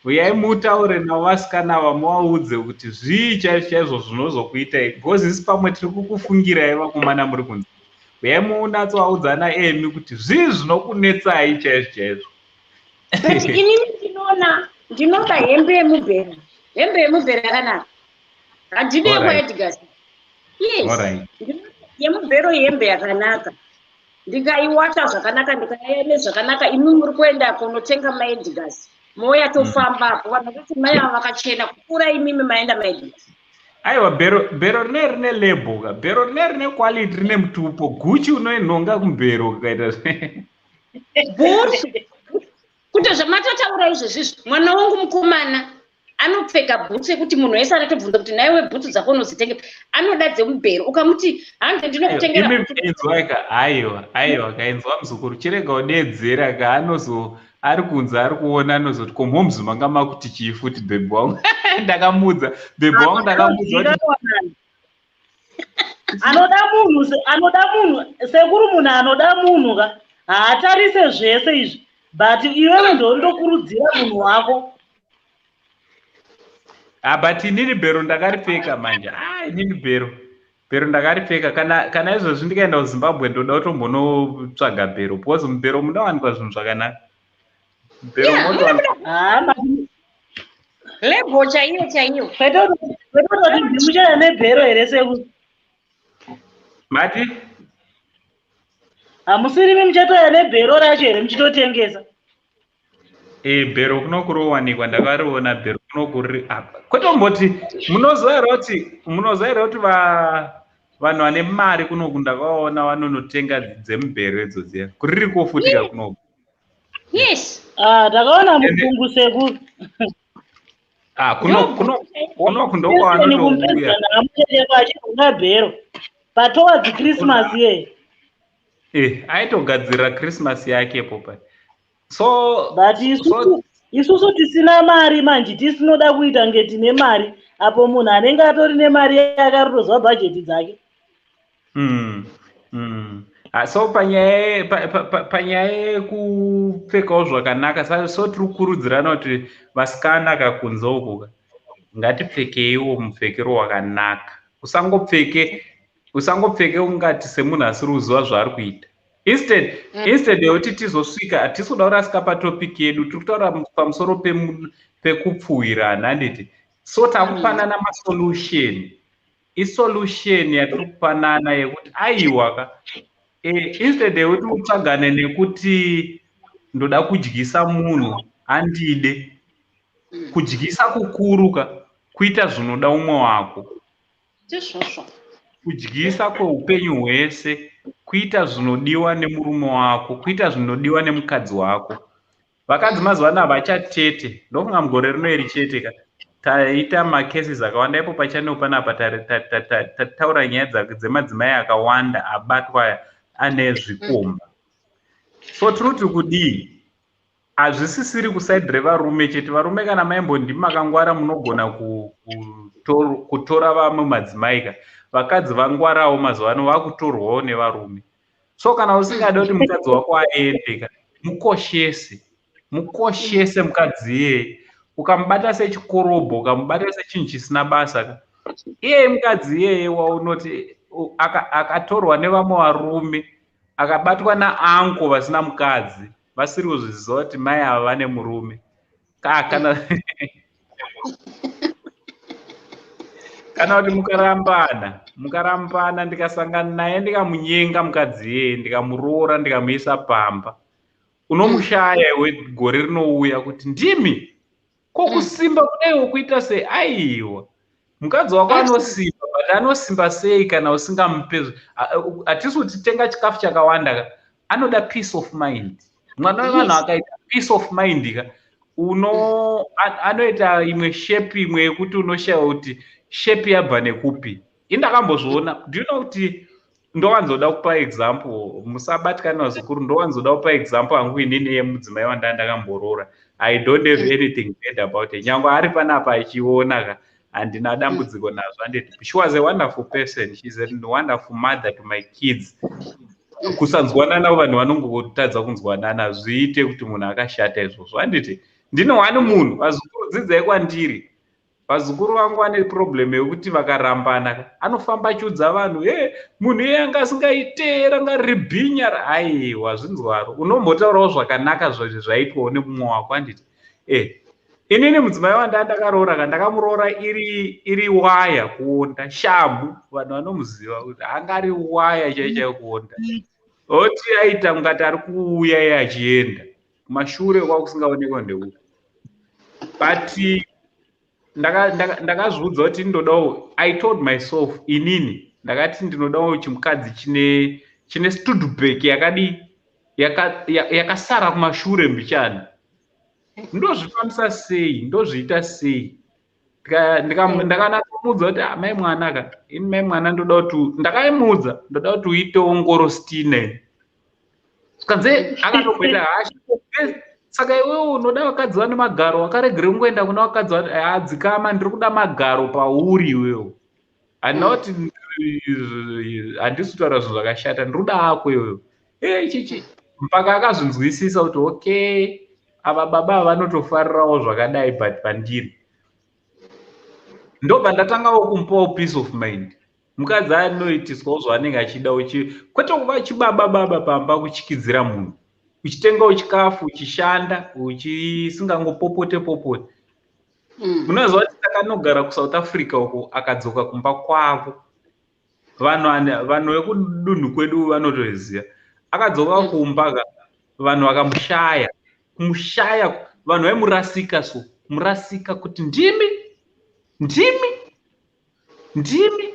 Uyai mutaure navo vasikana ava, muvaudze kuti zvii chaizvo chaizvo zvinozokuitai, because isi pamwe tiri kukufungirai vakomana muri kunze. Uyai munatsovaudzana emi kuti zvii zvinokunetsai chaizvo chaizvo. But inini ndinoona ndinoda hembe yemubhero. Hembe yemubhero yakanaka, handidi yekuEdgars. Yes, yemubhero, hembe yakanaka, ndikaiwata zvakanaka, ndikaiene zvakanaka. Imi muri kuenda kunotenga maEdgars, mouya tofambapo, vanhu vakati mai ava vakachena kupfuura imimi maenda maEdgars. Aiwa, bhero, bhero rine label ka, bhero rine quality, rine mutupo. Gucci unoinhonga kumubhero ukaita. Bhutsu, kuti zvamatotaura izvezvizvi, mwana wangu mukomana anopfeka bhutsu yekuti munhu wese anotobvunza kuti, "Naiwe, bhutsu dzako unozitenge?" Anoda dzemubhero. Ukamuti, "Hanzi ndinokutengera Imi bhutsu." Inzwai ka, aiwa, aiwa, kainzwa muzukuru, chirega udedzera ka. Anozo ari kunze ari kuona, anozoti, "Ko mhomzi manga makuti chii futi?" Bhebhi wangu ndakamudza, bhebhi wangu ndakamudza kuti Anoda munhu, anoda munhu, sekuru. Munhu anoda munhu ka haatarise zvese izvi, but iwewe ndondokurudzira munhu wako. Ah, but inini bhero ndakaripfeka manje. Ah, inini bhero ndakaripfeka. Kana izvozvi ndikaenda kuZimbabwe, ndoda kutombonotsvaga bhero, because mubhero munowanikwa zvinhu zvakanaka. Bhero motowanikwa. Haa. Label chaiyo chaiyo. Kwete kutoti ndimuchaya nebhero here, sekuru? Mati? Hamusirimi muchatoya nebhero racho here muchitotengesa? E, bhero kunokurowanikwa, ndakariona bhero kunokuri apa. Kwetomboti munoziva here kuti, munoziva here kuti vanhu vane mari kunoku ndakaona vanonotenga dzemubhero idzo dziya, kuririko futi ka kunoku. Yes. Ah, takaona mupungu, sekuru. Ah, kunoku ndokwavanotouya. Amuchecheko achirunga bhero patowards Christmas ye. Eh, aitogadzirira Christmas yakepo pa so But isusu tisina mari manje, tisinoda kuita nge tine mari, apo munhu anenge atori nemari yakarotozwa bhajeti dzake. Ah, so panyaya yekupfekawo zvakanaka, so tiri kukurudzirana kuti vasikana kakunze uku ka, ngatipfekeiwo mupfekero wakanaka. Usangopfeke ungati semunhu asiri kuziva zvaari kuita. Instead yekuti tizosvika, hatisi kuda kurasika patopic yedu. Tiri kutaura pamusoro pekupfuwirana, handiti? So takupanana masolution, isolution yatiri kupanana yekuti aiwa ka, instead yekuti utsvagane nekuti ndoda kudyisa munhu andide, kudyisa kukuru ka kuita zvinoda umwe wako. Ndizvozvo. Kudyisa kweupenyu hwese kuita zvinodiwa nemurume wako, kuita zvinodiwa nemukadzi wako. Vakadzi mazuva ano havachatete. Ndofunga mugore rino iri chete ka taita macases akawanda ipo pachannel panapa, tataura nyaya dzemadzimai akawanda abatwa ane zvikomba. So tinoti kudii? Hazvisisiri kuside revarume chete. Varume, kana maimbondimi makangwara, munogona kutora vamwe madzimai ka. Vakadzi vangwarawo mazuva ano, vakutorwawo nevarume. So kana usingadi kuti mukadzi wako aende ka, mukoshese, mukoshese mukadzi iyeye. Ukamubata sechikorobho, ukamubata sechinhu chisina basa ka, iyeye mukadzi iyeye waunoti akatorwa nevamwe varume, akabatwa naanko vasina mukadzi, vasiri kuzviziva kuti mai ava vane murume ka, kana kuti mukarambana, ndikasangana naye, ndikamunyenga mukadzi iyeye, ndikamuroora, ndikamuisa pamba, unomushaya iwe gore rinouya kuti ndimi. Ko kusimba kudaiwo kuita sei? Aiwa, mukadzi wako anosimba. But anosimba sei kana usingamupe? Hatisi kuti tenga chikafu chakawanda ka, anoda peace of mind. Mwana wevanhu akaita peace of mind ka, uno anoita imwe shape, imwe yekuti unoshaya kuti shape yabva nekupi. Indakambozviona. Do you know kuti ndowanzoda kupa example? Musabatikana, vazukuru. Ndowanzoda kupa example hangu inini yemudzimai wanda ndakamboroora. I don't have anything bad about it. Nyange ari panapa achiona ka, handina dambudziko nazvo, handiti? She was a wonderful person. She's a wonderful mother to my kids. Kusanzwanana, vanhu vanongotadza kunzwanana, zviite kuti munhu akashata izvozvo, handiti? Ndine one munhu. Vazukuru, dzidzai kwandiri. Vazukuru vangu vane problem yekuti vakarambana, anofamba achiudza vanhu, "E, munhu iye anga asingaite, ranga riri bhinya." Aiwa, zvinzwaro. Unombotaurawo zvakanaka zvaitwawo nemumwe wako, handiti? E, inini mudzimai wanda ndakaroora ka, ndakamuroora iri waya kuonda, shamhu. Vanhu vanomuziva kuti anga ari waya chai chaiyo kuonda, oti aita kungati ari kuuya iye achienda kumashure, kwakusingaonekwa ndeuku. But ndakazviudza kuti ndodawo, I told myself inini, ndakati ndinodawo chimukadzi chine studbek yakadii, yakasara kumashure mbichana. Ndozvifambisa sei? Ndozviita sei? Ndakanatsomuudza kuti, "Ah, mai mwana ka, ini mai mwana ndoda kuti," ndakaimuudza, "ndoda kuti uitewo ngorostina." Zvikanzi, akatomboita hasha, "Saka iwewe unoda vakadzi vane magaro, wakaregere kungoenda kuna vakadzi adzikama." Ndiri kuda magaro pauri iwewe. Handina kuti handisi kutaura zvinhu zvakashata, ndiri kuda ako iwewe. E, chichi mpaka akazvinzwisisa kuti okay, ava baba ava vanotofarirawo zvakadai. But pandiri ndobva ndatangawo kumupawo peace of mind. Mukadzi anoitiswawo zvaanenge achida, kwete kuva chibaba baba pamba, kuchikidzira munhu, uchitengawo chikafu, uchishanda, uchisingangopopote popote. Munoziva kuti takanogara kuSouth Africa uko, akadzoka kumba kwavo, vanhu vekudunhu kwedu vanotoziva. Akadzoka kumba ka, vanhu vakamushaya, kumushaya. Vanhu vaimurasika, so kumurasika kuti ndimi, ndimi, ndimi.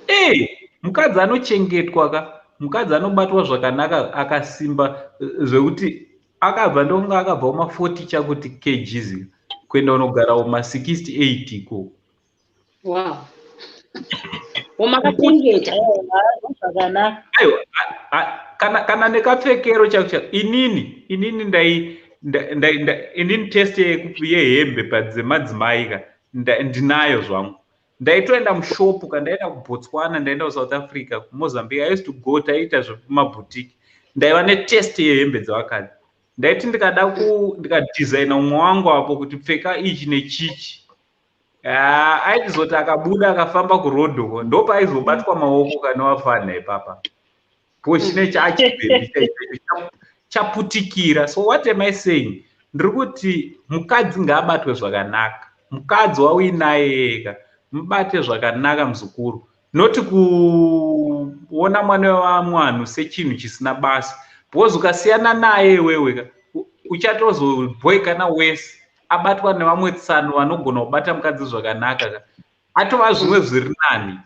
E, mukadzi anochengetwa ka, mukadzi anobatwa zvakanaka, akasimba zvekuti akabva, ndokunga akabva kuma40 chakuti kgs kuenda unogara kuma68 iko. Wow, wamakachengeta. Zvakanaka. Aiwa, kana nekapfekero chako chako. Inini ndai inini taste yehembe padzemadzimai ka ndinayo zvangu. Ndaitoenda mushopu kandaenda kuBotswana, ndaenda kuSouth Africa, kuMozambique, I used to go, taiita zvemabhutiki. Ndaiva netaste yehembe dzevakadzi. Ndaiti ndikada ndikadhizaina umwe wangu apo kuti pfeka ichi nechichi, aitizoti akabuda akafamba kurodhi uko, ndopaizobatwa maoko kana wafana ipapa po chine chachibhebhi chaputikira. So what am I saying? Ndiri kuti mukadzi ngaabatwe zvakanaka. Mukadzi wauinaye ega, mubate zvakanaka, muzukuru, noti kuona mwana wamwanhu sechinhu chisina basa, because ukasiyana naye iwewe, uchatozobhoikana wese abatwa nevamwe tsano vanogona kubata mukadzi zvakanaka ka, atova zvimwe zviri nani.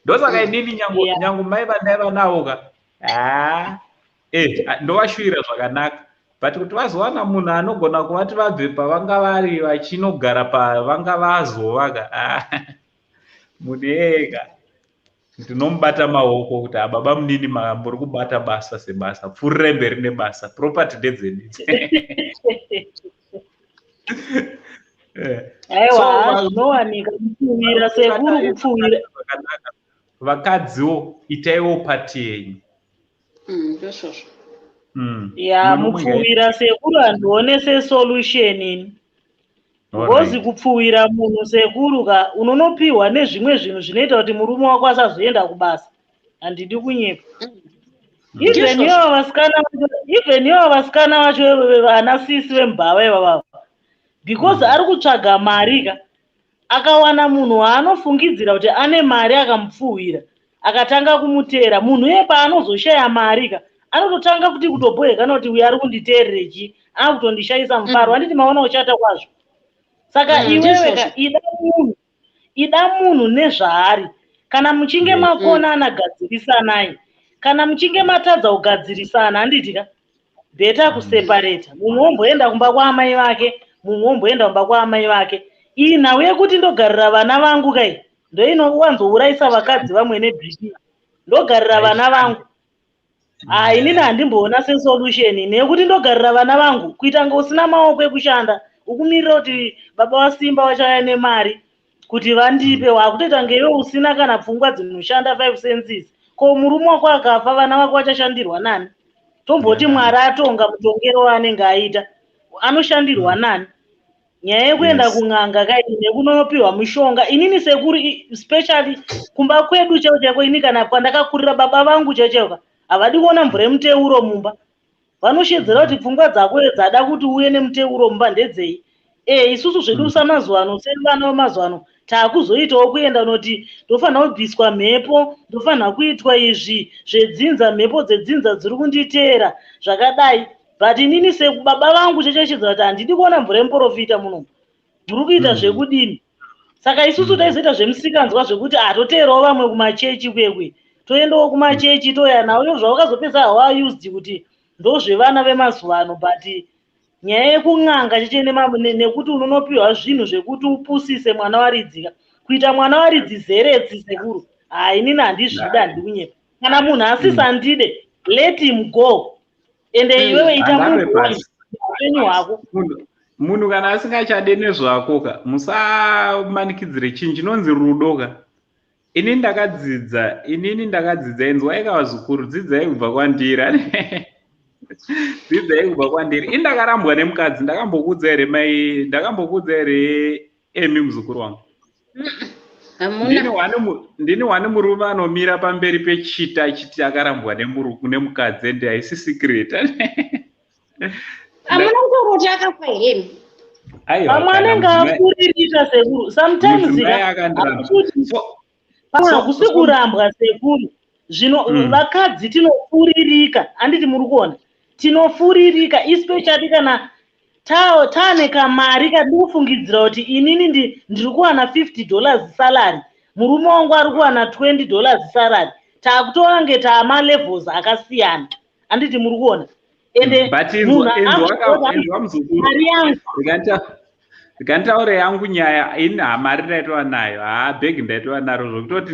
Ndosaka inini nyange mai vandaiva navo ka, ha, ndovashuvira zvakanaka, but kuti vazowana munhu anogona kuvati vabve pavanga vari vachinogara pavanga vazova ka, munhu ega ndinomubata maoko kuti, "Ababa munini, muri kubata basa sebasa, pfuurirai mberi nebasa, property ndedzedu." Aiwa, zvinowanika kupfuwira, sekuru, kupfuwira. Zvakanaka. Vakadziwo, itaiwo part yenyu. Ndizvozvo. Ya, mupfuwira, sekuru, handione sesolution ini, because kupfuwira munhu, sekuru ka, unonopiwa nezvimwe zvinhu zvinoita kuti murume wako asazoenda kubasa. Handidi kunyepa. Even ivo vasikana, even ivo vasikana vacho, vana sisi vembava ivavava, because ari kutsvaga mari ka, akawana munhu waanofungidzira kuti ane mari, akamupfuwira, akatanga kumuteera munhu iye, paanozoshaya mari ka, anototanga futi kutobhohekana kuti uyu ari kunditeerere chii, akutondishayisa mufaro. Handiti maona uchata kwazvo? Saka iwewe ka, ida munhu. Ida munhu nezvaari. Kana muchinge makonana, gadzirisanai. Kana muchinge matadza kugadzirisana, handiti ka, better kuseparata. Mumwe womboenda kumba kwaamai vake, mumwe womboenda kumba kwaamai vake. Iyi nhau yekuti ndogarira vana vangu kai, ndoinowanzourayisa vakadzi vamwe neBP. Ndogarira vana vangu, ha, inini handimboona sesolution nekuti ndogarira vana vangu, kuita kunge usina maoko ekushanda, ukumirira kuti baba vaSimba vachauya nemari kuti vandipe. Wakutoita kunge iwe usina kana pfungwa dzinoshanda, five senses. Ko murume wako akafa, vana vako vachashandirwa nani? Tomboti Mwari atonga mutongero waanenge aita, anoshandirwa nani? Nyaya yekuenda kun'anga kai nekunopiwa mishonga, inini sekuru, especially kumba kwedu chaiko chaiko, ini kana kwandakakurira, baba vangu chaiko chaiko havadi kuona mvura yemuteuro mumba. Vanoshedzera kuti pfungwa dzako dzada kuti uye nemuteuro mumba ndedzei? Isusu zvedu samazuva ano, sevana vemazuva ano, taakuzoitawo kuenda noti ndofanira kubviswa mhepo, ndofanira kuitwa izvi zvedzinza, mhepo dzedzinza dziri kunditeera zvakadai. But inini sekubaba vangu chechechedza kuti handidi kuona mvura yemuprofita munomu, muri kuita zvekudini? Saka isusu taizoita zvemusikanzwa zvekuti hatoteerawo vamwe kumachechi kwekwe, toendawo kumachechi, toya nawo zvavakazopedza hawa used kuti ndozvevana vemazuva ano. But nyaya yekun'anga cheche nekuti unonopiwa zvinhu zvekuti upusise mwana waridzika, kuita mwana waridzi zeretsi, sekuru, ha, inini handizvida, handidi kunyepa. Kana munhu asisandide, let him go. Ende iwewe ita Handarwe move on pasi. upenyu hwako. Munhu kana asingachade nezvako ka, musamanikidzire chinhu chinonzi rudo ka. Inini ndakadzidza, inini ndakadzidza. Inzwai ka vazukuru, dzidzai kubva kwandiri, dzidzai kubva kwandiri. Ini ndakarambwa nemukadzi. Ndakambokudza here mai? Ndakambokudza here emi, muzukuru wangu? Hamuna. Ndini wani murume anomira pamberi pechita achiti akarambwa nemukadzi, ende haisi secret. Hamuna kutaura kuti akafa here? Aiwa, Pamwe kana anenge afuririka, sekuru, sometimes. Mudzimai Ka akandiramba. hakuti pamwe hakusi kurambwa, sekuru. Zvino vakadzi tinofuririka, handiti muri kuona? Tinofuririka, especially kana taane kamari katiri kufungidzira kuti inini ndiri kuwana $50 salary, murume wangu ari kuwana $20 salary, taakutoange taamalevels akasiyana, handiti muri kuona? Ende But munhu inzwa akutoona inzwa muzukuru. Mari yangu. Rega nditaure yangu nyaya. Ini hamari ndaitova nayo, haa, bhegi ndaitova naro zvokutoti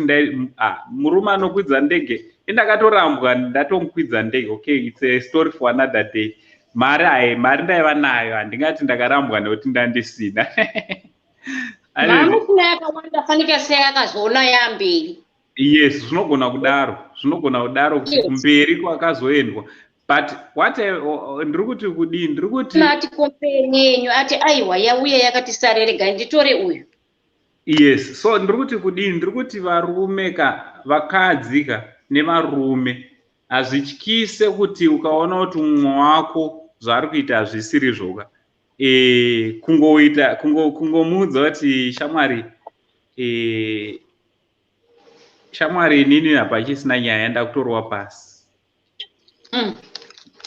murume anokwidza ndege, indakatorambwa ndatomukwidza ndege. Okay, it's a story for another day. Mari hai, mari ndaiva nayo, handingati ndakarambwa nekuti ndandisina. Mamusina yakawanda, fanika sei akazoona yamberi? Yes, zvinogona kudaro, zvinogona kudaro kuti kumberi kwakazoendwa. But what ndiri kuti kudii? Ndiri kuti ati kompeni yenyu, ati aiwa, yauya yakati sare, regai nditore uyu. Yes, so ndiri kuti kudii? Ndiri kuti varume ka, vakadzi ka nevarume, hazvityise kuti ukaona kuti mumwe wako zvaari kuita hazvisiri zvoka, kungoita kungomuudza kuti shamwari, shamwari, inini hapachisina nyaya, ndakutorwa pasi.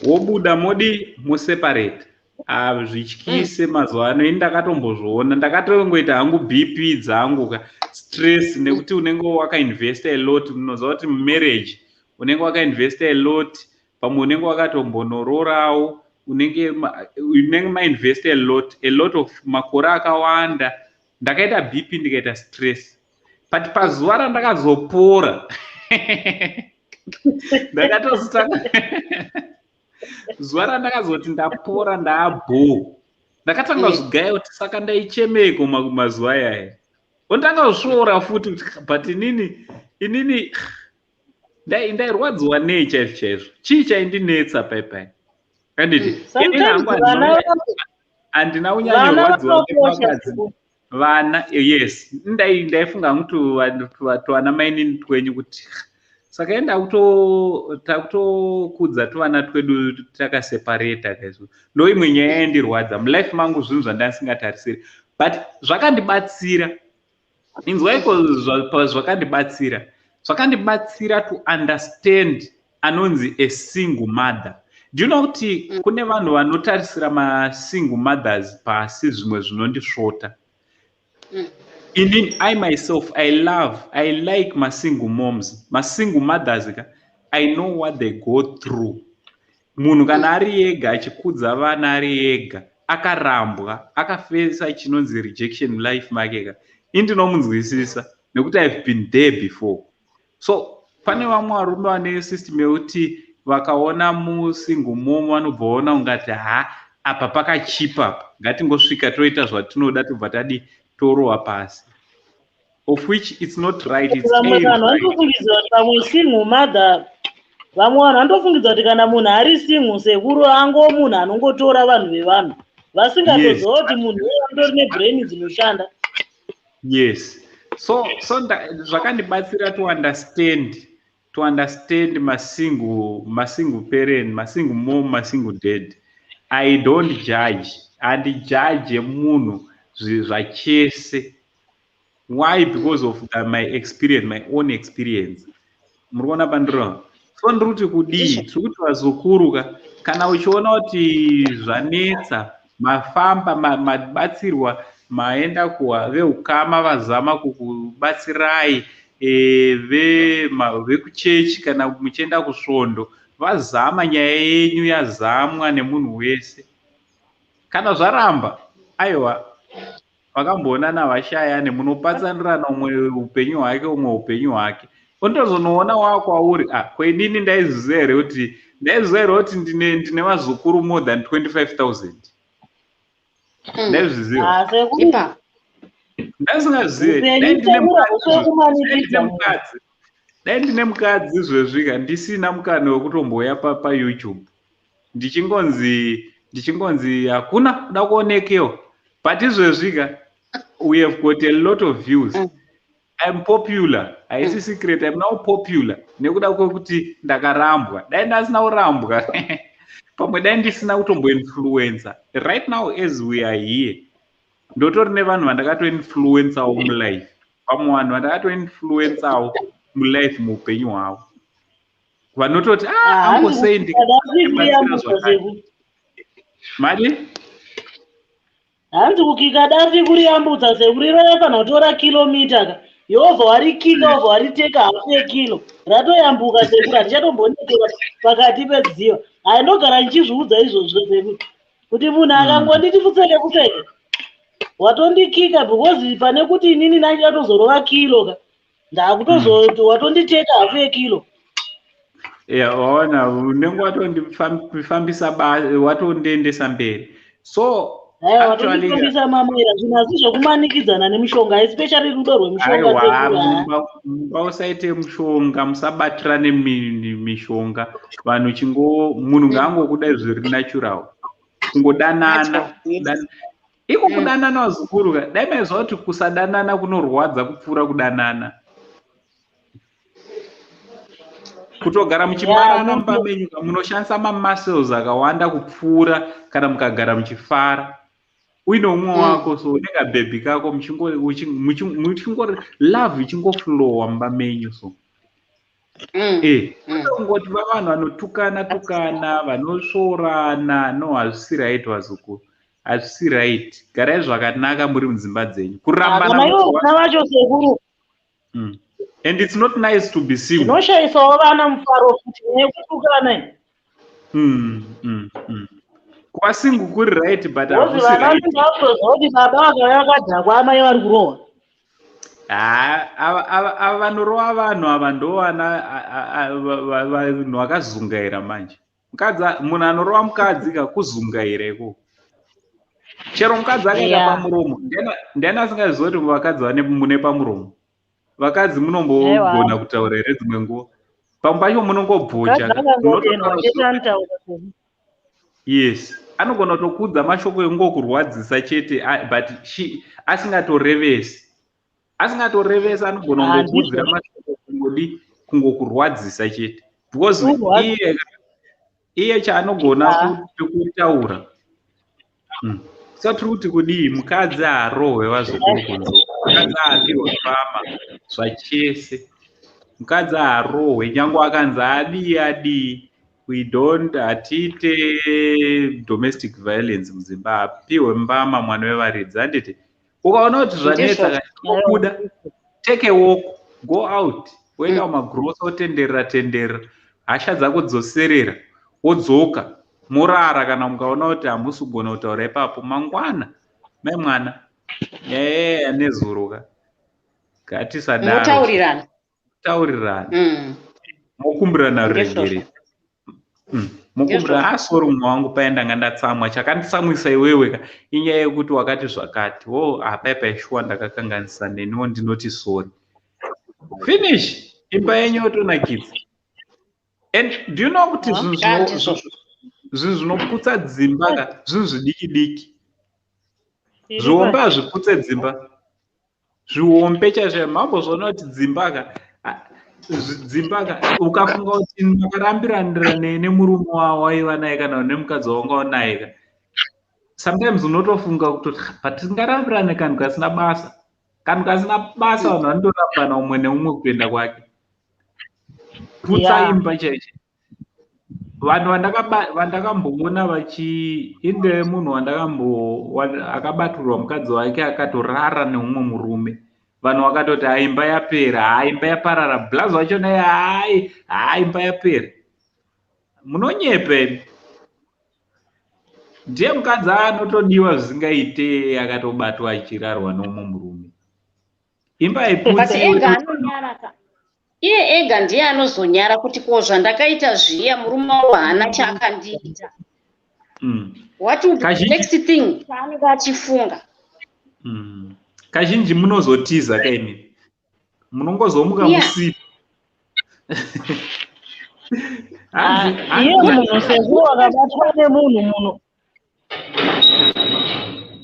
Wobuda, modi museparate. Hazvityise mazuva ano. Ini ndakatombozviona, ndakatongoita hangu BP dzangu ka, stress, nekuti unenge wakainvesta a lot. Unoziva kuti mumarriage unenge wakainvesta a lot, pamwe unenge wakatombonoroorawo, unenge mainvesta a lot, a lot of makore akawanda. Ndakaita BP, ndikaita stress, but pazuva randakazopora, ndakatozotanga zuva randakazoti ndapora, ndaabho, ndakatanga kuzvigaya kuti saka ndaichemeko mazuva ayaya. Ondanga kusvoora futi kuti but inini ndairwadziwa nei chaizvo chaizvo? Chii chaindinetsa paipai, anditi? Inini Sometimes hangu vana handina vana kunyanyorwadziwa vanokosha, nemukadzi. sekuru. Vana, yes. Ndaifunga hangu tuvana mainini twenyu kuti saka enda takutokudza tuvana twedu takaseparata kaizvo. Ndo imwe nyaya yaindirwadza mulife mangu, zvinhu zvandasingatarisiri, but zvakandibatsira. Inzwaiko, zvakandibatsira, zvakandibatsira to understand anonzi a single mother. Do you know kuti kune vanhu vanotarisira masingle mothers pasi? Zvimwe zvinondisvota. Inini, I myself, I love, I like masingle moms, masingle mothers ka. I know what they go through. Munhu kana ari ega achikudza vana ari ega, akarambwa, akafesa chinonzi rejection life make ka, indinomunzwisisa nekuti I've been there before. So pane vamwe varume vane system yekuti vakaona musingle mom vanobva vaona ungati, ha, apa pakachipa apa, ngatingosvika toita zvatinoda, tobva tadi torowa pasi, of which it's not right. It's Vamwe vanhu vanotofungidzira kuti pamwe single mother, vamwe vanhu vanotofungidzira kuti kana munhu ari single, sekuru, ango munhu anongotora vanhu vevanhu, vasingatoziva kuti munhu iyoyo andori nebrain dzinoshanda. Yes, so zvakandibatsira to understand masingle parent, masingle mom, masingle dad. I don't judge, handijudge munhu zvachese. Why? Because of my experience, my own experience. Muri kuona pandiriwa? So ndiri kuti kudii? Tiri kuti vazukuru ka, kana uchiona kuti zvanetsa, mafamba, mabatsirwa, maenda kuva veukama, vazama kukubatsirai, vekuchechi, kana muchienda kusvondo, vazama, nyaya yenyu yazamwa nemunhu wese, kana zvaramba, aiwa, vakamboonana vashayane, munopatsanirana, umwe upenyu hwake, umwe upenyu hwake. Unotozonoona waakwauri, ah, kwenini ndaiziva here kuti ndine vazukuru more than 25 000? Ndaizviziva? Ah, sekuru. Ipa. Ndasingazive. Upenyu Dai ndine sekuru mukadzi, hausi dai ndine wekumanikidza. mukadzi, dai ndine mukadzi izvezvika, ndisina mukana wekutombouya paYouTube, ndichingonzi hakuna kuda kuonekewa. But izvezvika we have got a lot of views. I'm popular, haisi secret. I'm now popular nekuda kwekuti ndakarambwa. Dai ndasina kurambwa, pamwe dai ndisina kutomboinfluencer. Right now as we are here, ndotori nevanhu vandakatoinfluencawo mulife, vamwe vanhu vandakatoinfluencawo mulife, muupenyu hwavo, vanototi, ah, angosei ndikabatsira zvakati mari. Hanzi kukika dafi kuriyambutsa, sekuru, rinofanira kutora kilomita ka, yobva warikika, wobva wariteka hafu yekilo, ratoyambuka, sekuru, hatichatombonetera pakati pedziva. Hai, ndogara ndichizviudza izvozvo, sekuru, kuti munhu akangonditi futseke futseke, watondikika, because pane kuti inini ndachatozorova kilo ka, ndakutozoti watonditeka hafu yekilo. Ya, waona, unenge watondifambisa, watondiendesa mberi. So Aiwa, actually watondifambisa mamwera. Zvinhu asi zvekumanikidzana nemishonga, especially rudo rwemushonga, Aiwa, sekuru, ha. Mumba usaite mushonga, musabatirane mishonga. Vanhu chingo, munhu ngaangokuda zviri natural, kungodanana. Natural, yes. Iko kudanana, vazukuru ka, dai maiziva kuti kusadanana kunorwadza kupfuura kudanana. Kutogara muchimarana mumba menyu ka, munoshandisa mamuscles akawanda kupfuura kana mukagara muchifara uine umwe wako. So une kabhebhi kako, muchingori love ichingoflowa mumba menyu. So kungoti vavanhu vanotukana tukana, vanosvorana, no, hazvisi right, vazukuru, hazvisi right. Garai zvakanaka muri mudzimba dzenyu. Kurambana Kana ivo vana vacho, sekuru, And it's not nice to be single. Zvinoshayisawo vana mufaro futi nekutukana iyi. Kuva single kuri right, but Because hakusi vana right. vanenge vakutoziva kuti baba vakauya vakadhakwa, amai vari kurohwa. Ha, ava vanorova vanhu ava ndovana vanhu vakazungaira manje. Mukadzi, munhu anorova mukadzi ka, kuzungaira ikoko. Chero mukadzi akaita pamuromo, ndiani asingazivi kuti vakadzi vane mune pamuromo? Vakadzi munombogona kutaura here dzimwe nguva? Pamwe pacho munongobvocha. Mukadzi akangotenwa Munototaura chete anotaura, sekuru. Yes, anogona kutokudza mashoko engokurwadzisa chete, but she asingatorevesi, asingatorevesi, anogona Ah, kungokuudzira ndizvo. mashoko kungodi kungokurwadzisa chete, because Kurwadza. iye chaanogona kutaura. So tiri kuti kudii? Mukadzi haarohwe, vazukuru, kunze. Mukadzi haapiwe mbama zvachese. Mukadzi haarohwe, nyange akanzi adii adii. We don't, hatiite domestic violence mudzimba. Apiwe mbama mwana wevaridzi, handiti? Ukaona kuti zvanetsa, kabuda, take a walk, go out, woenda kumagrosa, wotenderera tenderera, hasha dzako dzoserera, wodzoka, morara. Kana mukaona kuti hamusi kugona kutaura ipapo, mangwana, mai mwana, nyaya yanezuro ka, ngatisadaro. Motaurirana. Taurirana, mokumbirana ruregerero, mokumbirana, "Asori mumwe wangu, paye ndanga ndatsamwa. Chakanditsamwisa iwewe ka inyaya yekuti wakati zvakati wo apai shuwa ndakakanganisa, neniwo ndinoti sorry." Finish, imba yenyu yotonakidza. And do you know kuti zvinhu zvinoputsa dzimba ka zvinhu zvidiki diki? Zvihombe hazviputse dzimba, zvihombe chaizvo. Mambozviona kuti dzimba ka, dzimba ka, ukafunga kuti makarambiranira nemurume wawaiva naye kana nemukadzi wawanga unaye ka, sometimes unotofunga kutoti patingarambirane kanhu kasina basa, kanhu kasina basa. Vanhu vanotorambana, umwe neumwe kuenda kwake. Putsa imba chaicho. Vanhu vandakamboona vachi inde, munhu wandakambo akabatirwa mukadzi wake akatorara neumwe murume, vanhu vakatoti, "Ha, imba yapera, ha, imba yaparara." Blazi wachona, "Hai, ha, imba yapera." Munonyepa imi. Ndiye mukadzi anotodiwa zvisingaite, akatobatwa achirarwa neumwe murume, imba But ega anonyara ka. Iye ega ndiye anozonyara kuti, "Ko zvandakaita zviya, murume wangu haana chaakandiita." What will be the next thing chaanenge achifunga? Kazhinji munozotiza kaimi, munongozomuka musipo. Iye munhu sekuru akabatwa nemunhu, munhu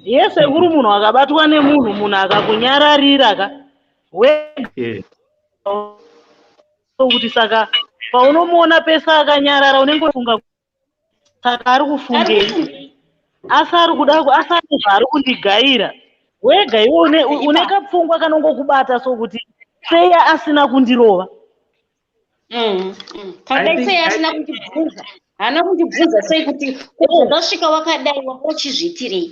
iye sekuru, munhu akabatwa nemunhu, munhu akakunyararira ka wega kuti, saka paunomuona pese akanyarara, unenge ufunga, "Saka ari kufungei? Asi ari kuda, asi ane zvaari kundigaira?" Wega iwe une kapfungwa kanongokubata sokuti, "Sei asina kundirova?" Kadai sei asina kundibvunza? Haana kundibvunza sei kuti ko ndasvika wakadai, wanga uchizviitirei?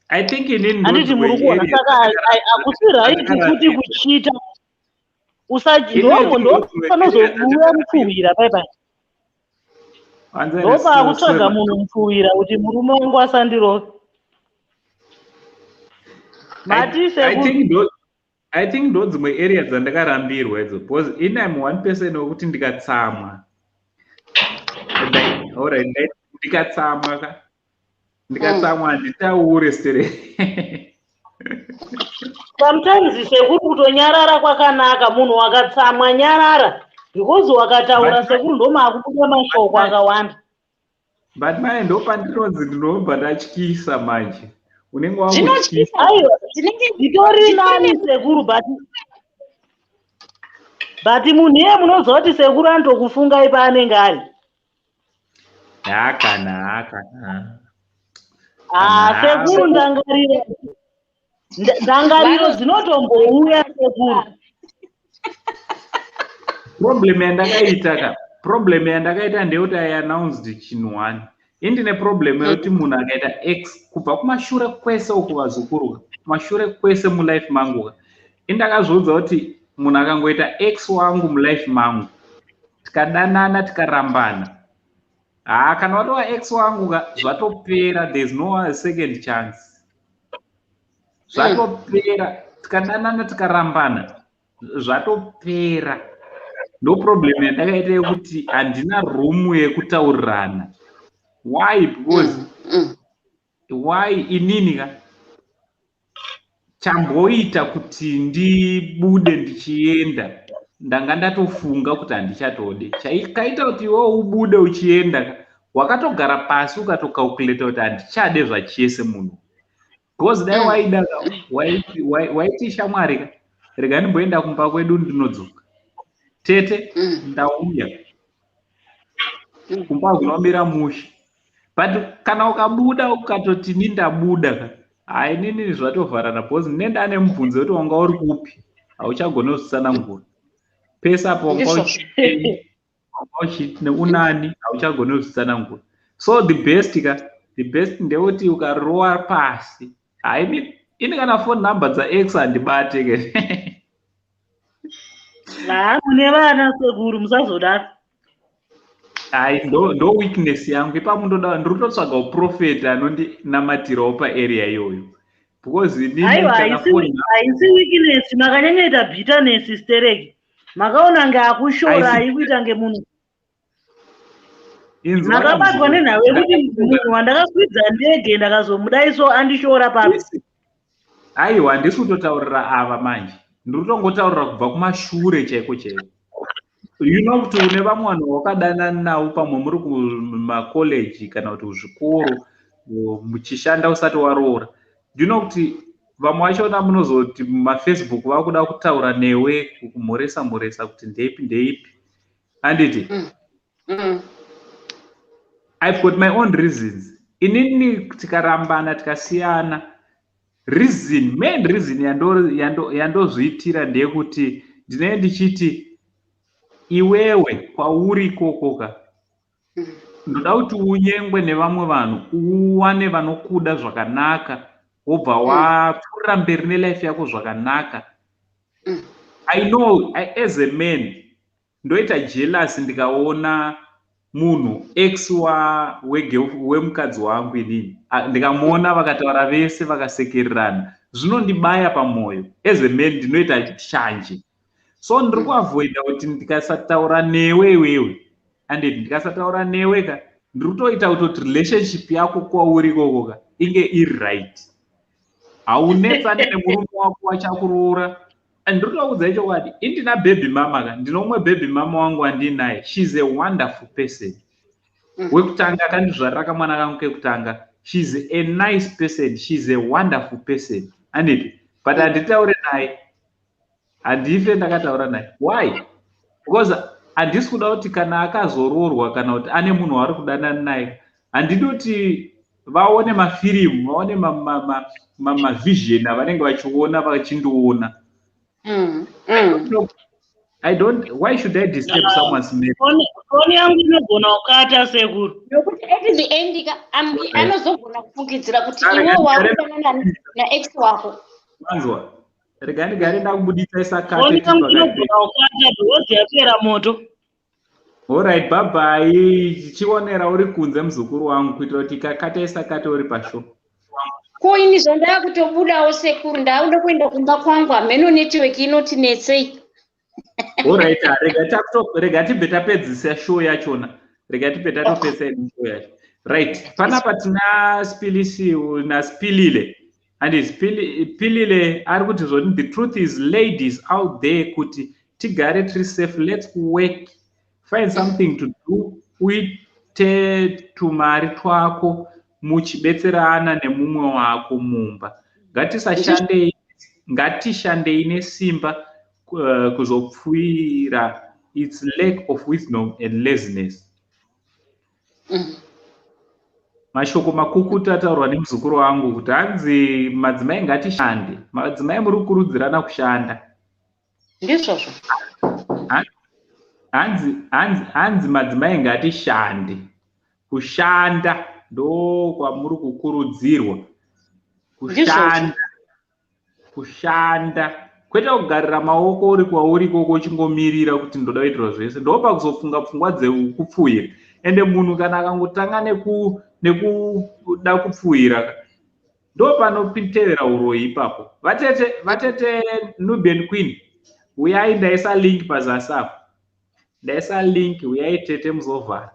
I think inini Handiti muri kuona? Saka hakusi right kuti kuchita usapanozouya mupfuhwira pai pai, ndopaakutsvaga munhu mupfuhwira kuti murume wangu asandirove. Mati sekuru? I think ndo dzimwe area dzandakarambirwa idzo, because in I'm one person wekuti ndikatsamwa, alright, ndikatsamwa ka, ndikatsamwa handitaure stere. Sometimes sekuru, kutonyarara kwakanaka. Munhu wakatsamwa, nyarara, because wakataura sekuru, ndomaakubuda mashoko akawanda. But manje ndopandinonzi ndinobva ndatyisa manje, unenge Zvinotyisa. Aiwa, zvitori nani sekuru, but munhu iye munoziva kuti sekuru anotokufungai paanenge ari. Hakana, hakana. Ah, sekuru, ndangariro dzinotombouya sekuru. Problem yandakaita ka, problem yandakaita ndeyekuti I announced chinhu one. Indine problem yekuti munhu akaita ex, kubva kumashure kwese uku, vazukuru, kumashure kwese mulife mangu ka, indakazviudza kuti munhu akangoita ex wangu mulife mangu, tikadanana, tikarambana, haa, kana watova ex wangu ka, zvatopera. There is no second chance, zvatopera. Tikadanana, tikarambana, zvatopera. Ndo problem yandakaita yekuti handina room yekutaurirana. Why? Because why? Inini ka, chamboita kuti ndibude ndichienda, ndanga ndatofunga kuti handichatode. Chaikaita kuti iwewo ubude uchienda ka, wakatogara pasi ukatocalculata kuti handichade zvachese munhu, because dai waida ka, waiti, "Shamwari ka, rega ndimboenda kumba kwedu, ndinodzoka. Tete, ndauya." Kumba kunomira mushe. But kana ukabuda ukatoti, "Ni ndabuda ka," hai, nini zvatovharana, because ndinenge ane mubvunzo wekuti wanga uri kupi. Hauchagoni kuzvitsanangura pese apo wanga uchiti unani, hauchagoni kuzvitsanangura. So the best ka, the best ndekuti ukarowa pasi, haini. Ini kana phone number dzaex handibate ke. Haa, mune vana sekuru, musazodaro. Ai, ndo weakness yangu ipapo. Ndoda, ndiri kutotsvaga uprofeti anondinamatirawo paarea iyoyo, because inini Aiwa, kana haisi weakness, makanyanyaita bitterness stereki. Makaona ngeakushorai kuita ngemunhu Inzwa makabatwa muzukuru. nenhau yekuti munhu wandakakwidza ndege ndakazomudaiso andishora pano. Aiwa, handisi kutotaurira ava manje, ndiri kutongotaurira kubva kumashure chaiko chaiko. You know kuti une vamwe vanhu vakadanana navo, pamwe muri kumakoleji kana kuti kuzvikoro, muchishanda usati waroora. Do you know kuti vamwe vachona munozoti mumaFacebook vakuda kutaura newe, kumhoresa mhoresa kuti ndeipi ndeipi, handiti? I've got my own reasons. Inini tikarambana, tikasiyana, reason, main reason yandozviitira ndeyekuti ndinenge ndichiti iwewe kwauri ikokoka, ndoda kuti unyengwe nevamwe vanhu, uwane vanokuda zvakanaka, wobva wapfuurira mberi nelife yako zvakanaka. I know as a man ndoita jealous ndikaona munhu ex wemukadzi wangu inini, ndikamuona vakataura vese vakasekererana, zvinondibaya pamwoyo. As a man ndinoita shanje, so ndiri kuavoida kuti ndikasataura newe iwewe, anditi ndikasataura newe ka, ndiri kutoita kutoti relationship yako kwauri ikoko ka inge iri right, haunetsane nemurume wako wachakuroora. Ndiri kutokuudzai chokwadi, indina baby mama ka, ndine umwe baby mama wangu wandinaye. She's a wonderful person. Wekutanga akandizvarira kamwana kangu kekutanga. She's a nice person, she's a wonderful person, anditi? But handitaure naye, handife ndakataura naye. Why? Because handisi kuda kuti kana akazoroorwa kana kuti ane munhu waari kudanana naye, handidi kuti vaone mafirimu, vaone mavision avanenge vachiona, vachindiona. I don't, why should I disturb someone's marriage? Foni yangu inogona kukata, sekuru. Nokuti at the end ka anozogona kufungidzira kuti iwe wakudanana naex wako. Manzwa, rega ndigare ndakubudisa isakate. Foni yangu inogona kukata because yapera moto. Alright, bye bye. Chionera uri kunze, muzukuru wangu, kuitira kuti ikakata isakate uri pashow. Ko ini zvandakutobudawo sekuru, ndauda kuenda kumba kwangu, hameno network inoti netsei. Alright, rega tibve tapedzisa show yachona, rega tibve tatopedzisa show yacho. Right, panapa tina Spilisi naSpilile, and Pilile ari kuti zvoni, "The truth is, ladies out there, kuti tigare tiri safe, let's work, find something to do, uite tumari twako muchibetserana nemumwe wako mumba. Ngatisashandei, ngatishandei nesimba kuzopfuira. It's lack of wisdom and laziness." Mashoko makukutu ataurwa nemuzukuru wangu kuti hanzi madzimai ngatishande. Madzimai muri kukurudzirana kushanda. Ndizvozvo. Hanzi madzimai ngatishande. Kushanda ndo kwamuri kukurudzirwa, kushanda, kushanda, kwete kugarira maoko uri kwauri ikoko uchingomirira kuti ndoda kuitirwa zvese. Ndopa kuzofunga pfungwa dzekupfuhira. Ende munhu kana akangotanga nekuda kupfuhira, ndo panotevera uroyi ipapo. Vatete Nubian Queen, uyai, ndaisa link pazasi apo, ndaisa link, uyai tete muzovhara.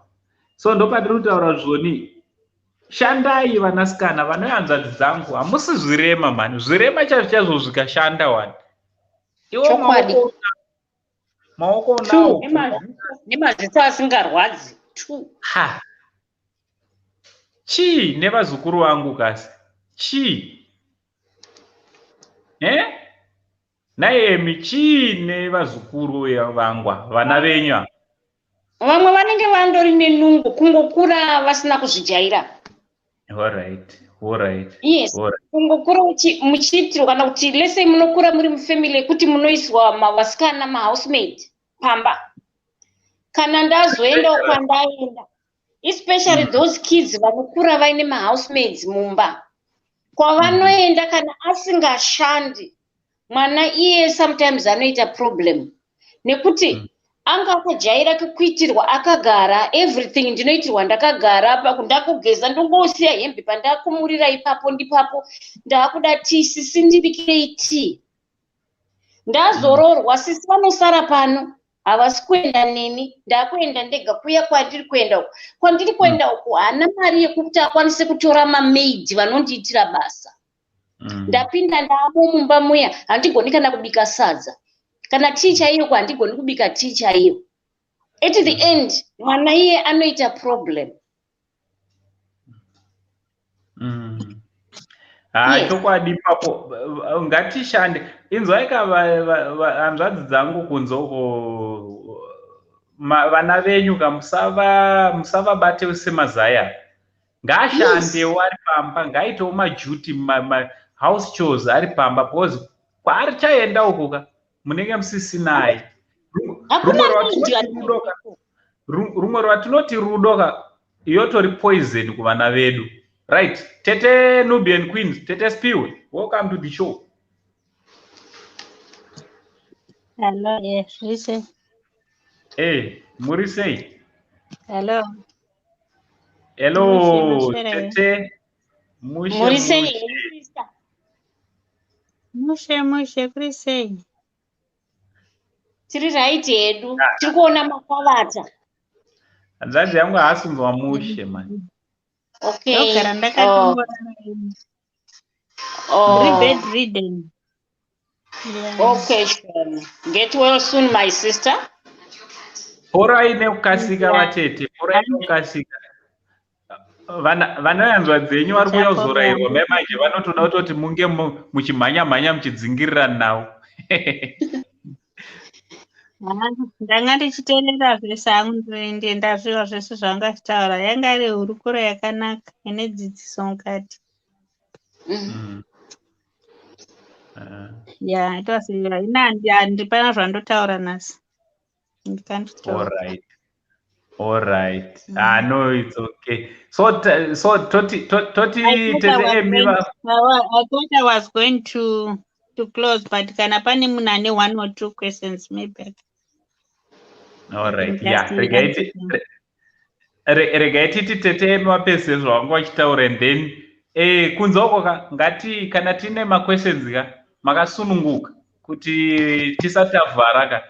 So ndopatiri kutaura zvoni, shandai vanasikana, vanoyanzvadzi dzangu, hamusi zvirema mani, zvirema chaizvo chaizvo zvikashanda wani. Iwo maoko nawo. Nemaziso asingarwadzi. Ha, chii nevazukuru vangu kasi, chii e naemi, chii nevazukuru vangwa, vana venyu ava? Vamwe vanenge vandori nenungo, kungokura vasina kuzvijaira. Alright. Yes, kungokura muchiitirwa kana kuti lese munokura muri mufamily yekuti munoiswa mavasikana mahousemaid pamba. Kana ndazoendawo kwandaenda, especially those kids vanokura vaine mahousemaids mumba. Kwavanoenda kana asingashandi mwana iye, sometimes anoita problem nekuti anga akajaira kuitirwa akagara. Everything ndinoitirwa ndakagara, ndakugeza, ndongosiya hembe pandakumurira ipapo ndipapo. Ndaakuda tii, sisi ndibikirei tii. Ndazoroorwa, sisi vanosara pano, havasi kuenda neni, ndakuenda ndega kuya kwandiri kuenda uku. Kwandiri kuenda uku haana mari yekuti akwanise kutora mamaid vanondiitira basa. Ndapinda ndamo mumba muya, handigoni kana kubika sadza kana tii chaiyo, handigoni kubika tii chaiyo. At the end mwana iye anoita problem. Ha, chokwadi ipapo ngatishande. Inzwai ka, hanzvadzi dzangu kunze uko, vana venyu ka, musavabate semazaya. Ngaashandewo ari pamba, ngaaitewo maduty, house chores ari pamba, because kwaari chaenda uko ka, munenge musisinaye. Rumwe rwatinoti rudo ka, iyotori poison kuvana vedu. Right, Tete Nubian Queens, Tete Spiwe, welcome to the show. Hello, yes, listen. Hey, muri sei? Hello. Hello, Tete. Mushe. Muri sei? Mushe mushe, kuri sei? Tiri right hedu, tiri kuona makavata. Hanzvadzi yangu haasi kunzwa mushe mani. Okay. Ndogara ndakatomborara. Ndiri bedridden. Yeah. Okay, sure. Get well soon, my sister. Porai nekukasika, vatete, porai nekukasika. Vana hanzvadzi dzenyu vari kuuya kuzorayirwa mai manje, vanotoda kutoti munge muchimhanya mhanya muchidzingirirana navo. Ndanga ndichiteerera zvese hangu, ndazviwa zvese zvanga achitaura. Yanga iri hurukuro yakanaka ine dzidziso mukati. Yeah, it was, ina handipana zvandotaura nhasi. Alright. Alright. Ah, no, it's okay. So toti tete Emi I thought I was going to close, but kana pane munhu ane one or two questions, maybe. All right. Yeah. Regai titi Tete Emi vapese zvavanga vachitaura, and then kunze uko ka, ngati kana tine maquestions ka, makasununguka kuti tisati tavhara ka,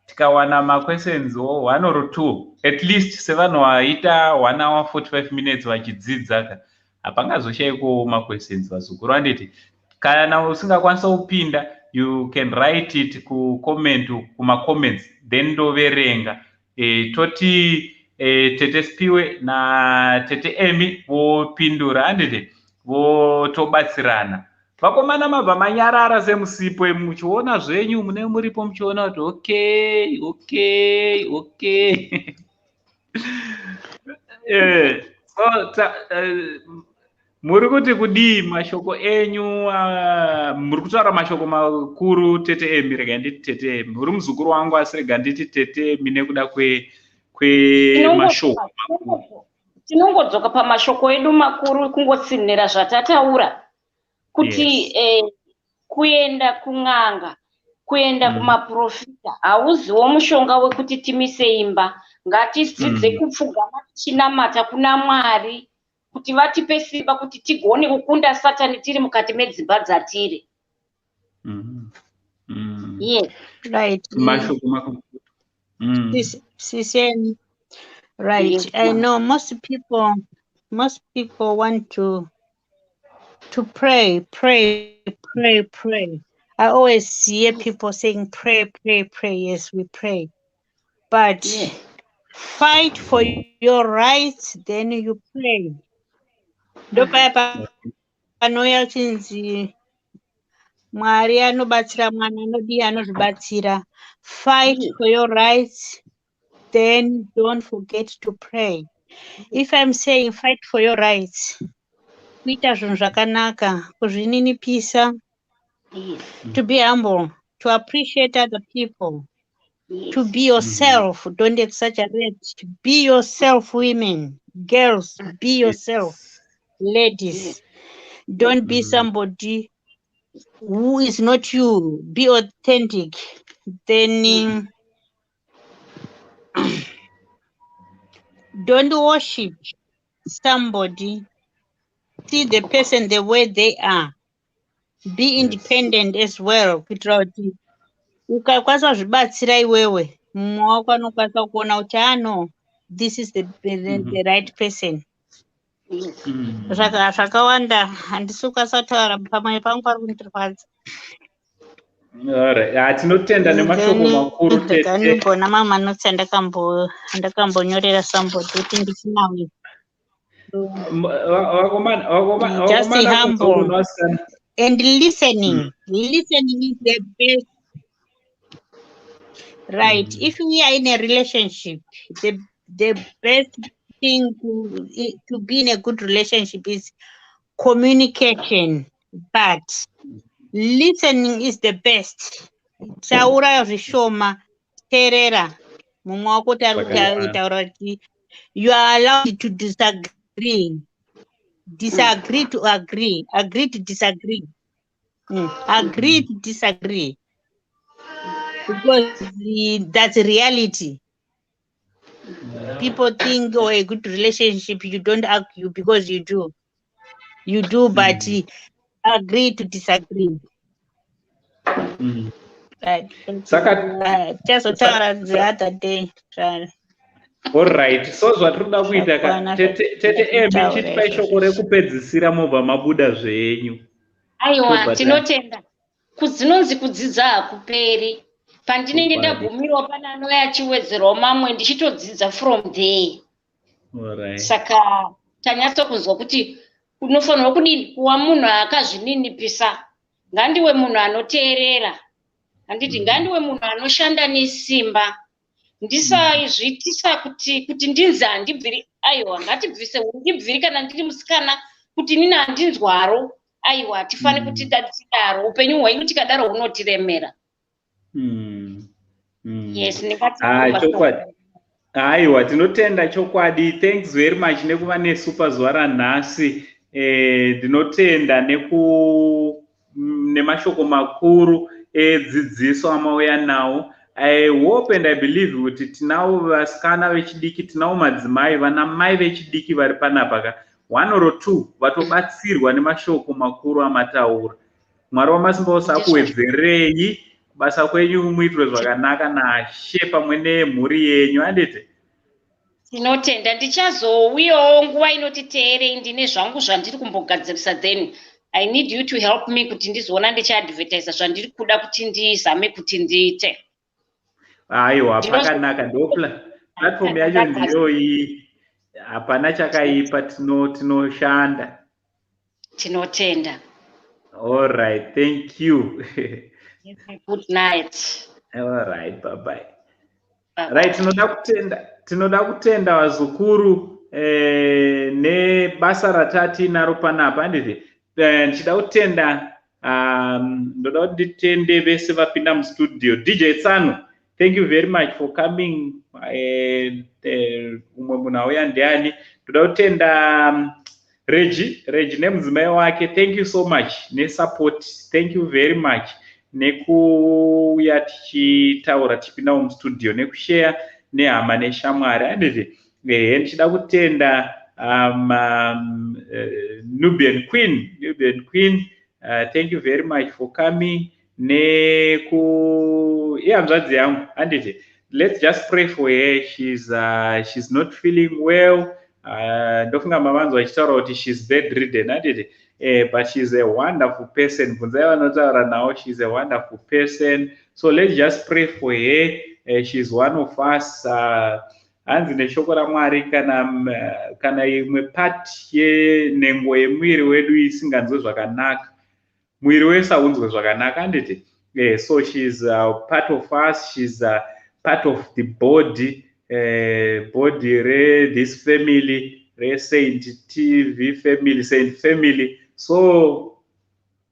tikawana maquestions one or two at least, sevanhu vaita 1 hour 45 minutes vachidzidza ka, hapangazoshayiko maquestions, vazukuru, handiti? Kana usingakwanisa kupinda, you can write it kucomment, kumacomments, then ndoverenga. Toti tete Spiwe natete Emi vopindura, handiti? Votobatsirana. Vakomana, mabva manyarara semusipo, muchiona zvenyu, mune muripo muchiona kuti okay. So muri kuti kudii? Mashoko enyu, muri kutaura mashoko makuru, Tete Emi. Rega nditi Tete Emi, uri muzukuru wangu, asi rega nditi Tete Emi nekuda kwemashoko makuru. Tinongodzoka pamashoko edu makuru, kungotsinhira zvatataura kuti kuenda kun'anga, kuenda kumaprofita hauziwo mushonga wekuti timise imba. Ngatidzidze kupfugama tichinamata kuna Mwari kuti vatipe simba kuti tigone kukunda Satani tiri mukati medzimba dzatiri. Yes. Right. Mashoko makuru. Siseni. Right. Yes, I ma'am. know most people want to pray, pray, pray, pray. I always hear people saying, "Pray, pray, pray." Yes, we pray. But fight for your rights, then you pray. Ndopaya panouya chinzi Mwari anobatsira mwana anodii, anozvibatsira. Fight for your rights, then don't forget to pray. If I'm saying fight for your rights, kuita zvinhu zvakanaka, kuzvininipisa, to be humble, to appreciate other people, to be yourself. Don't exaggerate. Be yourself, women, girls, be yourself, ladies. Don't be somebody who is not you. Be authentic. Then don't worship somebody. See the person the way they are. Be independent as well, kuitira kuti ukakwanisa kuzvibatsira iwewe, mumwe wako anokwanisa kuona kuti, ah no, this is the right person. Zvakawanda handisi kukwanisa kutaura, pamwe pangu pari kundirwadza. Alright. Tinotenda nemashoko makuru, tete. Ndikanimbona mamwe manotsi andakambonyorera somebody kuti ndichinawo. Vakomana, vakomana, Just vakomana, humble. kunze vasikana. And listening. Listening is the best, right? If we are in a relationship, the best thing to be in a good relationship is communication, but listening is the best. Taura zvishoma, teerera mumwe wako kuti ari Zvakanaka. Kutaura kuti you are allowed to disagree, disagree to agree, agree to disagree, agree to disagree, because that's reality. People think, oh, a good relationship, you don't argue, because you do, you do, but agree to disagree. Right. Tichazotaura the other day. Alright, so zvatiri kuda kuita ka, Zvakwana. tete Emi, Zvakutaura chitipai izvozvo. shoko rekupedzisira, mobva mabuda zvenyu. Aiwa, Tobva tinotenda. Kudzinonzi kudzidza hakuperi. Pandinenge ndagumirwa pane anouya achiwedzerawo mamwe, ndichitodzidza from there. Saka tanyatsokunzwa kuti unofanirwa kudini, kuva munhu akazvininipisa, ngandiwe munhu anoteerera, handiti? Ngandiwe munhu anoshanda nesimba, ndisazviitisa kuti ndinzi handibviri. Aiwa, ngatibvise ndibviri kana ndiri musikana, kuti inini handinzwaro. Aiwa, hatifani kuti tidaro. Upenyu hwenyu tikadaro hunotiremera. Yes, ndingati Ah, chokwadi. Aiwa, tinotenda chokwadi. Thanks very much nekuva nesu pazuva ranhasi. Ndinotenda nemashoko makuru edzidziso amauya nawo. I hope and I believe kuti tinavo vasikana vechidiki, tinavo madzimai, vana mai vechidiki vari panapa ka, one or two vatobatsirwa nemashoko makuru amataura. Mwari wamasimba ose akuwedzerei basa kwenyu, muitirwe zvakanaka nashe pamwe nemhuri yenyu, handiti? Tinotenda. Ndichazouyawo nguva inoti teerei, ndine zvangu zvandiri kumbogadzirisa, then I need you to help me kuti ndizoona ndichiadvertisa zvandiri kuda kuti ndizame kuti ndiite. Aiwa, pakanaka. Ndo platform yacho ndiyoyi, hapana chakaipa, tinoshanda. Tinotenda. Alright, thank you. Good night. Alright, bye bye. Right, tinoda kutenda vazukuru nebasa ratatinaro panapa, handiti? Ndichida kutenda, ndoda kuti nditende vese vapinda mustudio. DJ Tsano, thank you very much for coming. Umwe munhu auya ndiani? Ndoda kutenda Regi nemudzimai wake. Thank you so much nesupport. Thank you very much nekuuya tichitaura, tichipindawo mustudio, nekushare nehama neshamwari, handiti? Ehe, ndichida kutenda Nubian Queen. Nubian Queen, thank you very much for coming neku ihanzvadzi yangu, handiti? Let's just pray for her. She's not feeling well. Ndofunga mavanzwa achitaura kuti she's bedridden, handiti? But she's a wonderful person. Bvunzai vanotaura nawo, she's a wonderful person. So let's just pray for her. She's one of us. Hanzi neshoko raMwari, kana imwe part yenhengo yemuviri wedu isinganzwe zvakanaka, muviri wese haunzwe zvakanaka, handiti? So she's part of us. She's part of the body rethis family, reSaint TV family, Saint family. So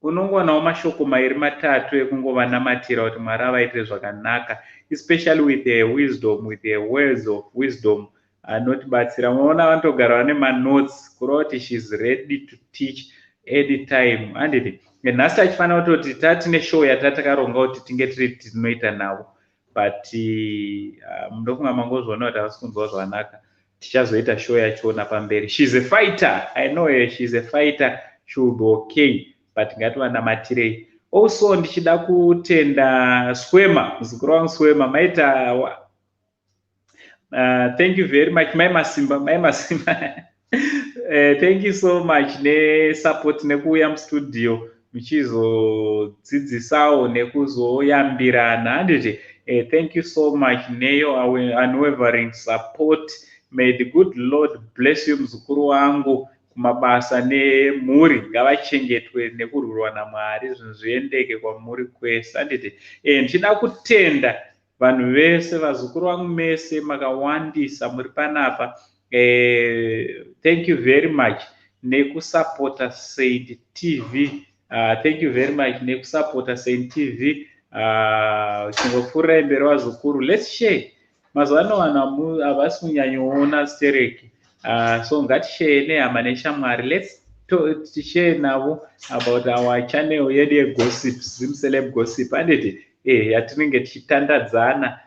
unongowanawo mashoko mairi matatu ekungova kuti Mwari avaitire zvakanaka, especially with her wisdom, with her words of wisdom anotibatsira. Munoona vanotogara vane manotes, kureva kuti she's ready to teach. Anytime, handiti? Nhasi tachifanira kutoti tatine show yatatakaronga kuti tinge tiri tinoita navo, but ndofunga mangozviona kuti havasi kunzwa zvakanaka. Tichazoita show yachona pamberi. She's a fighter, I know her. She's a fighter, she will be okay, but ngativanamatirei. Also ndichida kutenda Swema, muzukuru wangu Swema maita. Thank you very much, Mai Masimba, Mai Masimba. Thank you so much nesupport, nekuuya mustudio muchizodzidzisawo nekuzoyambirana, handiti? Thank you so much neyo unwavering support. May the good Lord bless you, muzukuru wangu, kumabasa nemhuri. Ngavachengetwe nekurwirwa naMwari, zvinhu zviendeke kwamuri kwese, handiti? Ndichida kutenda vanhu vese, vazukuru vangu mese makawandisa muri panapa. Thank you very much nekusapota Saint TV. Thank you very much nekusapota Saint TV. Chingopfuurirai mberi, vazukuru. Let's share. Mazuva ano vanhu havasi kunyanyoona stereki, so ngatishare nehama neshamwari. Let's tishare navo about our channel yedu yegossip, Zimceleb Gossip, handiti? Yatinenge tichitandadzana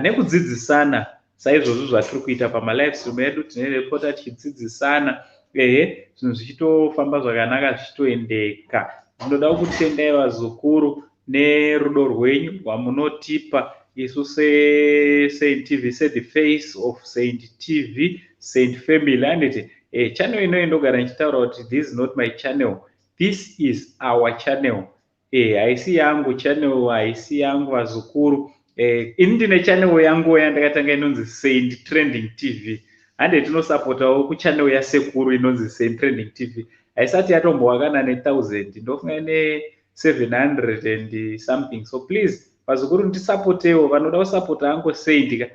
nekudzidzisana saizvozvo zvatiri kuita pamalive stream edu. Tinerepota tichidzidzisana, ehe, zvinhu zvichitofamba zvakanaka, zvichitoendeka. Ndinoda kutendai, vazukuru, nerudo rwenyu rwamunotipa isu seSaint TV, sethe face of Saint TV, Saint family, handiti? Channel inoyi ndogara ndichitaura kuti this is not my channel, this is our channel. Haisi yangu channel, haisi yangu, vazukuru. Ini ndine channel yangu yandakatanga inonzi Saint Trending TV, hande? Tinosapotawo kuchannel yasekuru inonzi Saint Trending TV. Haisati yatombowa kana ne1000, ndofunga ine 700 and something. So please, vazukuru, ndisapotewo. Vanoda kusapota angu Saint ka,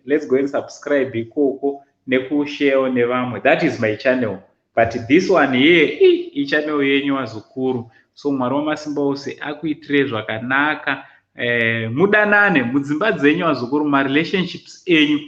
let's go and subscribe ikoko nekusharewo nevamwe. That is my channel, but this one here ichannel yenyu, vazukuru. So Mwari wamasimba ose akuitire zvakanaka. Mudanane mudzimba dzenyu, vazukuru, marelationships enyu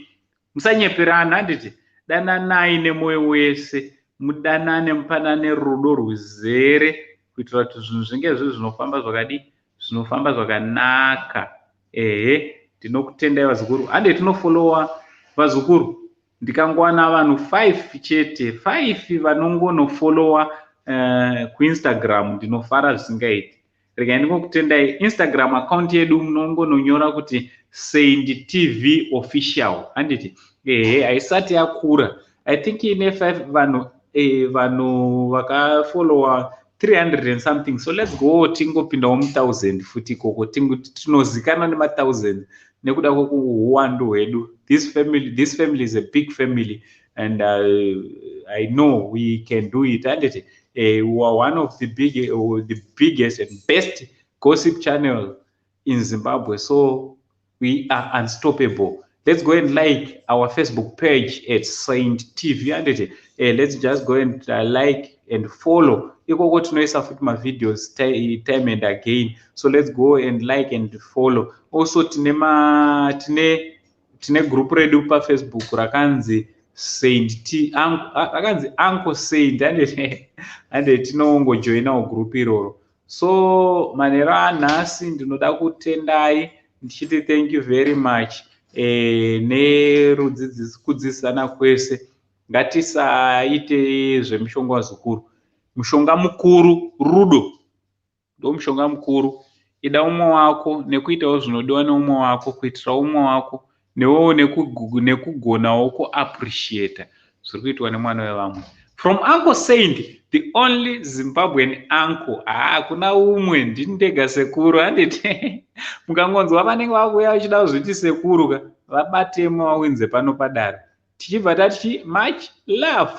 musanyeperana, handiti? Dananai nemwoyo wese, mudanane, mupanane rudo rwuzere kuitira kuti zvinhu zvinge zviri zvinofamba zvakadii, zvinofamba zvakanaka. Ehe, ndinokutendai, vazukuru. Hande tinofollowa, vazukuru. Ndikangowana vanhu 5 chete, 5 vanongonofollowa kuInstagram, ndinofara zvisingaiti. Regai ndingokutendai. Instagram account yedu munongononyora kuti Saint TV Official, handiti? Ehe, haisati yakura. I think ine 5 vanhu, vanhu vakafollowa 300 and something. So let's go tingopindawo mu1000 futi ikoko, tinozikanwa nema1000 nekuda kwekuuwandu hwedu. This family is a big family and I know we can do it, handiti? We are one of the biggest and best gossip channel in Zimbabwe, so we are unstoppable. Let's go and like our Facebook page at Saint TV, handiti? Let's just go and like and follow ikoko. Tinoisa futi mavideos time and again, so let's go and like and follow. Also tine ma tine tine group redu paFacebook rakanzi Saint T, rakanzi Uncle Saint, handiti? Hande tinongojoinawo group iroro. So manhero anhasi ndinoda kutendai ndichiti thank you very much nerudzidzisana kwese. Ngatisaite zvemishonga, wazukuru. Mushonga mukuru rudo, ndo mushonga mukuru. Ida umwe wako nekuitawo zvinodiwa neumwe wako, kuitira umwe wako, newewo nekugonawo kuappreciata zviri kuitwa nemwana wevamwe. From Uncle Saint, the only Zimbabwean uncle. Haa, kuna umwe, ndini ndega sekuru, handiti? Mukangonzwa vanenge vakuuya vachida kuzviti sekuru ka, vabatemo, vawinze pano padare. Tichibva tati much love.